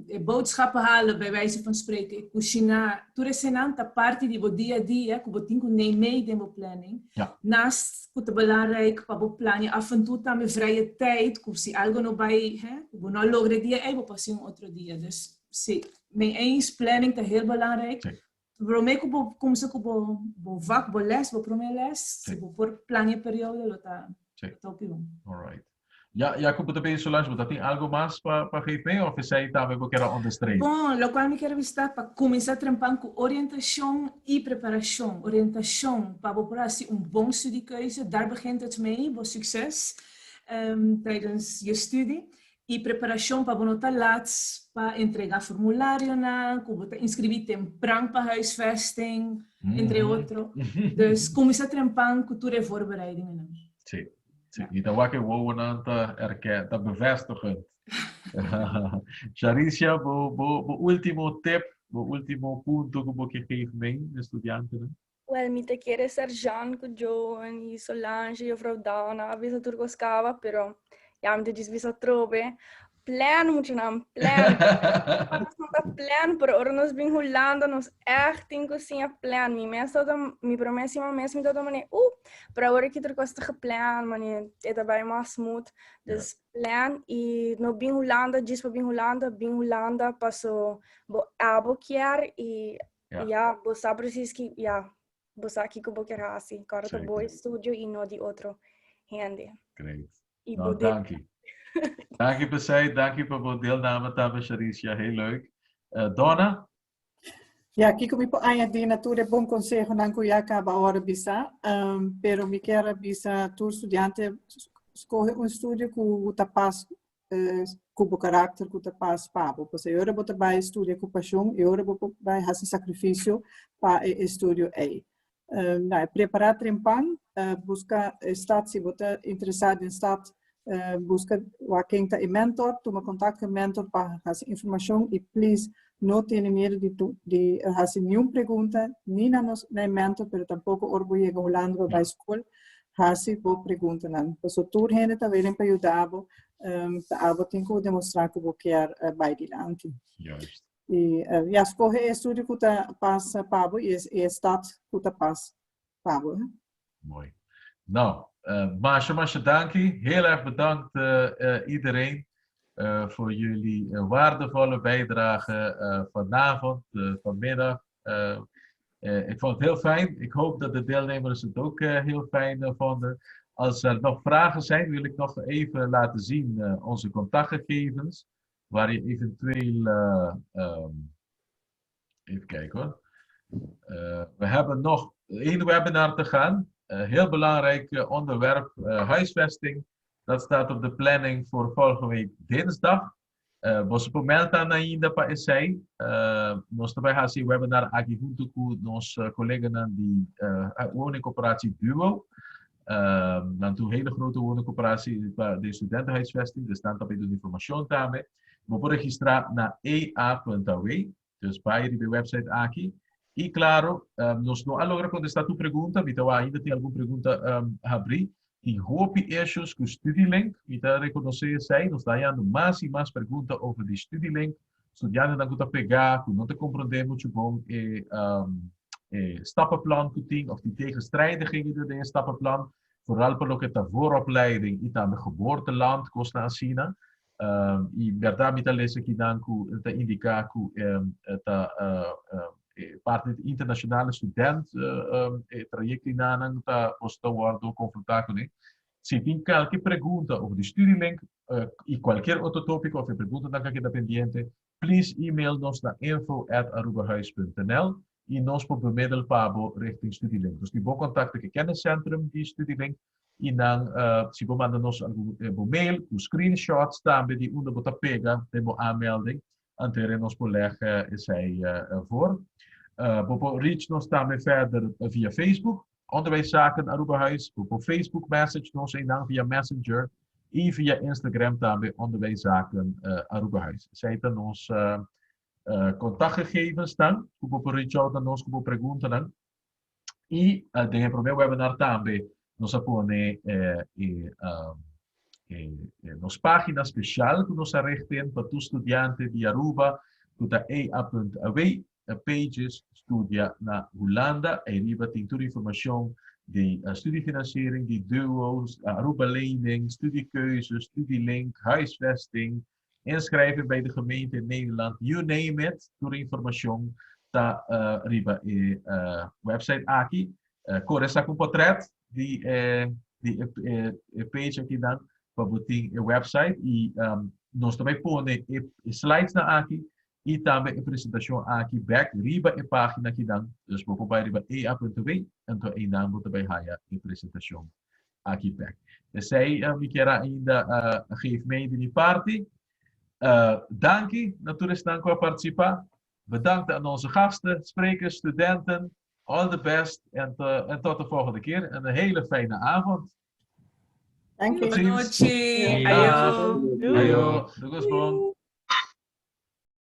e boodschappen halen bij wijze van spreken, e kushiná, tur esenan ta parti di bo dia a dia ku bo tin ku neem mee den bo planning. Naast ku ta belangrijk pa bo plania af en toe tambe vrije tijd, ku si algo no bai, hè, ku bo no a logra e dia ei, bo por hasi un otro dia. Dus si, mee eens, planning ta heel belangrijk. Promé ku bo kumsa ku bo bo vak, bo les, bo promé les, si bo por plania e periodo lo ta lo ta hopi bon. Alright. Ja, ja ku bo ta bini Solange, bo ta tin algo mas pa pa geef mee of esei tambe bo kier a onderstrepen? Bon, lokual mi kier a bisa ta pa kuminsá trempan ku orientashon i preparashon. Orientashon pa bo por hasi un bon studiekeuze, daar begint het mee, bo sukses tijdens je studie. I preparashon pa bo no ta lat pa entregá formularionan, ku bo ta inskribí tempran pa huisvesting, entre otro. Dus kuminsá trempan ku tur e voorbereidingennan. Sí, sí. I ta wak e wowonan ta erken, ta bevestigend. Sharicia, bo, bo, bo último tip, bo último punto ku bo ke geef mee na studiantenan? Wel, mi ta kere Sergeant ku Joan i Solange i juffrouw Donna a bisa tur kos kaba, pero ya mi ta djis bisa atrobe. Plan, muchanan, plan. Nos no ta plan, pero ora nos bin Hulanda nos echt tin ku siña plan. Mi mes tabata, mi promé siman mes mi tabata manera, uh, pero awor aki tur kos ta geplan, manera e ta bai mas smooth. Dus plan i no bin Hulanda djis pa bin Hulanda, bin Hulanda paso bo abo kier i Ja. Ja, bo sa precies ki, ja, bo sa kiko bo kier hasi. Kòrda ta bo estudio i no di otro hende. Great. I Nou, bo danki. Danki p'esei, danki pa bo deelname tambe, Sharicia. Heel leuk. Donna? Ja, kiko mi por añadí na tur e bon konsehonan ku ya kaba ora bisa, um, pero mi kier a bisa tur studiante skohe un studio ku ta pas ku bo karakter ku ta pas pa bo. Pasobra e ora bo ta bai studia ku pashon, e ora bo por bai hasi sakrifisio pa e estudio ei. Nou, prepará trempan, buska e stat si bo ta interesá den stat, buska wak ken ta e mentor, tuma kontak ku e mentor pa hasi informashon i please no tene miedu di di hasi niun pregunta ni na nos na e mentor pero tampoko ora bo yega Hulanda pa bai skol Hasi bo preguntanan. Paso tur hende ta willing pa yuda bo, um, ta abo tin ku demostrá ku bo kier uh, bai dilanti. Juist. I uh, ja, skohe e estudio ku ta pas pa bo i e stad ku ta pas pa bo. Hè? Mooi. Nou, uh, masha, masha danki. Heel erg bedankt uh, uh, iedereen uh, voor jullie uh, waardevolle bijdrage uh, vanavond, uh, vanmiddag. Uh, ik vond het heel fijn. Ik hoop dat de deelnemers het ook heel fijn vonden. Als er nog vragen zijn, wil ik nog even laten zien onze contactgegevens. Waar je eventueel. Um, even kijken hoor. We hebben nog één webinar te gaan. Heel belangrijk onderwerp, huisvesting. Dat staat op de planning voor volgende week dinsdag. Boso por meld aan ainda pa esei. Nos ta bai hasi e webinar aki huntu ku nos koleganan di woningcorporatie Duo. Nan ta un hele grote woningcorporatie pa den studentenhuisvesting, dus nan ta bai duna informashon tambe. Bo por registrá na ea.aw, dus bai riba e website aki. I klaro, nos no a logra kontestá tur pregunta, mi ta wak ainda tin algun pregunta habrí. Tin hopi issues ku Studielink, mi ta rekonosé esei. Nos ta hañando mas i mas pregunta over di Studielink. Studiantenan ku ta pegá, ku no ta komprondé muchu bon e e stappenplan ku tin òf tin tegenstrijdigheden den e stappenplan, vooral pa loke ta vooropleiding i tambe geboorteland, kosnan asina. I bèrdat mi ta lesa kinan ku ta indiká ku ta e parti di internashonale student e trayekto inanan ta boso ta wòrdu konfrontá kuné. Si tin kualke pregunta over di Studielink i kualkier otro tópiko òf e preguntanan ku a keda pendiente, please email nos na info@arubahuis.nl i nos por bemiddel pa bo richting Studielink. Nos tin bon kontakto ku e kenniscentrum di Studielink i nan si bo manda nos algun bo mail ku screenshots tambe di unda bo ta pega den bo aanmelding, anto nos por leg esei voor. Bo por reach nos tambe verder via Facebook, Onderwijszaken Arubahuis, bo por Facebook message nos einan via Messenger i via Instagram tambe Onderwijszaken Arubahuis. Esei ta nos kontaktgegevensnan ku bo por reach out na nos ku bo preguntanan. I den e promé webinar tambe nos a pone e nos página spesial ku nos a richten pa tur studiante di Aruba ku ta ea.aw pages studia na Hulanda. Ei riba tin tur informashon di studiefinanciering, di duo's, Aruba lening, studiekeuze, studielink, huisvesting, inschrijven bij de gemeente in Nederland, you name it, tur informashon ta riba e website aki. Kore saka un portret di e di e e page aki dan pa bo tin e website i nos ta bai pone e slides nan aki i tambe e presentashon aki bek riba e pagina aki dan. Dus bo por bai riba ea.w anto einan bo ta bai haya e presentashon aki bek. Esei mi kier a ainda geef mee di mi parti. Danki na tur esnan ku a partisipá. Bedankt aan onze gasten, sprekers, studenten. All the best en, en tot de volgende keer. En een hele fijne avond. Dank je. Tot ziens. Boa noite. Ayo. Ayo. Doei, bon.